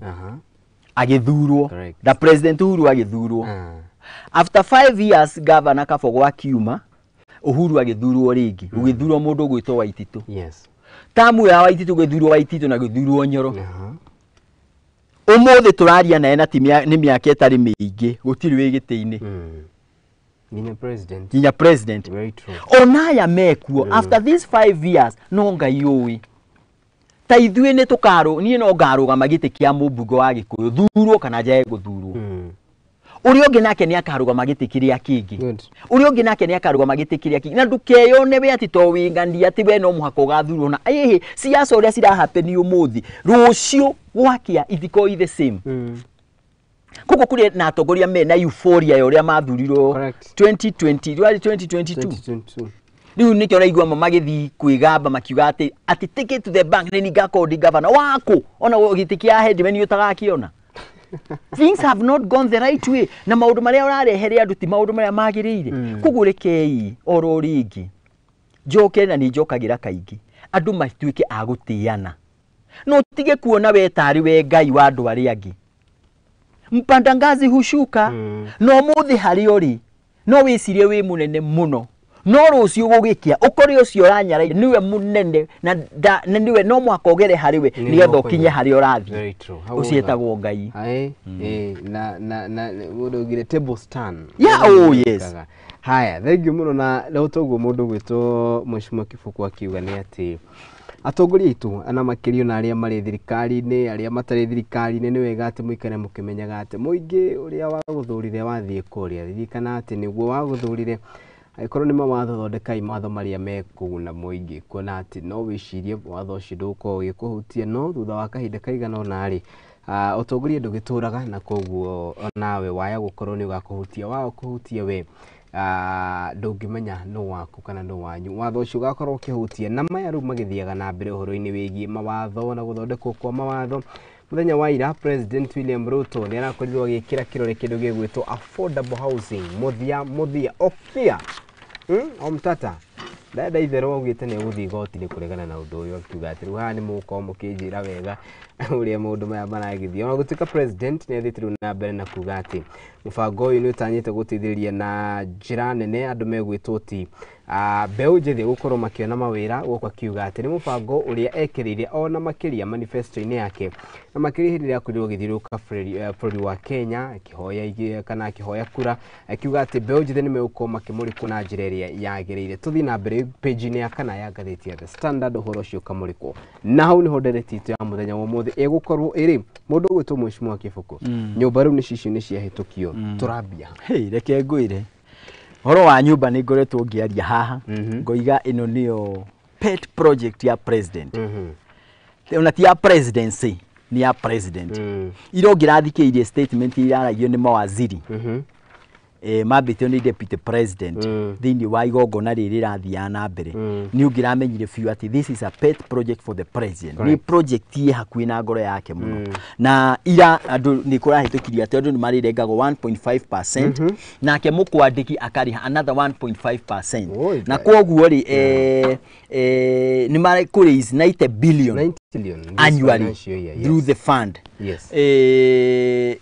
agĩthurwo na President Uhuru agĩthurwo. After 5 years Gavana Kabogo akiuma, Uhuru agĩthurwo rĩngĩ, gũgĩthurwo mũndũ ũgwĩtwo Waititũ. Tamu ya Waititũ gũgĩthurwo Waititũ na gũgĩthurwo Nyoro. Ũmũthĩ tũraria naye na nĩ mĩaka ĩtarĩ mĩingĩ, gũtirĩ wĩ gĩtĩ-inĩ. Nginya president. Ona aya mekuo after these 5 years no Ngai ũĩ. Ta ithuĩ nĩ tũkarũ, niĩ no ngarũgama gĩtĩ kĩa mũmbunge wa Gĩkũyũ, thurwo kana njage gũthurwo. Ũrĩa ũngĩ nake nĩ akarũgama gĩtĩ kĩrĩa kĩngĩ. Ũrĩa ũngĩ nake nĩ akarũgama gĩtĩ kĩrĩa kĩngĩ. Na ndũkeyone we atĩ to wĩngania atĩ we no mũhaka ũgathurwo na ĩhĩ siasa ũrĩa cirahappen ũmũthĩ, rũciũ gwakĩa itikorwo i the same. Koguo kũrĩ na atongoria mena euphoria ya ũrĩa mathurirwo 2020, 2022. Rĩu nĩkĩo ũraigua magĩthiĩ kwĩgamba makiuga atĩ take it to the bank, nĩ ngakorwo ndĩ gavana waku, ona gĩtĩ kĩa headman ũtagakĩona. Things have not gone the right way, na maũndũ marĩa ũrarehere andũ ti maũndũ marĩa magĩrĩire. Koguo rekei oro rĩngĩ njoke, na nĩ njokagĩra kaingĩ, andũ matuĩke a gũtĩana, no tige kuona we tarĩ we Ngai wa andũ arĩa angĩ. Mpanda ngazi hushuka. No ũmũthĩ harĩa ũrĩ no wĩcirie wĩ mũnene mũno, no rũciũ gũgĩkia ũkore ũcio ũranyaraire nĩwe mũnene na nĩwe no mũhaka ũgere harĩ we nĩgetha ũkinye harĩa ũrathiĩ. Ũcio etagwo Ngai. Na mũndũ augire table stand. Yeah, oh yes. Haya, thank you mũno. Na rĩu toguo mũndũ ũgwĩtwo Mheshimiwa Kĩbũkũ akiuga nĩ atĩ atongoria aitũ ana makĩria na arĩa marĩ thirikari-inĩ, arĩa matarĩ thirikari-inĩ, nĩ wega atĩ mũikare mũkĩmenyaga atĩ mũingĩ ũrĩa wagũthurire wathiĩ kũrĩa, ririkana atĩ nĩguo wagũthurire. Angĩkorwo nĩ mawatho, thondekai mawatho marĩa mekũguna mũingĩ, kuona atĩ no wĩcirie watho ũcio ndũgũkorwo ũgĩkũhutia, no thutha wa kahinda kaigana ũna rĩ, ũtongoria ndũgĩtũraga, na koguo onawe waya gũkorwo nĩ ũgakũhutia, waga kũhutia we ndũngĩmenya nũ waku kana nũ wanyu. Watho ũcio ũgakorwo ũkĩhutia. Na maya rĩu magĩthiaga na mbere ũhoro-inĩ wĩgiĩ mawatho na gũthondekwo kwa mawatho. Mũthenya wa ira President William Ruto nĩ arakorirwo agĩkĩra kĩrore kĩndũ gĩgwĩtwo affordable housing, mũthia okia o mtata ndenda itherũ augĩte nĩ egũthiĩ igoti-inĩ kũregana na ũndũ ũyũ, akiuga atĩ rĩu haha nĩ mũgũkorwo mũkĩnjĩra wega ũrĩa maũndũ maya maragĩthiĩ. Ona gũtuĩka president nĩ athiĩte rĩu na mbere na kuga atĩ mũbango ũyũ nĩ ũtanyĩte gũteithĩrĩria na njĩra nene andũ megwĩtwo ti mbeũ njĩthĩ gũkorwo makĩona mawĩra, gũkũ akiuga atĩ nĩ mũbango ũrĩa ekĩrĩire ona makĩria manifesto-inĩ yake, na makĩria hĩndĩ ĩrĩa akorirwo agĩthiũrũrũka bũrũri wa Kenya akĩhoya kana akĩhoya kura, akiuga atĩ mbeũ njĩthĩ nĩ megũkorwo makĩmũrĩkwo na njĩra ĩrĩa yagĩrĩire. Tũthiĩ na mbere page-inĩ ya kana ya ngathĩti ya The Standard, ũhoro ũcio ũkamũrĩkwo. Na hau nĩho ndereti itũ ya mũthenya wa ũmũthĩ ĩgũkorwo ĩrĩ. Mũndũ ũgwĩtwo Mheshimiwa Kĩbũkũ, nyũmba rĩu nĩ cicio nĩ ciahĩtũkio, tũrambia. Hey, reke ngwĩre ũhoro wa nyũmba nĩ ngoretwo ngĩaria haha, ngoiga ĩno nĩyo pet project ya president. Ona ti ya presidency, nĩ ya president. Ira ũngĩrathikĩrĩirie statement iraragio nĩ mawaziri, Mambĩtio nĩ deputy president thĩinĩ wa igongona rĩrĩ rĩrathiaga na mbere, nĩ ũngĩramenyire biũ atĩ this is a pet project for the president. Nĩ project ĩ hakuhĩ na ngoro yake mũno. Na ira andũ nĩ kũrahĩtũkirio atĩ andũ nĩ marĩrengagwo 1.5%, nake mũkwandĩki akarĩha another 1.5%, na koguo rĩ nĩ marekũ raise 90 billion 90 billion this annually financial year, yes. through the fund.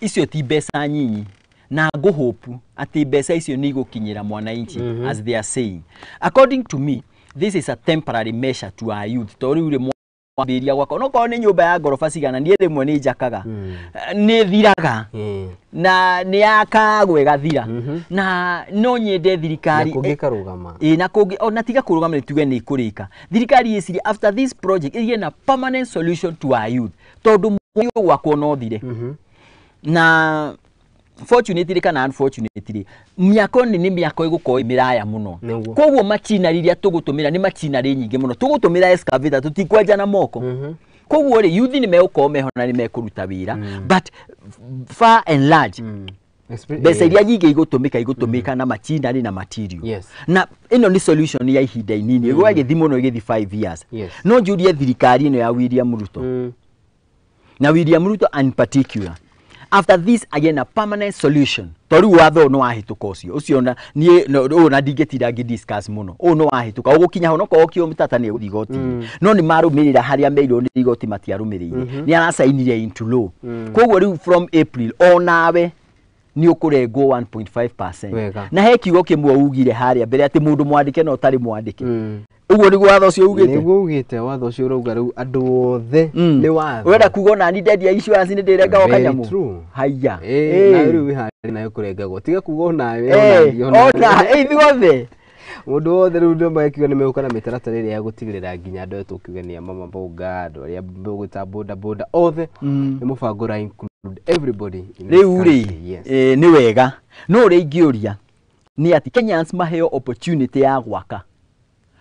Icio ti mbeca nyinyi, na ngũhope atĩ mbeca icio nĩ igũkinyĩra mwananchi as they are saying. According to me, this is a temporary measure to our youth, to rĩu rĩ mwambĩrĩria gwaka, onokorwo nĩ nyũmba ya ngoroba cigana, niĩ rĩmwe nĩ njakaga, nĩ thiraga na nĩ yakagwo ĩgathira, na no nyende thirikari Na kũngĩ ĩkarũgama. Ĩ, na kũngĩ ona tiga kũrũgama, nĩ tuge nĩ ĩkũrĩka. Thirikari ĩcirie after this project ĩgĩe na permanent solution to our youth, tondũ mwaki gwakwo no thire. Na fortunately kana unfortunately, mĩako nĩ mĩako ĩgũkorwo ĩ mĩraya mũno. Koguo machinery iria tũgũtũmĩra nĩ machinery nyingĩ mũno, tũgũtũmĩra excavator, tũtikwenja na moko. Koguo rĩ, youth nĩ megũkorwo meho na nĩ mekũruta wĩra, but far and large mbeca iria nyingĩ igũtũmĩka na machinery na material. Na ĩno nĩ solution ya ihinda inini, ĩgũa ĩgĩthiĩ mũno ĩgĩthiĩ 5 years. No njũrie thirikari ĩno ya William Ruto, na William Ruto in particular, after this again a permanent solution, to rĩu watho ũyũ nĩ wahĩtũka, ũcio na niĩ ũyũ na ndingĩtinda ngĩ discuss mũno, ũyũ nĩ wahĩtũka, ũgũkinya hau nokorwo kĩo mtata nĩ egũthiĩ igoti-inĩ, no nĩ marũmĩrĩra harĩa merirwo nĩ igoti matiarũmĩrĩire. Nĩ aracainire into law. Koguo rĩu from April onawe nĩ ũkũrengwo 1.5%. Na he kiugo kĩmwe ugire harĩa mbere atĩ mũndũ mwandĩke na ũtarĩ mwandĩke, ũguo nĩguo watho ũcio ugĩte. Nĩguo ugĩte, watho ũcio ũrauga rĩu andũ othe nĩ watho. Ũrenda kuga ona ni ndendia insurance nĩ ndĩrengagwo kanyamũ? True. Haiya. Na rĩu wĩ harĩa nayo kũrengagwo, tiga kuga onawe. Ona ithuothe. Mũndũ wothe rĩu ndio makiuga nĩ megũka na mĩtaratara ĩrĩa ya gũtigĩrĩra nginya andũ aya tũkiuga nĩ a mama mboga, andũ arĩa megũta boda boda, othe nĩ mũbango ũra include everybody in this Rĩu rĩ country, yes. Nĩ wega, no ũrĩa ingĩũria nĩ atĩ Kenyans maheo opportunity ya gwaka,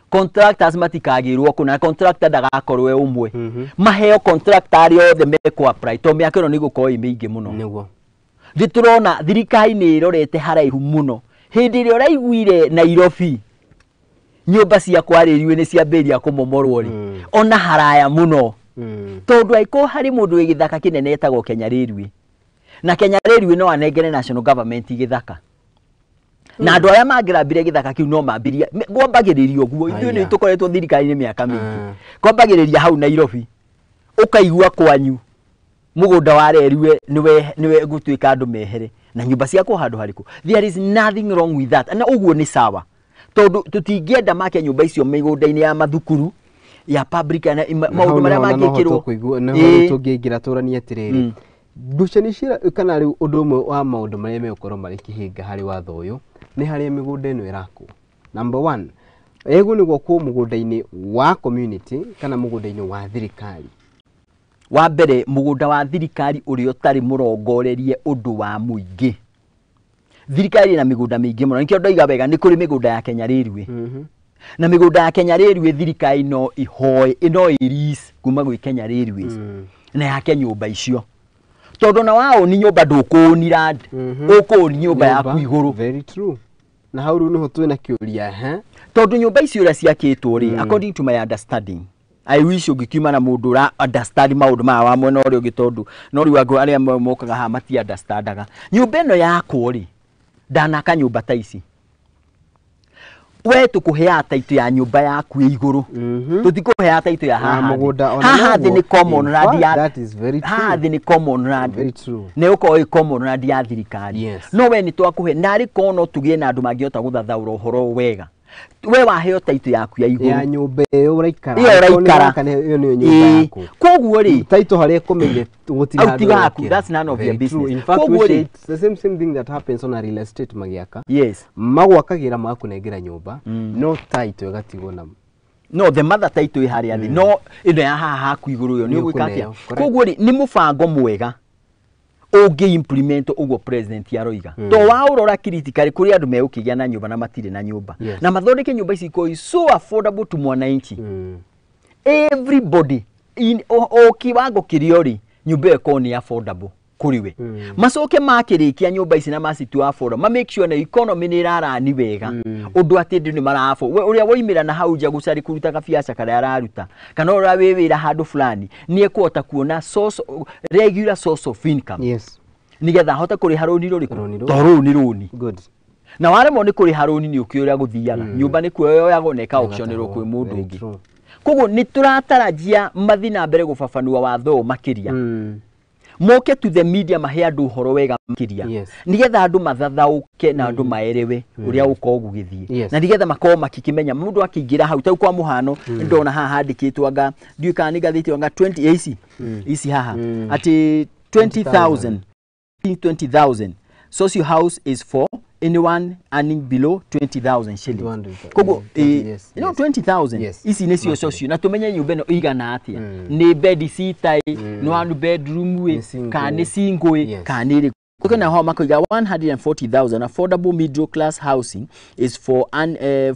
contractors matikagĩrwo kũna contractor ndagakorwo e ũmwe, maheo contractor arĩa othe mekũ apply, tondũ mĩaka ĩno nĩ ĩgũkorwo ĩ mĩingĩ mũno. Nĩ tũrona thirikari nĩ ĩrorete haraihu mũno. Hĩndĩ ĩrĩa ũraiguire Nairobi nyũmba cia kwarĩriwe nĩ ciambĩrĩria kũmomorwo rĩ, ona haraya mũno, tondũ angĩkorwo harĩ mũndũ wĩ gĩthaka kĩnene etagwo Kenya Railway, na Kenya Railway no anengere national government gĩthaka, na andũ arĩa mangĩrambire gĩthaka kĩu no mambirie kwambagĩrĩria ũguo. Ithuĩ nĩ tũkoretwo thirikari-inĩ mĩaka mĩingĩ, kwambagĩrĩria hau Nairobi, ũkaigua kwanyu mũgũnda wa reriwe nĩwe gũtuĩka andũ mehere na nyũmba ciakwo handũ harĩkũ. There is nothing wrong with that, na ũguo nĩ sawa, tondũ tũtingĩenda make nyũmba icio mĩgũnda-inĩ ya mathukuru ya public na maũndũ marĩa mangĩkĩrwo. Nĩho tũngĩingĩra tũranie atĩrĩrĩ, ngucanio cia kana rĩu ũndũ ũmwe wa maũndũ marĩa megũkorwo marĩ kĩhĩnga harĩ watho ũyũ nĩ harĩa mĩgũnda ĩno ĩrakwo. Number one, ĩgũ nĩ gwakwo mũgũnda-inĩ wa community kana mũgũnda-inĩ wa thirikari? Wa mbere, mũgũnda wa thirikari ũrĩa ũtarĩ mũrongorerie ũndũ wa mũingĩ. Thirikari ĩna mĩgũnda mĩingĩ mũno, nĩkĩo ndoiga wega nĩ kũrĩ mĩgũnda ya Kenya Railway, na mĩgũnda ya Kenya Railway thirikari no ihoe, no ĩ kuma gwĩ Kenya Railways na yake nyũmba icio, tondũ na waũni nyũmba ndũkũũni land, ũkũũni nyũmba yaku igũrũ. Very true. Na hau rĩu nĩho twĩna kĩũria he. Tondũ nyũmba icio ũrĩa ciakĩtwo rĩ, according to my understanding, I wish ũngĩkiuma na mũndũ ũra understand maũndũ maya wa mwena ũrĩa ũngĩ, tondũ no rĩu andũ arĩa mokaga haha mati understandaga. Nyũmba ĩno yakwo rĩ, ndanaka nyũmba ta ici, we tũkũheaga title ya nyũmba yaku ĩ igũrũ, tũtikũheaga title ya haha thĩ. Mũgũnda ona Haha thĩ noguo. nĩ common In land fact, ya that is very true. haha thĩ nĩ common land. Very true. Nĩ ũkorwo ĩ common land ya thirikari. No we nĩ twakũhe narĩ korwo no tũgĩe na andũ mangĩhota gũthathaũra ũhoro wega, we waheo title yaku ya igũrũ ya nyũmba ĩyo ũraikara. Ĩyo ũraikara. Kana ĩyo nĩyo nyũmba yaku. Koguo rĩ, title harĩa ĩkũmenye gũtirĩ Au handũ tiga haku, ũrekĩra. that's none of your Very true. business. In fact, Koguo we rĩ- it's the same thing that happens on a real estate magĩaka. Magwakagĩra magakũnengera nyũmba, no title ĩgatigwo na No the mother title ĩ harĩa thĩ, no ĩno ya haha haku igũrũ ĩyo nĩ Nĩ ũgwĩka atĩa? ũkũneo, correct. Koguo rĩ, nĩ mũbango mwega ũngĩ implement ũguo president aroiga, to waũrora critically kũrĩ andũ megũkĩgĩa na nyũmba na matirĩ na nyũmba, na mathondeke nyũmba ici ikorwo so affordable to mwananchi, everybody in o kiwango kĩrĩa ũrĩ, nyũmba ĩyo ĩkorwo nĩ affordable Kũrĩ we macoke makĩrĩkia nyũmba ici na macitua affordable, ma make sure na economy nĩ ĩrarani wega, ũndũ atĩ andũ nĩ mara afford. We ũrĩa woimĩra na hau nja gũcari kũruta gabiaca karĩa araruta, kana ũrĩa wĩ wĩra handũ fulani, nĩ ekũhota kuona source, regular source of income, nĩgetha ahote kũrĩha rũni. Rũrĩkũ? To rũu nĩ rũni. Na waremwo nĩ kũrĩha rũni, nĩ ũkĩũĩ ũrĩa gũthiaga. Nyũmba nĩ kuoyagwo na ĩka auctionĩrwo kwĩ mũndũ ũngĩ. Koguo nĩ tũratarajia mathiĩ na mbere gũbabanua watho ũyũ makĩria, moke to the media, mahe andũ ũhoro wega makĩria, nĩgetha andũ mathathaũke na andũ maerewe ũrĩa gũkorwo gũgĩthiĩ, na nĩgetha makorwo makĩkĩmenya mũndũ akĩingĩra hau. Tau kwa mũhano, ndona haha handĩkĩtwo, anga ndiũĩ kana nĩ ngathĩti, anga 20 ici ici haha, atĩ 20,000, 20,000 social house is for anyone earning below 20,000 shillings. Koguo no 20,000 ici nĩcio social, na tumenye nyũmba ĩno ĩigana atĩa, nĩ bed sita ĩ, nĩ one bedroom ĩ, kana nĩ single ĩ, kana nĩ ĩrĩkũ. Kuna ho makoiga 140,000 affordable middle class housing is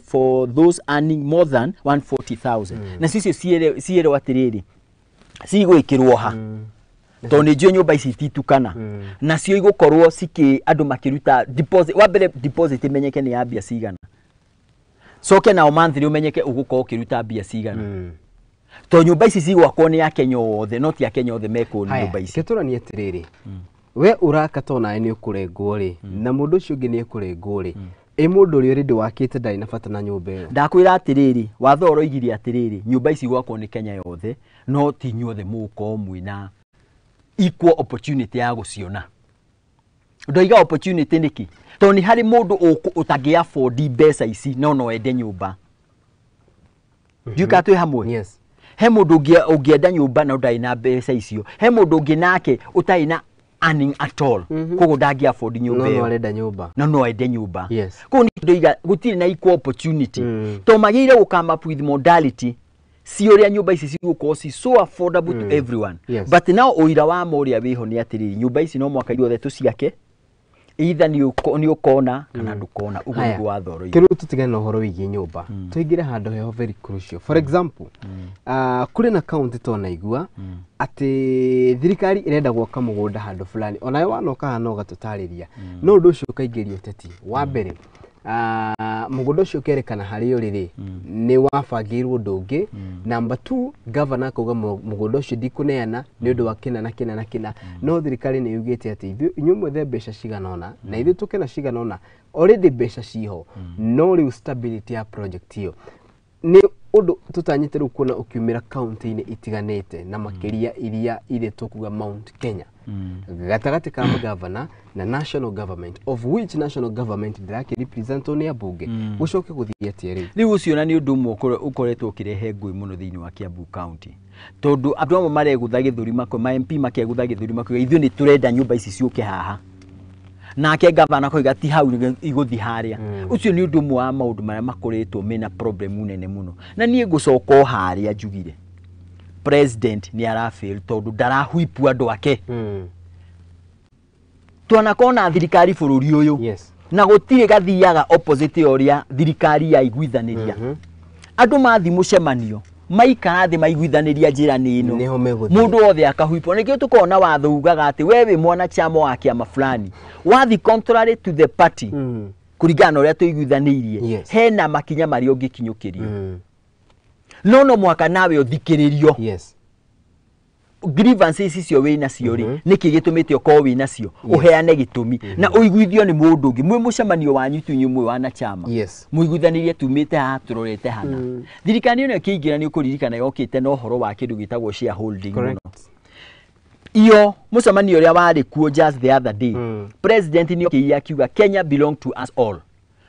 for those earning more than 140,000. Na cicio cierwo atĩrĩrĩ, cigwĩkĩrwo ha? Tondũ nĩ njũĩ nyũmba ici ititukana, nacio igũkorwo cikĩ andũ makĩruta deposit. Wa mbere, deposit ĩmenyeke nĩ ya mbia cigana, coke nao monthly ũmenyeke ũgũkorwo ũkĩruta mbia cigana, tondũ nyũmba ici cigwakwo nĩ Akenya othe, no ti Akenya othe mekuona nyũmba ici. Tũranie atĩrĩrĩ, we ũraka to nawe nĩ ũkũrengwo rĩ, na mũndũ ũcio ũngĩ nĩ ekũrengwo rĩ, ĩ mũndũ ũrĩa already wakĩte ndarĩ na bata na nyũmba ĩyo? Ndakwĩra atĩrĩrĩ, watho ũroigire atĩrĩrĩ, nyũmba ici gwakwo nĩ Kenya yothe, no ti inyuothe mũgũkorwo mwĩna equal opportunity ya gũciona. Ndoiga opportunity nĩkĩ? Tondũ nĩ harĩ mũndũ ũtangĩ afford mbeca ici no no ende nyũmba. Ndiũĩ kana twĩ hamwe. He mũndũ ũngĩenda nyũmba na ndarĩ na mbeca icio. He mũndũ ũngĩ nake ũtarĩ na earning at all, koguo ndangĩ afford nyũmba No ĩyo. No arenda nyũmba. No no ende nyũmba. Koguo nĩ ndoiga gũtirĩ na equal opportunity, to magĩrĩire gũ come up with modality ci ũrĩa nyũmba ici cigũkorwo ci so affordable to everyone. But now ũira wa ma ũrĩa wĩho nĩ atĩrĩrĩ, nyũmba ici no mwaka ithuothe tũciake, either nĩ ũkona kana ndũkona. Ũguo Haya, nĩguo watho ũroiga. Kĩrĩu tũtigane na ũhoro wĩgiĩ nyũmba, tũingĩre handũ heho very crucial. For example, kũrĩ na county tonaigua atĩ thirikari ĩrenda gwaka mũgũnda handũ fulani, onawe wanoka haha no ũgatũtarĩria, no ũndũ ũcio ũkaingĩria ũteti. Wa mbere, mũgũnda ũcio ũkerekana harĩa ũrĩ rĩ, nĩ wabangĩirwo ũndũ ũngĩ. Number two, governor akauga mũgũnda ũcio ndikũneana nĩ ũndũ wa kĩna na kĩna na kĩna, no thirikari nĩ yugĩte atĩ ithuĩ inyuĩ mwethe mbeca cigana ũna na ithuĩ tũke na cigana ũna, already mbeca ciho, no rĩu stability ya project ĩyo nĩ ũndũ tũtanyĩte rĩu kuona ũkiumĩra kaunti-inĩ itiganĩte, na makĩria iria irĩ tũkuga Mount Kenya, gatagatĩ ka magavana na national government, of which national government ndĩrakĩ nĩ ambunge. Gũcoke gũthiĩ atĩa rĩu? Rĩu ũcio na nĩ ũndũ ũmwe ũkoretwo ũkĩrehe ngũĩ mũno thĩinĩ wa Kiambu County, tondũ andũ amwe maregũtha gĩthũri mako ma MP makegũtha gĩthũri makoiga ithuĩ nĩ tũrenda nyũmba ici ciũke haha, nake gavana koiga ti hau, igũthiĩ harĩa. Ũcio nĩ ũndũ ũmwe wa maũndũ marĩa makoretwo mena problem nene mũno, na niĩ ngũcoka o harĩa njugire president nĩ arafail tondũ ndarahwipu andũ ake. Twanakorwo na thirikari bũrũri ũyũ, na gũtirĩ gathiaga opposite ya ũrĩa thirikari yaiguithanĩria. Andũ mathi mũcemanio, maikara thĩ, maiguithanĩria njĩra nĩ ĩno, Nĩho megũthiĩ. Mũndũ wothe akahwipwo. Nĩkĩo tũkoragwo na watho ugaga atĩ we wĩ mwanachama wa kĩama fulani, wathi contrary to the party kũringana na ũrĩa tũiguithanĩirie, hena makinya marĩa ũngĩkinyũkĩrio, no no mũhaka nawe ũthikĩrĩrio. Grievances icio wĩ nacio rĩ, nĩkĩ gĩtũmĩte ũkorwo wĩ nacio? Ũheane gĩtũmi na ũiguithio nĩ mũndũ ũngĩ mwĩ mũcemanio wanyu tu inyuĩ mwĩ wanachama, mũiguithanĩrie tumĩte haha tũrorete hana. Thirikari ĩno ĩkĩingĩra, nĩ ũkũririkana yokĩte na ũhoro wa kĩndũ gĩtagwo shareholding mũno. Iyo mũcemanio ũrĩa warĩ kuo just the other day, president nĩ okĩire akiuga Kenya belong to us all,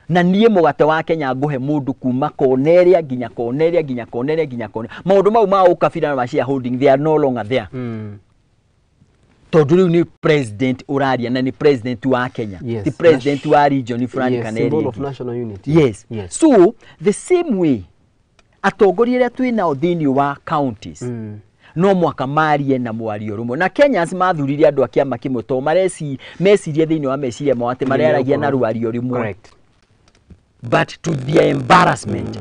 na niĩ mũgate wa Kenya ngũhe mũndũ kuma kona ĩrĩa nginya kona ĩrĩa nginya kona ĩrĩa nginya kona. Maũndũ mau ma ũkabira na ma shareholding, they are no longer there, tondũ rĩu nĩ president ũraria, na nĩ president wa Kenya, ti president wa region fulani kana ĩrĩa Symbol of ĩngĩ. National unity. Yes. So the same way, atongoria arĩa twĩ nao thĩinĩ wa counties no mwaka marie na mwario rũmwe, na Kenyans mathurire andũ a kĩama kĩmwe tondũ mareci mecirie thĩinĩ wa meciria mao atĩ marĩaragia na rwario rĩmwe. But to their embarrassment,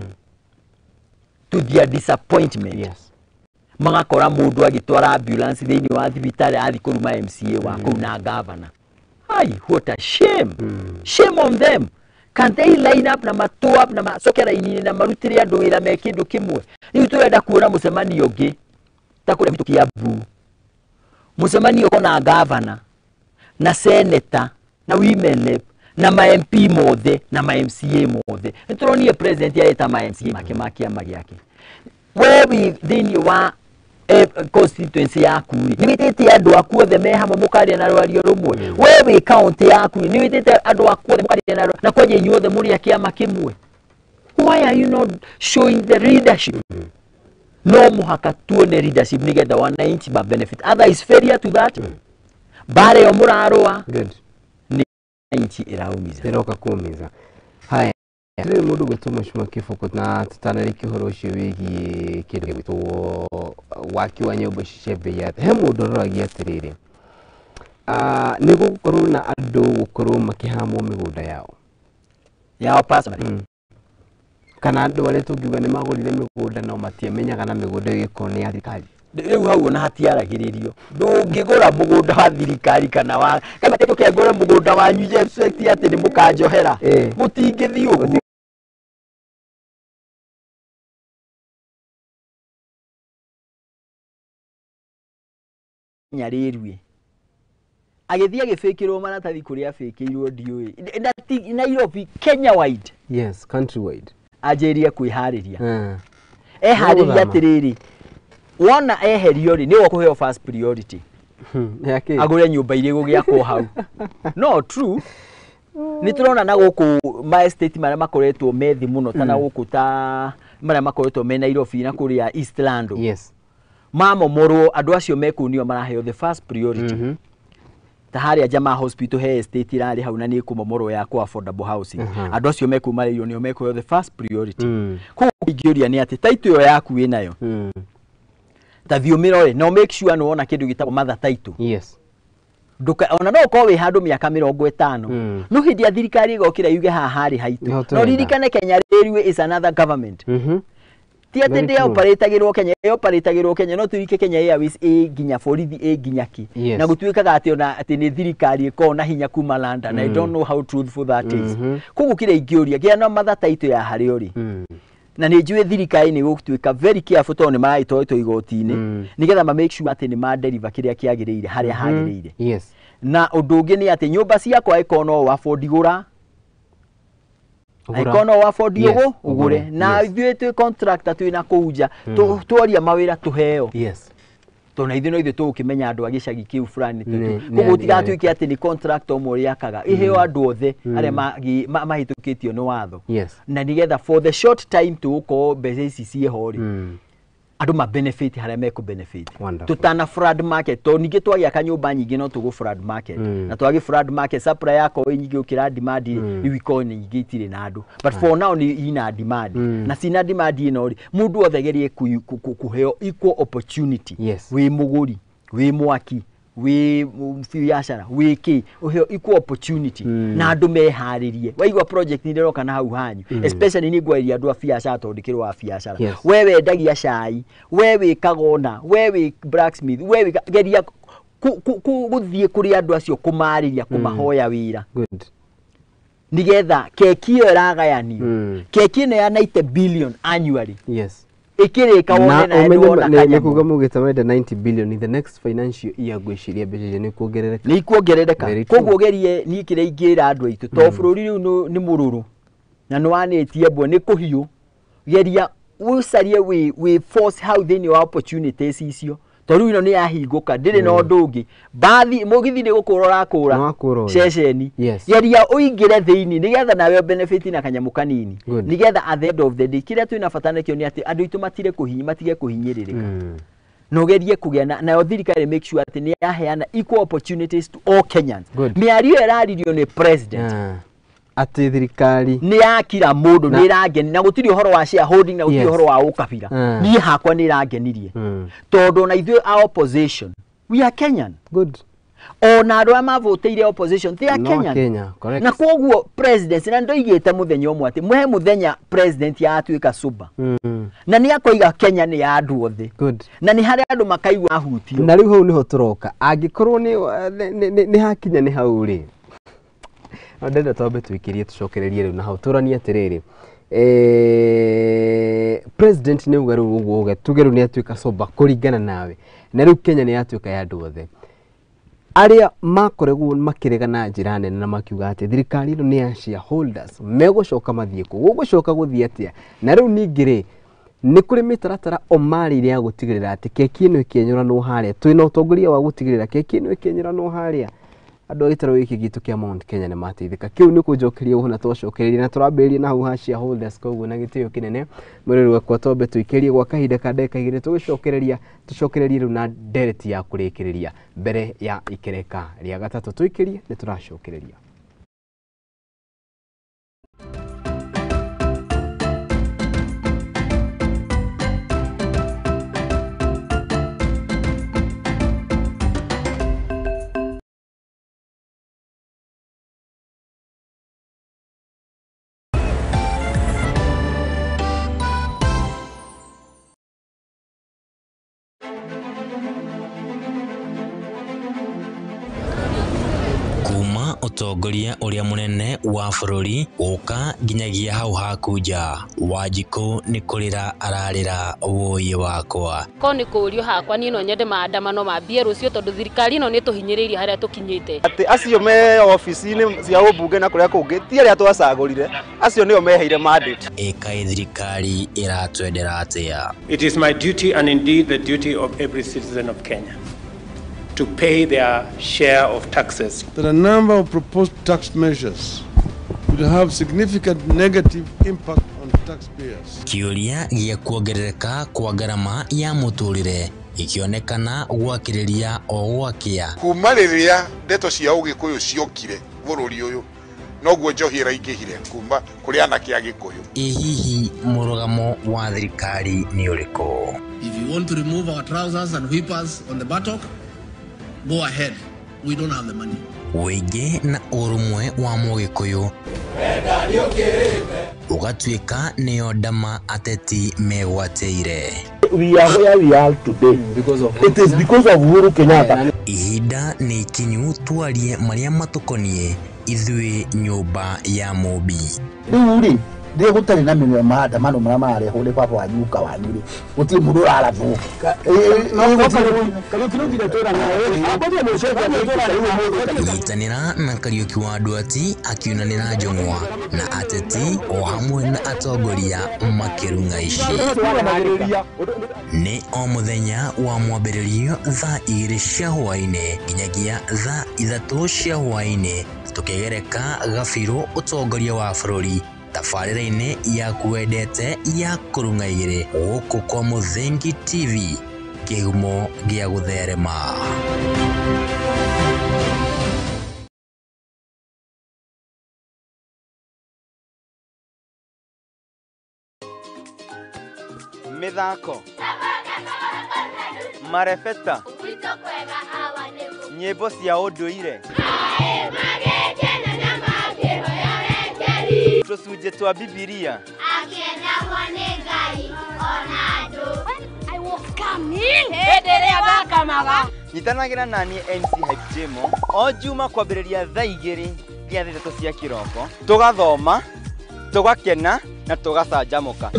to their disappointment, Magakora mũndũ agĩtwara ambulance thĩinĩ wa thibitarĩ athiĩ kũruma MCA wa kũu na governor. Ai, what a shame. Shame on them. Can they line up na matu up na macoke raini-inĩ na marutĩre andũ wĩra me kĩndũ kĩmwe? Rĩu tũrenda kuona mũcemanio ũngĩ ta kũrĩa gwitũ Kiambu, mũcemanio ũkorwo na governor na senator na women rep na ma MP mothe na ma MCA mothe. Nĩ tũronire president areta ma MCA make ma kĩama gĩake. We wĩ thĩinĩ wa constituency yaku rĩ, nĩ wĩtĩte andũ aku othe me hamwe mũkaria na rwario rũmwe? We wĩ county yaku rĩ, nĩ wĩtĩte andũ aku othe mũkaria na na kwanja inyuothe mũrĩ a kĩama kĩmwe? Why are you not showing the leadership? No mũhaka tuone leadership nĩgetha wananchi ba benefit, otherwise failure to that, mbara ĩyo mũrarũa nĩ wananchi ĩraumiza. Ĩroka kũumiza. Haya, rĩrĩ mũndũ gwĩtwo Mheshimiwa Kĩboko, na tũtanarĩkia ũhoro ũcio wĩgiĩ kĩndũ gĩgwĩtwo waki wa nyũmba ici cia bei ya thĩ, he mũndũ ũroragia atĩrĩrĩ, nĩ gũgũkorwo na andũ gũkorwo makĩhamwo mĩgũnda yao yao personally, kana andũ arĩa tũngiuga nĩ magũrire mĩgũnda no matiamenyaga na mĩgũnda ĩyo ĩgĩkorwo nĩ ya thirikari? Rĩu hau ona hatiaragĩrĩrio. Ndũngĩgũra mũgũnda wa thirikari kana wa kana tũkengũre mũgũnda wanyu expect atĩ nĩ mũkanjohera. Mũtingĩthiĩ ũguo. Nyarĩrue agĩthiĩ agĩbĩkĩrwo maratathi kũrĩa abĩkĩirwo ndiũĩ na ti Nairobi, Kenya wide. Yes, countrywide. Anjĩrie kwĩharĩria, eharĩria. Nĩgũthama. Atĩrĩrĩ, wona eherio rĩ, nĩwe ũkũheo first priority Yake. Agũre nyũmba iria igũgĩakwo hau. No true, nĩ tũrona na gũkũ ma estate marĩa makoretwo me thĩ mũno ta na gũkũ, ta marĩa makoretwo me Nairobi na kũrĩa Eastlando, mamomorwo, andũ acio me kũu nĩo maraheo the first priority. Ta harĩa Jamaa Hospital he estate irarĩ hau na nĩ ĩkũmomorwo yakwo affordable housing. Andũ acio me kũu marĩirwo nĩo mekũheo the first priority. Koguo ingĩũria nĩ atĩ title ĩyo yaku wĩnayo, ta thiĩ ũmĩrore na make sure nĩ wona kĩndũ gĩtagwo mother title. Nduka ona no ũkorwo wĩ handũ mĩaka 50, no hĩndĩ ya thirikari ĩgokĩra yuge haha harĩ haitũ. Nĩho No tũrenda. ririkane Kenya Railway is another government. Ti atĩ Very true. ndĩoparatagĩrwo Kenya, ĩoparatagĩrwo Kenya, no tuike Kenya Airways ĩ nginya borithi ĩ nginya kĩ. Na gũtuĩkaga atĩ ona atĩ nĩ thirikari ĩkoragwo na hinya kuma London. I don't know how truthful that is. Koguo kĩrĩa ingĩũria, gĩa na mother title ya harĩa ũrĩ, na nĩ njũĩ thirikari nĩ gũtuĩka very careful tondũ nĩ maragĩtwarĩtwo igoti-inĩ nĩgetha ma make sure atĩ nĩ ma deliver kĩrĩa kĩagĩrĩire harĩa hagĩrĩire. Na ũndũ ũngĩ nĩ atĩ nyũmba ciakwa ĩkorwo no afford gũra. Gũra. Angĩkorwo no afford ũgũ ũgũre. Ũgũre. Na ithuĩ twĩ contractor twĩ na kũu nja, tworia mawĩra tũheo, tondũ na ithuĩ no ithuĩ tũgũkĩmenya andũ a gĩcagi kĩu fulani. Koguo gũtigatuĩke atĩ nĩ contractor ũmwe ũrĩakaga, ĩheo andũ othe arĩa mahĩtũkĩtio nĩ watho, na nĩgetha for the short time tũgũkorwo mbeca ici ciĩho rĩ, andũ ma benefit harĩa mekũ benefit. Wonderful. Tutana flood market, tondũ ningĩ twagĩaka nyũmba nyingĩ no tũgũ flood market, na twagĩ flood market, supply yakorwo ĩ nyingĩ gũkĩra demand rĩ, rĩu ikorwo nĩ nyingĩ itirĩ na andũ. But for now nĩ ina demand, na cina demand ĩno rĩ, mũndũ wothe gerie kũheo equal opportunity. Wĩ mũgũri, wĩ mwaki, wĩ biacara, wĩ kĩ, ũheo equal opportunity na andũ meharĩrie. Waigua project nĩ ĩroka na hau hanyu, especially nĩ ngwarĩria andũ a biacara tondũ ndĩkĩrĩ wa biacara. We wendagia cai, we wĩkaga ũna, we wĩ blacksmith, we wĩka, geria gũthiĩ kũrĩ andũ acio kũmarĩria, kũmahoya wĩra, nĩgetha keki ĩyo ĩragayanio, keki ĩno ya 90 billion annually ĩkĩrĩka wone na nawe ũmenye nĩwona nĩ kanyamũ. kuga mugĩte marenda 90 billion in the next financial year, ngwĩciria mbeca icio nĩ kuongerereka. Nĩ ikuongerereka. Very true. Koguo gerie niĩ kĩrĩa ingĩra andũ aitũ, tondũ bũrũri rĩu nĩ mũrũrũ na nĩ wanĩtie mbwe nĩ kũhiũ, geria ũcarie wĩ force hau thĩinĩ wa opportunities icio, tondũ rĩu ĩno nĩ yahingũka, ndĩrĩ na ũndũ ũngĩ, mbathi mũgithi nĩ gũkũra ũrakũra. Nĩ wakũra ũyũ. Ceceni. Geria ũingĩre thĩinĩ nĩgetha nawe benefit na kanyamũ kanini, nĩgetha at the end of the day kĩrĩa twĩna bata nakĩo nĩ atĩ andũ aitũ matire kũhinya, matige kũhinyĩrĩrĩka, na ũgerie kũgĩa na nayo thirikari make sure atĩ nĩ yaheana equal opportunities to all Kenyans. Mĩario ĩyo ĩraririo nĩ president atĩ thirikari nĩ yakira mũndũ, nĩ ĩrangeni, na gũtirĩ ũhoro wa shareholding, na gũtirĩ ũhoro wa ũkabira. Niĩ hakwa nĩ ĩrangenirie tondũ ona ithuĩ a opposition, we are Kenyan. Ona andũ arĩa mavotĩire opposition they are No Kenyan. Kenya, correct. Na koguo president na ndoigĩte mũthenya ũmwe atĩ mwe mũthenya president yatuĩka sober na nĩ akoiga Kenya nĩ ya andũ othe. Good. Na nĩ harĩ andũ makaigua ahutio. Na rĩu hau nĩho tũroka angĩkorwo nĩ hakinya nĩ hau rĩ, no ndenda twambe twĩkĩrie tũcokererie rĩu na hau tũranie atĩrĩrĩ, president nĩ uga rĩu ũguo uga tuge rĩu nĩ atuĩka sober kũringana nawe, na rĩu Kenya nĩ yatuĩka ya andũ othe arĩa makoregwo makĩrega na njĩra nene na makiuga atĩ thirikari ĩno nĩ ya shareholders, megũcoka mathiĩ kũ, gũgũcoka gũthiĩ atĩa? Na rĩu ningĩ rĩ, nĩ kũrĩ mĩtaratara o marĩire ya gũtigĩrĩra atĩ keki ĩno ĩkĩenyũranwo harĩa, twĩna ũtongoria wa gũtigĩrĩra keki ĩno ĩkĩenyũranwo harĩa andũ a gĩtarũ gĩkĩ gitũ kĩa Mount Kenya nĩ mateithĩka. Kĩu nĩ kũnjokeria ũguo na twacokereria na tũrambĩrĩria na hau ha shareholders, koguo na gĩtĩo kĩnene mwĩrĩ wakwa twambe tũikĩrie gwa kahinda ka ndagĩka igĩrĩ tũgĩcokereria tũcokererie rĩu na ndereti ya kũrĩkĩrĩria mbere ya ikereka rĩa gatatũ tũikĩrie nĩ tũracokereria. Ũtongoria ũrĩa mũnene wa bũrũri gũka nginyagia hau haku nja, Wanjikũ nĩ kũrĩra ararĩra wũiĩ wakwa. Ko nĩ kũũrio hakwa niĩ no nyende maandamano mambie rũciũ tondũ thirikari ĩno nĩ ĩtũhinyĩrĩirie harĩa tũkinyĩte. Atĩ acio me obici-inĩ cia ũmbunge na kũrĩa kũngĩ ti arĩa twacagũrire, acio nĩo meheire mandate. Ĩkaĩ thirikari ĩratwendera atĩa? It is my duty and indeed the duty of every citizen of Kenya to pay their share of taxes. That a number of proposed tax measures will have significant negative impact on taxpayers. Kĩũria gĩa kuongerereka kwa ngarama ya mũtũrĩre gĩkĩonekana gwakĩrĩria o gwakĩa. Kuma rĩrĩa ndeto cia ũgĩkũyũ ciokire bũrũri ũyũ, noguo njohi ĩraingĩhire kuma kũrĩ anake a Gĩkũyũ. Ĩ hihi mũrũgamo wa thirikari nĩ ũrĩkũ? If you want to remove our trousers and whippers on the buttock, go ahead. We don't have the money. Wĩingĩ na ũrũmwe wa mũgĩkũyũ ũgatuĩka nĩyo ndama ateti megwatĩire. We are where we are today because of it is because of Uhuru Kenyatta. Ihinda nĩ ikinyu twarie marĩa matũkoniĩ ithuĩ nyũmba ya Mũmbi. Rĩu rĩ, rĩrĩa gũtarĩ na maandamano marĩa mararehwo nĩ baba wanyu guka wanyu rĩ, gũtirĩ mũndũ ũrarathwo. Nyitanĩra na Kariũki wa Nduati akiunanĩra njũng'wa na ateti o hamwe na atongoria makĩrung'a ici. Nĩ o mũthenya wa mwambĩrĩrio thaa 2 cia hwaĩ-inĩ nginyagia thaa 3 cia hwaĩ-inĩ tũkĩgereka gabirũ ũtongoria wa bũrũri tabarĩra-inĩ yaku wendete ya kũrung'a igĩrĩ gũkũ kwa Mũthingi TV, kĩhumo gĩa gũtherema. Mĩthako, marebeta, nyĩmbo cia ũndũire, tũcunjĩ twa Bibilia. Nyitanagĩra naniĩ MC Hype Jemo o Juma kwambĩrĩria thaa 2 nginya thaa 3 cia kĩroko, tũgathoma, tũgakena na tũgacanjamũka.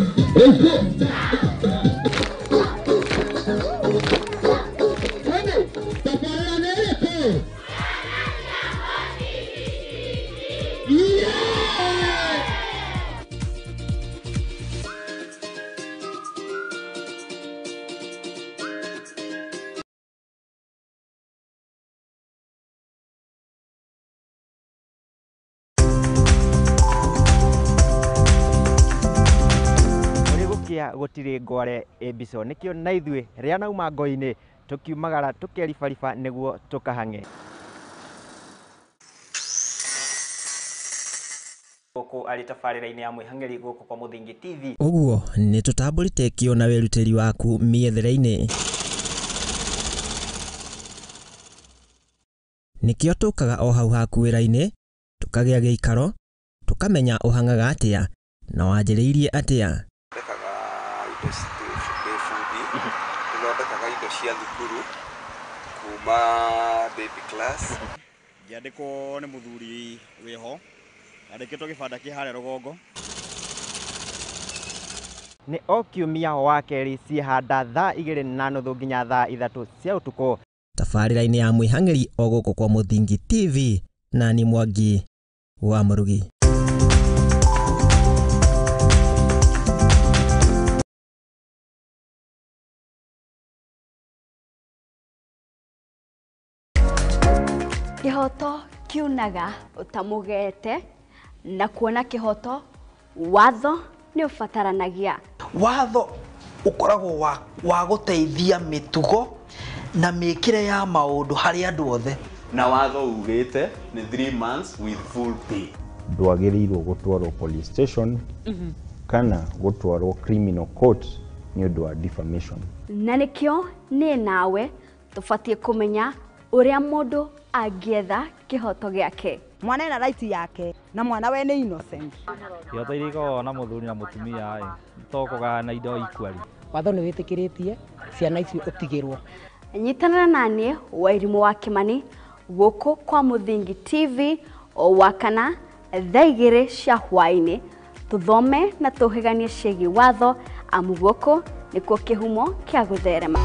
Gũtirĩ ngware ĩmbico nĩkĩo na ithuĩ rĩa nauma ngo-inĩ tũkiumagara tũkeribariba nĩguo tũkahang'e. Gũkũ arĩ tabarĩra-inĩ ya mwĩhang'eri gũkũ kwa Mũthingi TV. Ũguo nĩ tũtambũrĩte kĩo na wĩrutĩri waku mĩethere-inĩ. Nĩkĩo tũkaga o hau haku wĩra-inĩ, tũkagĩa gĩikaro, tũkamenya ũhang'aga atĩa na wanjĩrĩirie atĩa. Thondekaga indo ndĩ bundi, nĩthondekaga indo cia thukuru kuma baby class. Ngĩandĩkwo nĩ mũthuri wĩho, andĩkĩtwo gĩbanda kĩ harĩa rũgongo. Nĩ o kiumia wa kerĩ ciĩhanda thaa 2:30 nginya thaa 3 cia ũtukũ. Tabarĩra-inĩ ya mwĩhang'ĩri o gũkũ kwa Mũthingi TV na ni Mwangi wa Mũrugi. Kĩhoto kiunaga ũtamũgete na kuona kĩhoto watho nĩ ũbataranagia. Watho ũkoragwo wa gũteithia mĩtugo na mĩkĩre ya maũndũ harĩ andũ othe. Na watho ugĩte nĩ 3 months with full pay. Ndwagĩrĩirwo gũtwarwo police station kana gũtwarwo criminal court nĩ ũndũ wa defamation. Na nĩkĩo niĩ nawe tũbatiĩ kũmenya ũrĩa mũndũ angĩetha kĩhoto gĩake. Mwana ena right yake na mwana we nĩ innocent. Ihoto iria ikoragwo na mũthuri na mũtumia ĩ to kũgayana indo equally. Watho nĩ wĩtĩkĩrĩtie ciana icio ũtigĩrwo. Nyitanĩra naniĩ Wairimũ wa Kĩmani gũkũ kwa Mũthingi TV o wakana thaa 2 cia hwaĩ-inĩ tũthome na tũhĩganie ciĩgiĩ watho amu gũkũ nĩkuo kĩhumo kĩa gũtherema.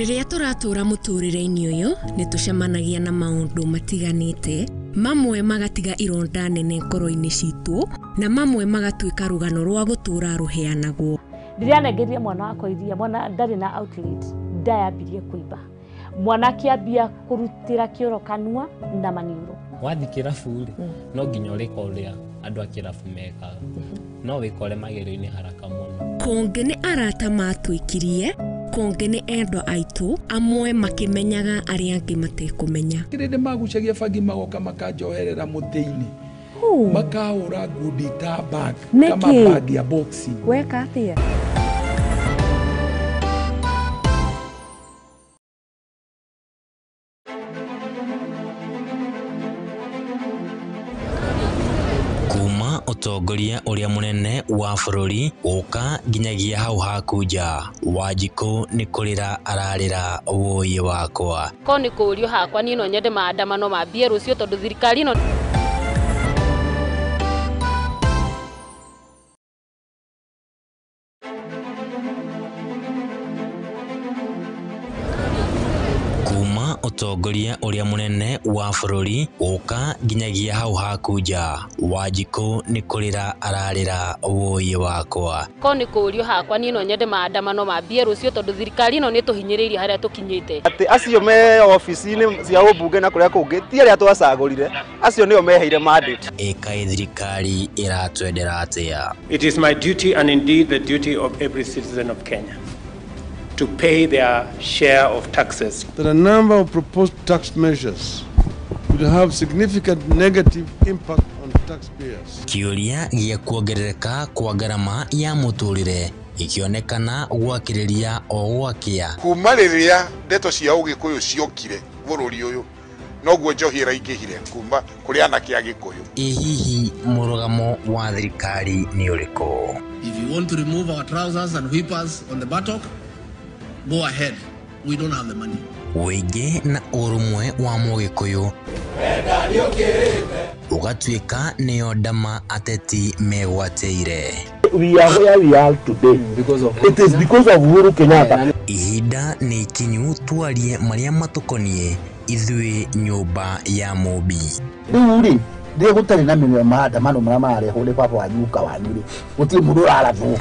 Rĩrĩa tũratũra mũtũrĩre-inĩ ũyũ nĩ tũcemanagia na maũndũ matiganĩte, mamwe magatiga ironda nene ngoro-inĩ citũ na mamwe magatuĩka rũgano rwa gũtũra rũheanagwo. Ndĩranengeria mwana wakwa iria, mwana ndarĩ na outlet, ndayambirie kũimba. Mwana akĩambia kũrutĩra kĩoro kanua na maniũrũ. Wathiĩ kĩrabu rĩ, no nginya ũrĩka ũrĩa andũ a kĩrabu mekaga, no wĩkore magerio-inĩ haraka mũno. Kũngĩ nĩ arata matwĩkirie, kũngĩ nĩ endwa aitũ, amwe makĩmenyaga arĩa angĩ matekũmenya. Kĩrĩndĩ magucagia bangi magoka makanjoherera mũtĩ-inĩ, makahũra ngundi ta bag kama bag ya boxing. Weka atĩa? Ũtongoria ũrĩa mũnene wa bũrũri gũka nginyagia hau haku nja. Wanjikũ nĩ kũrĩra ararĩra wũiĩ wakwa. Ko nĩ kũũrio hakwa niĩ no nyende maandamano mambie rũciũ tondũ thirikari ĩno ũtongoria ũrĩa mũnene wa bũrũri gũka nginyagia hau haku nja. Wanjikũ nĩ kũrĩra ararĩra wũiĩ wakwa. Ko nĩ kũũrio hakwa niĩ no nyende maandamano mambie rũciũ tondũ thirikari ĩno nĩ tũhinyĩrĩirie harĩa tũkinyĩte. Atĩ acio me ofici-inĩ cia ũmbunge na kũrĩa kũngĩ ti arĩa twacagũrire, acio nĩo meheire mandate. Ĩkaĩ thirikari ĩratwendera atĩa? It is my duty and indeed the duty of every citizen of Kenya to pay their share of taxes. That a number of proposed tax measures will have significant negative impact on taxpayers. Kĩũria gĩa kuongerereka kwa ngarama ya mũtũrĩre gĩkĩonekana gwakĩrĩria o gwakĩa. Kuma rĩrĩa ndeto cia ũgĩkũyũ ciokire bũrũri ũyũ, noguo njohi ĩraingĩhire kuma kũrĩ anake a Gĩkũyũ. Ĩ hihi mũrũgamo wa thirikari nĩ ũrĩkũ? If you want to remove our trousers and whippers on the buttock, go ahead. We don't have the money. Ũingĩ na ũrũmwe wa mũgĩkũyũ ũgatuĩka nĩyo ndama ateti megwatĩire. We are where we are today because of it is because of Uhuru Kenyatta. Ihinda nĩ ikinyu twarie marĩa matũkoniĩ ithuĩ nyũmba ya Mũmbi. Rĩu rĩ Rĩrĩa gũtarĩ na maandamano marĩa mararehwo nĩ baba wanyu guka wanyu rĩ, gũtirĩ mũndũ ũrarathwo.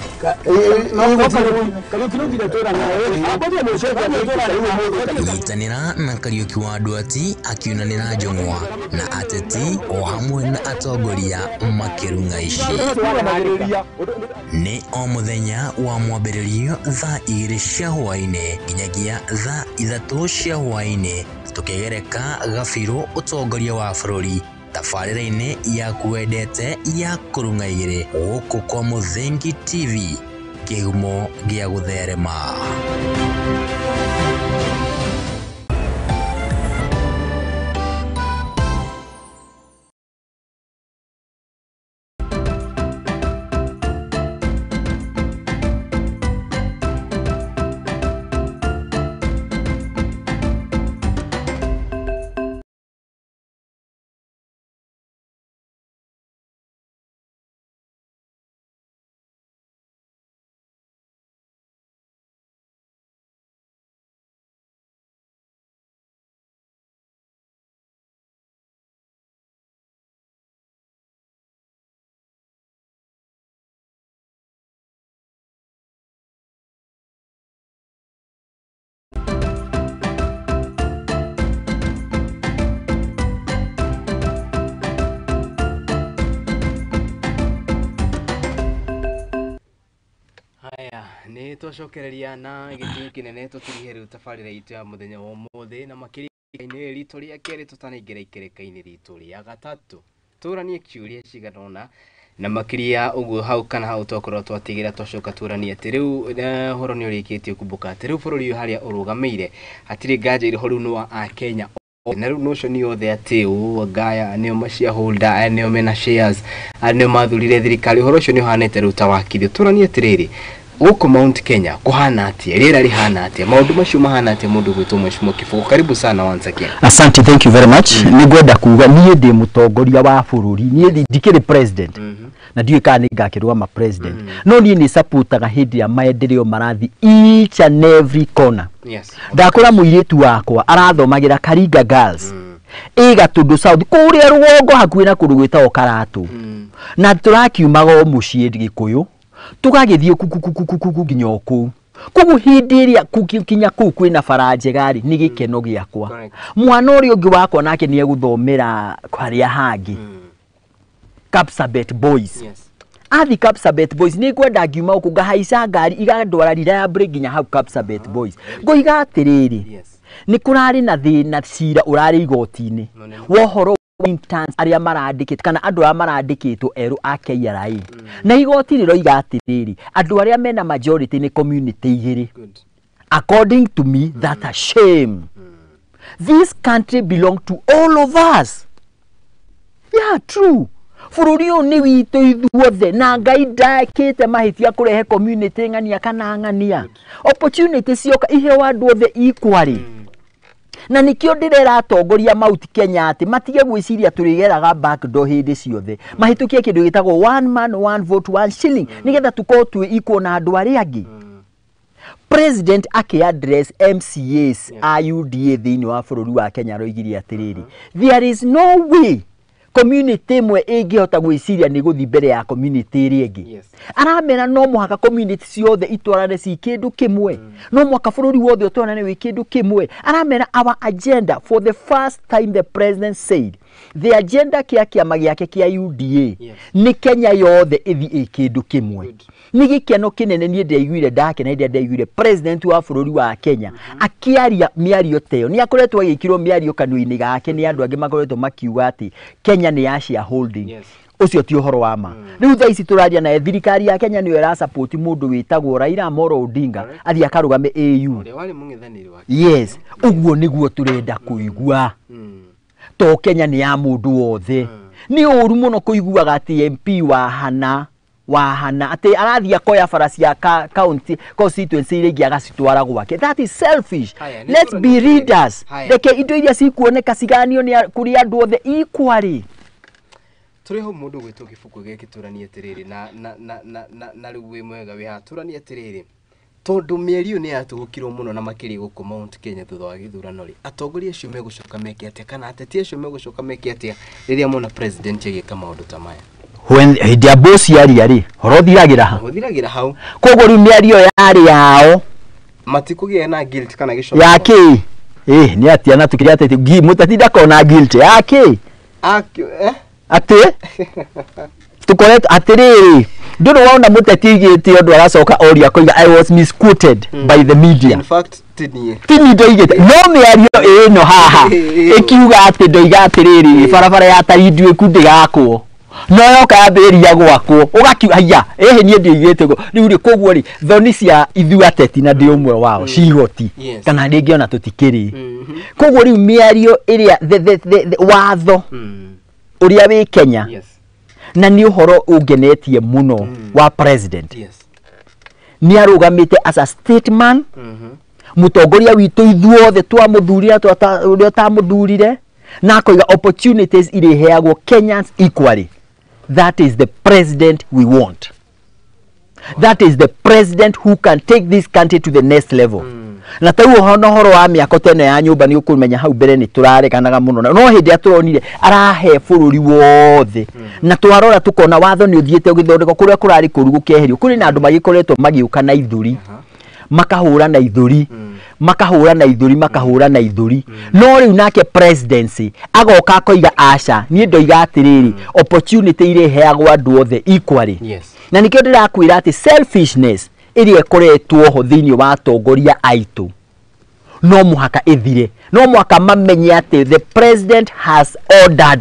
Nyitanĩra na Kariũki wa Nduati akiunanĩra njũng'wa na ateti o hamwe na atongoria makĩrung'a ici. Nĩ o mũthenya wa mwambĩrĩrio thaa 2 cia hwaĩ-inĩ nginyagia thaa 3 cia hwaĩ-inĩ tũkĩgereka gabirũ ũtongoria wa bũrũri tabarĩra-inĩ yaku wendete ya kũrung'a igĩrĩ gũkũ kwa Mũthingi TV, kĩhumo gĩa gũtherema. Nĩ twacokereria na gĩtĩo kĩnene tũtirihe rĩu tabarĩra itũ ya mũthenya wa ũmũthĩ na makĩria-inĩ ritũ rĩa kerĩ tũtanaingĩra ikereka-inĩ ritũ rĩa gatatũ tũranie kĩũria cigana ũna na makĩria ũguo hau kana hau twakorwo twatigĩra twacoka tũranie atĩ rĩu ũhoro nĩ ũrĩkĩtie kumbũka atĩ rĩu bũrũri ũyũ harĩa ũrũgamĩire hatirĩ nganja ĩrĩ ho rĩu nĩ wa akenya na rĩu notion yothe atĩ ũ ngaya nĩo shareholder aya nĩo mena shares aya nĩo mathurire thirikari ũhoro ũcio nĩ ũhanĩte rĩu ta wakithio tũranie atĩrĩrĩ gũkũ Mount Kenya kuhana atia rĩera rĩhana atia maũndũ macio mahana atia mũndũ gwĩtwo Mheshimiwa Kĩbũgũ karibu sana once again. Asante, thank you very much. Nĩ ngwenda kuga niĩ ndĩ mũtongoria wa bũrũri, niĩ ndikĩrĩ president na ndiũĩ kana nĩ ngakĩrũgama president, no niĩ nĩ supportaga hĩndĩ ya maendeleo marathi each and every corner. Yes. Ndakora mũirĩtu wakwa arathomagĩra Karinga Girls ĩ Gatũndũ South kũrĩa rũgongo hakuhĩ na kũndũ gwĩtagwo Karatũ, na tũrakiumaga o mũciĩ Gĩkũyũ tũgagĩthiĩ kukukukukuku nginya o kũu. Koguo hĩndĩ ĩrĩa kinya kũu kwĩna bara njega rĩ, nĩ gĩkeno gĩakwa. Mwana ũrĩa ũngĩ wakwa nake nĩ egũthomera harĩa hangĩ, Kapsabet Boys. Athi Kapsabet Boys nĩ ngwenda ngiuma gũkũ ngahaica ngari igandwara reliably nginya hau Kapsabet Boys. Ngoiga atĩrĩrĩ, nĩ kũrarĩ na thĩna cira ũrarĩ igoti-inĩ wa ũhoro interns arĩa marandĩkĩtwo kana andũ arĩa marandĩkĩtwo erũ a KRA, na igoti rĩroiga atĩrĩrĩ andũ arĩa mena majority nĩ community igĩrĩ. According to me, that a shame. This country belong to all of us. Yeah, true. Bũrũri ũyũ nĩ witũ ithuothe na Ngai ndekĩte mahĩtia kũrehe community ng'ania kana ng'ania. Opportunity cioka iheo andũ othe equally. Na nikio ndĩrera atongoria Mount Kenya atĩ matige gwĩciria tũrĩgeraga back door hĩndĩ ciothe, mahĩtũkie kĩndũ gĩtagwo one man one vote one shilling nĩgetha tũkorwo twĩ equal na andũ arĩa angĩ. President akĩ-address MCAs a UDA thĩinĩ wa bũrũri wa Kenya aroigire atĩrĩrĩ, there is no way community ĩmwe ĩngĩhota gwĩciria nĩ gũthiĩ mbere ya community ĩrĩa ĩngĩ. Aramera no mũhaka community ciothe itwarane ci kĩndũ kĩmwe, no mũhaka bũrũri wothe ũtwarane wĩ kĩndũ kĩmwe. Aramera our agenda for the first time the president said the agenda kĩa kĩama gĩake kĩa UDA nĩ Kenya yothe ĩthiĩ ĩ kĩndũ kĩmwe. Nĩ gĩkeno kĩnene niĩ ndaiguire ndakena hĩndĩ ĩrĩa ndaiguire president wa bũrũri wa Kenya akĩaria mĩario ta ĩyo. Nĩ akoretwo agĩkĩrwo mĩario kanua-inĩ gake nĩ andũ angĩ makoretwo makiuga atĩ Kenya nĩ ya shareholding. Ũcio ti ũhoro wa ma. Rĩu thaa ici tũraria naye thirikari ya Kenya nĩyo ĩrasupport mũndũ wĩtagwo Raila Amolo Odinga athiĩ akarũgame AU. Yes, ũguo nĩguo tũrenda kũigua. To Kenya nĩ ya mũndũ wothe. Nĩ ũru mũno kũiguaga atĩ MP wa hana atĩ arathiĩ akoya bara cia county constituency iria ingĩ agacitwara gwake. That is selfish. Let's be leaders. Reke indo iria cikuoneka ciganio nĩ kũrĩ andũ othe equally. Tũrĩ hau mũndũ gwĩtwo Kĩbũgũ gĩkĩ tũranie atĩrĩrĩ na na na na na na rĩu wĩ mwega wĩ haha tũranie atĩrĩrĩ Tondũ mĩario nĩ yatũgũkirwo mũno na makĩria gũkũ Mount Kenya thutha wa gĩthurano rĩ, atongoria acio megũcoka meke atĩa kana ateti acio megũcoka meke atĩa rĩrĩa mona president agĩka maũndũ ta maya? When hĩndĩ ya boss yaria rĩ, horo ũthiragĩra ha? Ũthiragĩra hau. Koguo rĩu mĩario yarĩ yao. Matikũgĩa na guilt kana gĩcono. Ya kĩ? Nĩ atia na tukĩrĩa ateti mũteti ndakona guilt ya kĩ? Atĩ tukoretwo atĩrĩrĩ, ndũrĩ wona mũteti aigĩte ũndũ aracoka oria akoiga I was misquoted by the media. In fact, ti niĩ. Ti niĩ ndoigĩte, no mĩario ĩno haha ĩkiuga atĩ ndoiga atĩrĩrĩ, barabara ya Tarinduĩku ndĩgakwo, no yoka yambĩrĩria gwakwo ũgakiuga haiya, ĩhĩ niĩ ndioigĩte ũguo. Rĩu rĩ, koguo rĩ, thoni cia ithuĩ ateti na ndĩ ũmwe wao cigoti kana rĩngĩ ona tũtikĩrĩ. Koguo rĩu mĩario ĩrĩa watho ũrĩa wĩ Kenya na nĩ ũhoro ũngenetie mũno wa president. Nĩ arũgamĩte as a statesman, mũtongoria witũ ithuothe twamũthurire ũrĩa ũtamũthurire, na akoiga opportunities irĩheagwo Kenyans equally. That is the president we want. That is the president who can take this country to the next level. Na ta rĩu ona ũhoro wa mĩako ta ĩno ya nyũmba nĩ ũkũmenya hau mbere nĩ tũrareganaga mũno, no hĩndĩ ĩrĩa tũronire arahe bũrũri wothe, na twarora tũkona watho nĩ ũthiĩte ũgĩthondekwo kũrĩa kũrarĩ kũru gũkeherio. Kũrĩ na andũ magĩkoretwo magĩũka na ithũri, makahũra na ithũri, makahũra na ithũri, makahũra na ithũri. No rĩu nake presidency agoka akoiga aca, niĩ ndoiga atĩrĩrĩ, opportunity irĩheagwo andũ othe equally. Na nĩkĩo ndĩrakwĩra atĩ selfishness ĩrĩa ĩkoretwo ho thĩinĩ wa atongoria aitũ no mũhaka ĩthire, no mũhaka mamenye atĩ the president has ordered.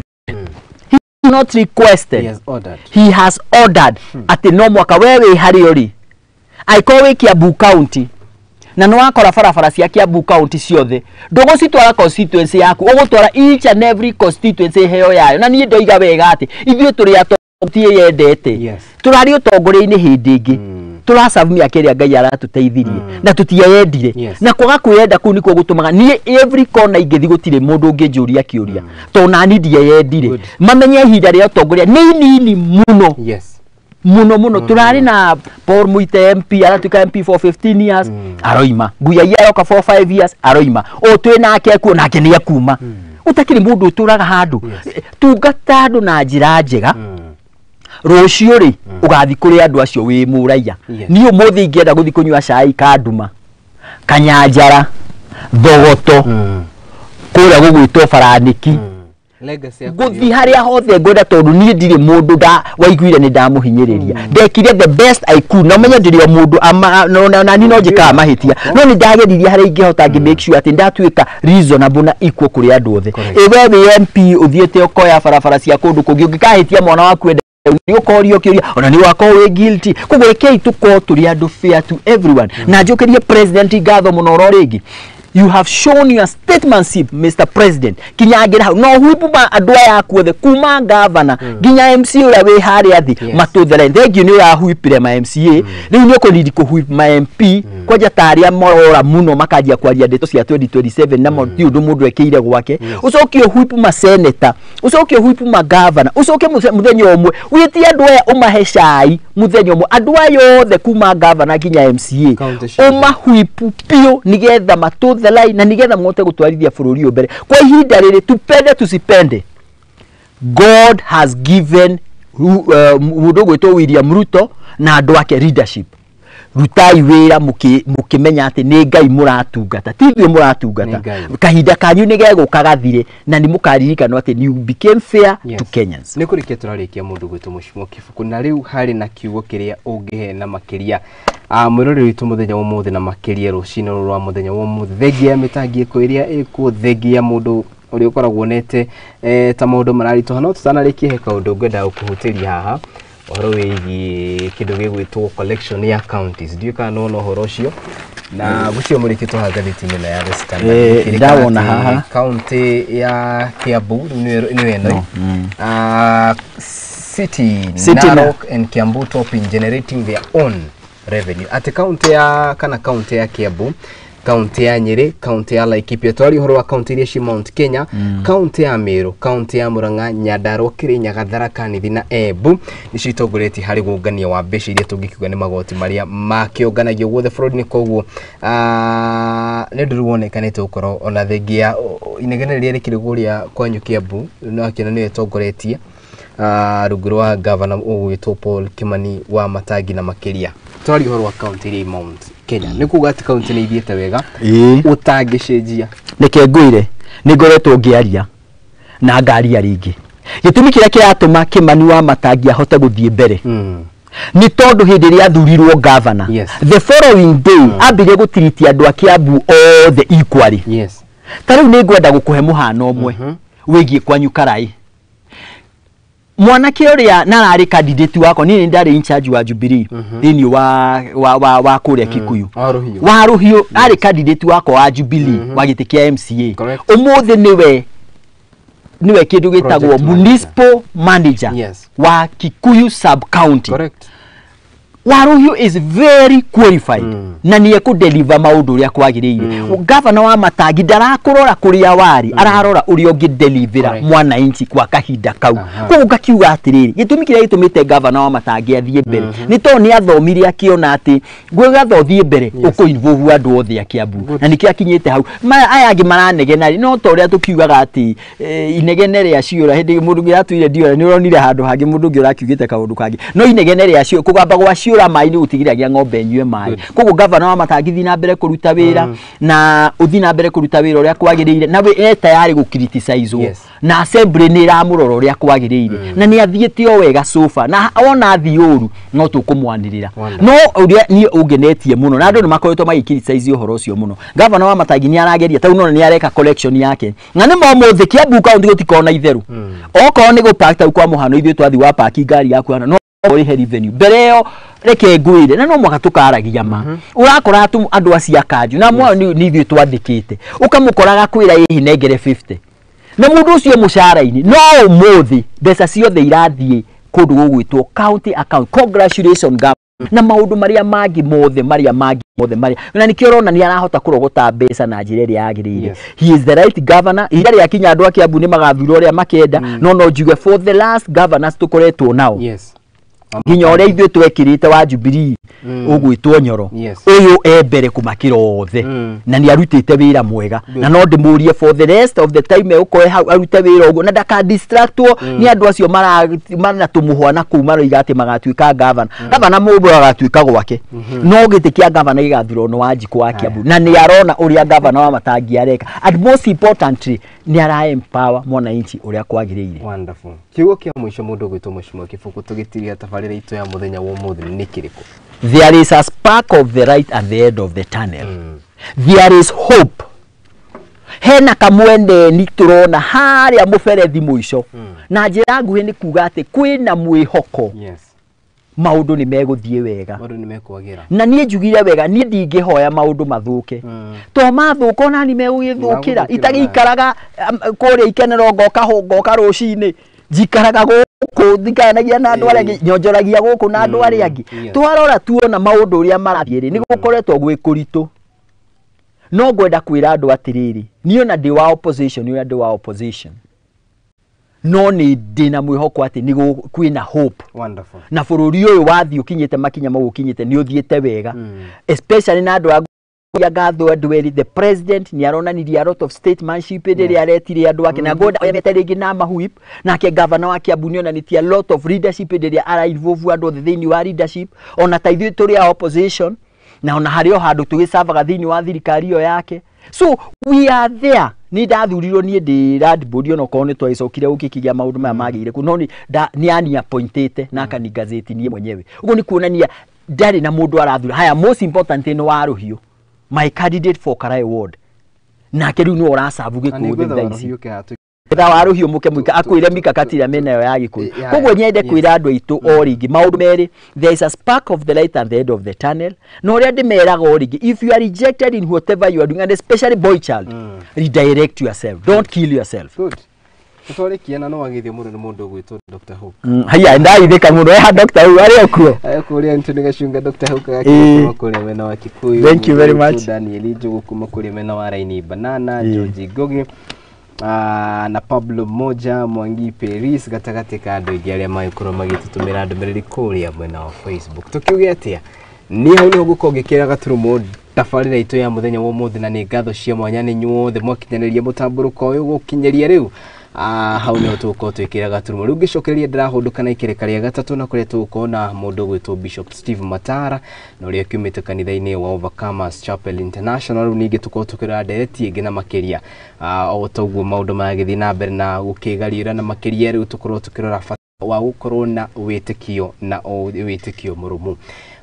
He not requested. He has ordered. He has ordered atĩ no mũhaka we wĩ harĩa ũrĩ, angĩkorwo wĩ Kiambu County na nĩ wakora barabara cia Kiambu County ciothe, ndũgũcitwara constituency yaku, ũgũtwara each and every constituency heo yayo. Na niĩ ndoiga wega atĩ ithuĩ tũrĩ atongoria tũrarĩ ũtongoria-inĩ hĩndĩ ĩngĩ, tũracabu mĩaka ĩrĩa Ngai aratũteithirie na tũtieyendire, na kwaga kwĩyenda kũu nĩkuo gũtũmaga niĩ every corner ingĩthiĩ gũtirĩ mũndũ ũngĩnjũria kĩũria, tondũ nani ndiyeyendire. Mamenye ihinda rĩa ũtongoria nĩ inini mũno. Mũno mũno. Tũrarĩ na Paul Muite MP, aratuĩka MP for 15 years, aroima. Nguyai aroka for 5 years, aroima. O twĩ nake kuo, nake nĩ akuma. Ũtakĩrĩ mũndũ ũtũraga handũ. Tungata andũ na njĩra njega. Rũciũ rĩ, ũgathiĩ kũrĩ andũ acio wĩ mũraiya. Niĩ ũmũthĩ ingĩenda gũthiĩ kũnyua cai Kanduma, Kanyanjara, Thogoto, kũrĩa gũgwĩtwo Baranĩki, ngũthiĩ harĩa hothe ngwenda, tondũ niĩ ndirĩ mũndũ waiguire nĩ ndamũhinyĩrĩria. Ndekire the best I could, na ũmenye ndĩrĩ o mũndũ, nani no njĩkaga mahĩtia, no nĩ ndageririe harĩa ingĩhota ngĩ make sure atĩ ndatuĩka reasonable na equal kũrĩ andũ othe. Ĩ we wĩ MP ũthiĩte ũkoya barabara cia kũndũ kũngĩ, ũngĩkahĩtia mwana waku ende nĩ ũkorio kĩũria, ona nĩ ũgakorwo wĩ guilty. Koguo rekei tũkorwo tũrĩ andũ fair to everyone. Na njũkĩrie president ngatho mũno oro rĩngĩ. You have shown your statesmanship, Mr. President. Kinya hau no huipu ma andũ aya aku othe kuma governor nginya MC ũrĩa wĩ harĩa thĩ matũthere. Thank you nĩ ũrahuipire ma MCA, rĩu nĩ ũkũnidi kũhuip ma MP kwanja ta arĩa marora mũno makanjia kwaria ndeto cia 2027 na ti ũndũ mũndũ ekĩire gwake. Ũcoke ũhuipu ma senator, ũcoke ũhuipu ma governor, ũcoke mũthenya ũmwe wĩtie andũ aya ũmahe cai mũthenya ũmwe, andũ aya othe kuma governor nginya MCA ũmahuipu biũ nĩgetha matũthere na nigetha mwote gũtwarithia bũrũri ũyũ mbere. Kwa ihinda rĩrĩ, tupende tusipende, God has given mũndũ ũgwĩtwo William Ruto na andũ ake leadership. Rutai wĩra mũkĩmenya atĩ nĩ Ngai mũratungata, ti ithuĩ mũratungata. Kahinda kanyu nĩ gegũka gathire na nĩ mũkaririkanwo atĩ you became fair to Kenyans. Nĩ kũrĩkia tũrarĩkia mũndũ ũgwĩtwo Mũcimo Kĩbuku, na rĩu harĩ na kiugo kĩrĩa ũngĩhe na makĩria mwĩroreri witũ mũthenya wa ũmũthĩ na makĩria rũcinĩ rũrũ rwa mũthenya wa ũmũthĩ, thengia ya mĩtangĩko ĩrĩa ĩkuo, thengia ya mũndũ ũrĩa ũkoragwo wonete ta maũndũ mararitũha. No tũtanarĩkia he kaũndũ ngwenda gũkũhutĩria haha ũhoro wĩgiĩ kĩndũ gĩgwĩtwo collection ya counties. Ndiũĩ kana nĩwona ũhoro ũcio, na gũtirĩ mũrĩkĩtwo haha ngathĩti-inĩ ĩno ya The Standard. Ndawona haha county ya Kiambu nĩyo ĩno. City, Narok and Kiambu top in generating their own revenue. Ati county ya kana county ya Kiambu Kaunti ya Nyeri, kaunti ya Laikipia, twari ũhoro wa kaunti iria ci Mount Kenya, kaunti ya Meru, kaunti ya Murang'a, Nyandarua, Kirinyaga, Tharaka Nithi na Embu nicio itongoretie harĩ gũngania wa mbeca iria tũngĩkiuga nĩ magoti marĩa makĩũnganagio guothe bũrũri-inĩ. Koguo nĩ ũndũ rĩu wonekanĩte gũkorwo ona thengia inegene rĩrĩa rĩkĩrĩ kũrĩa kwanyu Kiambu, no akĩona nĩyo ĩtongoretie rungu rwa gavana ũgwĩtwo Paul Kimani wa Matangi. Na makĩria twari ũhoro wa kaunti iria i Mount Kenya, nĩ kuga atĩ kaunti nĩ ithiĩte wega ũtangĩcenjia. Reke ngwĩre, nĩ ngoretwo ngĩaria na ngaria rĩngĩ, gĩtũmi kĩrĩa kĩratũma Kimani wa Matangi ahote gũthiĩ mbere nĩ tondũ hĩndĩ ĩrĩa athurirwo governor, the following day ambirie gũtiriti andũ a Kiambu othe equally. Ta rĩu nĩ ngwenda gũkũhe mũhano ũmwe wĩgiĩ kwanyu Karai. Mwanake ũrĩa nararĩ candidate wakwa, niĩ nĩ ndarĩ in charge wa Jubilee thĩinĩ wa kũrĩa Kikuyu, wa Rũhiũ. Wa Rũhiũ, arĩ candidate wakwa wa Jubilee wa gĩtĩ kĩa MCA. Ũmũthĩ nĩwe kĩndũ gĩtagwo Project manager. Municipal manager wa Kikuyu sub county. Waruhiu is very qualified na nĩ ekũ-deliver maũndũ ũrĩa kwagĩrĩire. Gavana wa Matangi ndarakũrora kũrĩa warĩ, ararora ũrĩa ũngĩ-delivera mwananchi kwa kahinda kau. Koguo ngakiuga atĩrĩrĩ, gĩtũmi kĩrĩa gĩtũmĩte gavana wa Matangi athiĩ mbere nĩ tondũ nĩ athomire akĩona atĩ gwĩgatha ũthiĩ mbere ũkũ-involve andũ othe a Kiambu, na nĩkĩo akinyĩte hau. Maya aya angĩ maranegena rĩ, no ta ũrĩa tũkiugaga atĩ inegene rĩa ciũra hĩndĩ mũndũ ũngĩ atwire ndiũra, nĩ ũronire handũ hangĩ mũndũ ũngĩ ũrakiugĩte kaũndũ kangĩ, no inegene rĩa ciũra kũgamba gwa ciũra maĩ nĩ gũtigĩrĩra ng'ombe ĩnyue maĩ. Koguo gavana wa Matangi, thiĩ na mbere kũruta wĩra na ũthiĩ na mbere kũruta wĩra ũrĩa kwagĩrĩire, na we e tayarĩ gũ-criticizwo, na assembly nĩ ĩramũrora ũrĩa kwagĩrĩire, na nĩ athiĩte o wega so far, na ona athiĩ ũru no tũkũmwanĩrĩra. No ũrĩa niĩ ũngenetie mũno, na andũ nĩ makoretwo magĩ-criticize ũhoro ũcio mũno, gavana wa Matangi nĩ arageria, ta rĩu nĩ areka collection yake, na nĩ ma ũmũthĩ Kiambu kaunti gũtikorwo na itherũ. Okorwo nĩ gũ-park, ta rĩu kwa mũhano ithuĩ twathiĩ wa park ngari yaku hana no ũrĩhe revenue mbere ĩyo. Reke ngwĩre, na no mũhaka tũkaragia ma, ũrakora andũ acio a kanju na mwayo nĩ ithuĩ twandĩkĩte, ũkamũkora agakwĩra ĩhi nengere 50, na mũndũ ũcio mũcara-inĩ, no ũmũthĩ mbeca ciothe irathiĩ kũndũ gũgwĩtwo county account. Congratulations, governor, na maũndũ marĩa mangĩ mothe, marĩa mangĩ mothe marĩa, na nĩkĩo ũrona nĩ arahota kũrogota mbeca na njĩra ĩrĩa yagĩrĩire. He is the right governor. Ihinda rĩakinya andũ a Kiambu nĩ magathura ũrĩa makenda, no njuge for the last governors tũkoretwo nao, nginya ũrĩa ithuĩ twekĩrĩte wa Jubilee ũgwĩtwo Nyoro, ũyũ e mbere kũmakĩra othe, na nĩ arutĩte wĩra mwega, na no ndĩmũrie for the rest of the time egũkorwo hau arute wĩra ũguo, na ndaka distractwo nĩ andũ acio marana tũmũhwana kũu maroiga atĩ magatuĩka governor. Governor mũndũ agatuĩka gwake, no gĩtĩ kĩa governor gĩgathurwo nĩ Wanjikũ wa Kiambu, na nĩ arona ũrĩa governor wa Matangi areka, and most importantly nĩ ara empower mwananchi ũrĩa kwagĩrĩire. Wonderful. Kiugo kĩa mũico, mũndũ ũgwĩtwo Mheshimiwa Kĩbũkũ, tũgĩtiria tabarĩra itũ ya mũthenya wa ũmũthĩ nĩ kĩrĩkũ? There is a spark of the light at the end of the tunnel. There is hope. Hena kamweneni tũrona harĩa mũberethi mũico. Na njĩra nguhĩ nĩ kuga atĩ kwĩna mwĩhoko maũndũ nĩ megũthiĩ wega. Maũndũ nĩ mekwagĩra. Na niĩ njugire wega, niĩ ndingĩhoya maũndũ mathũke, to mathũka ona nĩ megũgĩthũkĩra. Magũthũkĩra. Itagĩikaraga kũrĩa ikenero, ngoka ngoka rũcinĩ, njikaraga gũkũ thikaranagia na andũ arĩa angĩ, nyonjoragia gũkũ na andũ arĩa angĩ. Twarora tuona maũndũ ũrĩa marathiĩ rĩ, nĩ gũkoretwo gwĩ kũritũ, no ngwenda kwĩra andũ atĩrĩrĩ, niĩ ona ndĩ wa opposition, ũrĩa ndĩ wa opposition, no nĩ ndĩ na mwĩhoko atĩ nĩ kwĩna hope. Na bũrũri ũyũ wathiĩ ũkinyĩte makinya mau ũkinyĩte, nĩ ũthiĩte wega, especially na andũ a ngatho andũ erĩ. The president nĩ aronanirie a lot of statesmanship hĩndĩ ĩrĩa aretire andũ ake, na ngwenda emete rĩngĩ na mahuip. Nake governor wa Kiambu nĩ onanĩtie a lot of leadership hĩndĩ ĩrĩa ara involve andũ othe thĩinĩ wa leadership, ona ta ithuĩ tũrĩ a opposition, na ona harĩ o handũ tũgĩcavaga thĩinĩ wa thirikari ĩyo yake. So we are there. Nĩ ndathurirwo niĩ ndĩ land board, ona okorwo nĩ twagĩcokire gũkĩkĩgĩa maũndũ maya magĩire kũ, no nĩ ani appointĩte na akani gazeti niĩ mwenyewe. Ũguo nĩ kuonania ndarĩ na mũndũ arathura. Haya, most important nĩ wa Rũhiũ, my candidate for Karai ward, nake rĩu nĩwe ũracabu Na nĩ Gĩkũyũ ngwetha thaa ici. Waruhiũ kĩhatu. Etha wa Rũhiũ mũke mũika akwĩre mikakati ĩrĩa menayo ya Gĩkũyũ. Koguo nyende kwĩra andũ aitũ o rĩngĩ maũndũ merĩ: there is a spark of the light at the end of the tunnel. Na ũrĩa ndĩmeraga o rĩngĩ, if you are rejected in whatever you are doing, and especially boy child, redirect yourself, don't kill yourself. Good. Tũtwarĩkia na no wagithio mũno nĩ mũndũ ũgwĩtwo Dr. Hook. Haya ndaithĩka mũno eha Dr. Hook arĩ o kuo. Ayo kũrĩa Anthony Gacunga Dr. Hook agakĩrĩ kuma kũrĩa mwena wa Kikuyu. Thank you very much. Daniel Njogu kuma kũrĩa mwena wa Raini Banana, George Ngogi na Pablo Moja Mwangi Peris gatagatĩ ka andũ aingĩ arĩa magĩkorwo magĩtũtũmĩra ndũmĩrĩri kũrĩa mwena wa Facebook. Tũkiuge atĩa? Niĩ hau nĩho ngũkorwo ngĩkĩra gaturumo tabarĩra itũ ya mũthenya wa ũmũthĩ, na nĩ ngatho cia mwanya nĩ inyuothe mwakinyanĩria mũtambũrũko ũyũ gũkinyĩria rĩu. Hau nĩho tũgũkorwo twĩkĩra gaturumo. Rĩu ngĩcokereria ndĩrahũndũka na ikereka rĩa gatatũ, na kũrĩa tũgũkorwo na mũndũ ũgwĩtwo Bishop Steve Matara, na ũrĩa kiumĩte kanitha-inĩ wa Overcomers Chapel International. Rĩu ningĩ tũkorwo tũkĩrora ndereti ĩngĩ na makĩria, o ta ũguo maũndũ maragĩthiĩ na mbere na gũkĩgariũra, na makĩria rĩu tũkorwo tũkĩrora bata wa gũkorwo na wĩtĩkio na wĩtĩkio mũrũmu.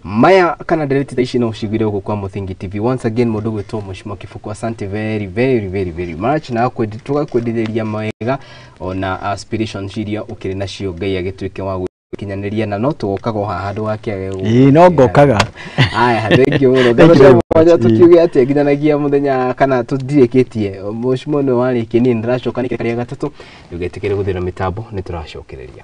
Maya kana ndereti ta ici no ũciguire gũkũ kwa Mũthingi TV. Once again, mũndũ ũgwĩtwo Mheshimiwa Kĩbũkũ, asante very very very very much, na tũgakwendithĩria mawega ona aspirations iria ũkĩrĩ nacio, Ngai agĩtuĩke wa gũkinyanĩria, na no tũgokaga o haha ndũgakĩage. Ĩĩ, no ngokaga. Aya, thank you mũno. Thank you very much. Mwanya tukiuge atĩa nginyanagia mũthenya kana tũtirĩkĩtie, mheshimiwa nĩwe warĩkia, niĩ nĩndĩracoka nĩ rĩa gatatũ. Ndũgetĩkĩre gũthĩra mĩtambo, nĩ tũracokereria.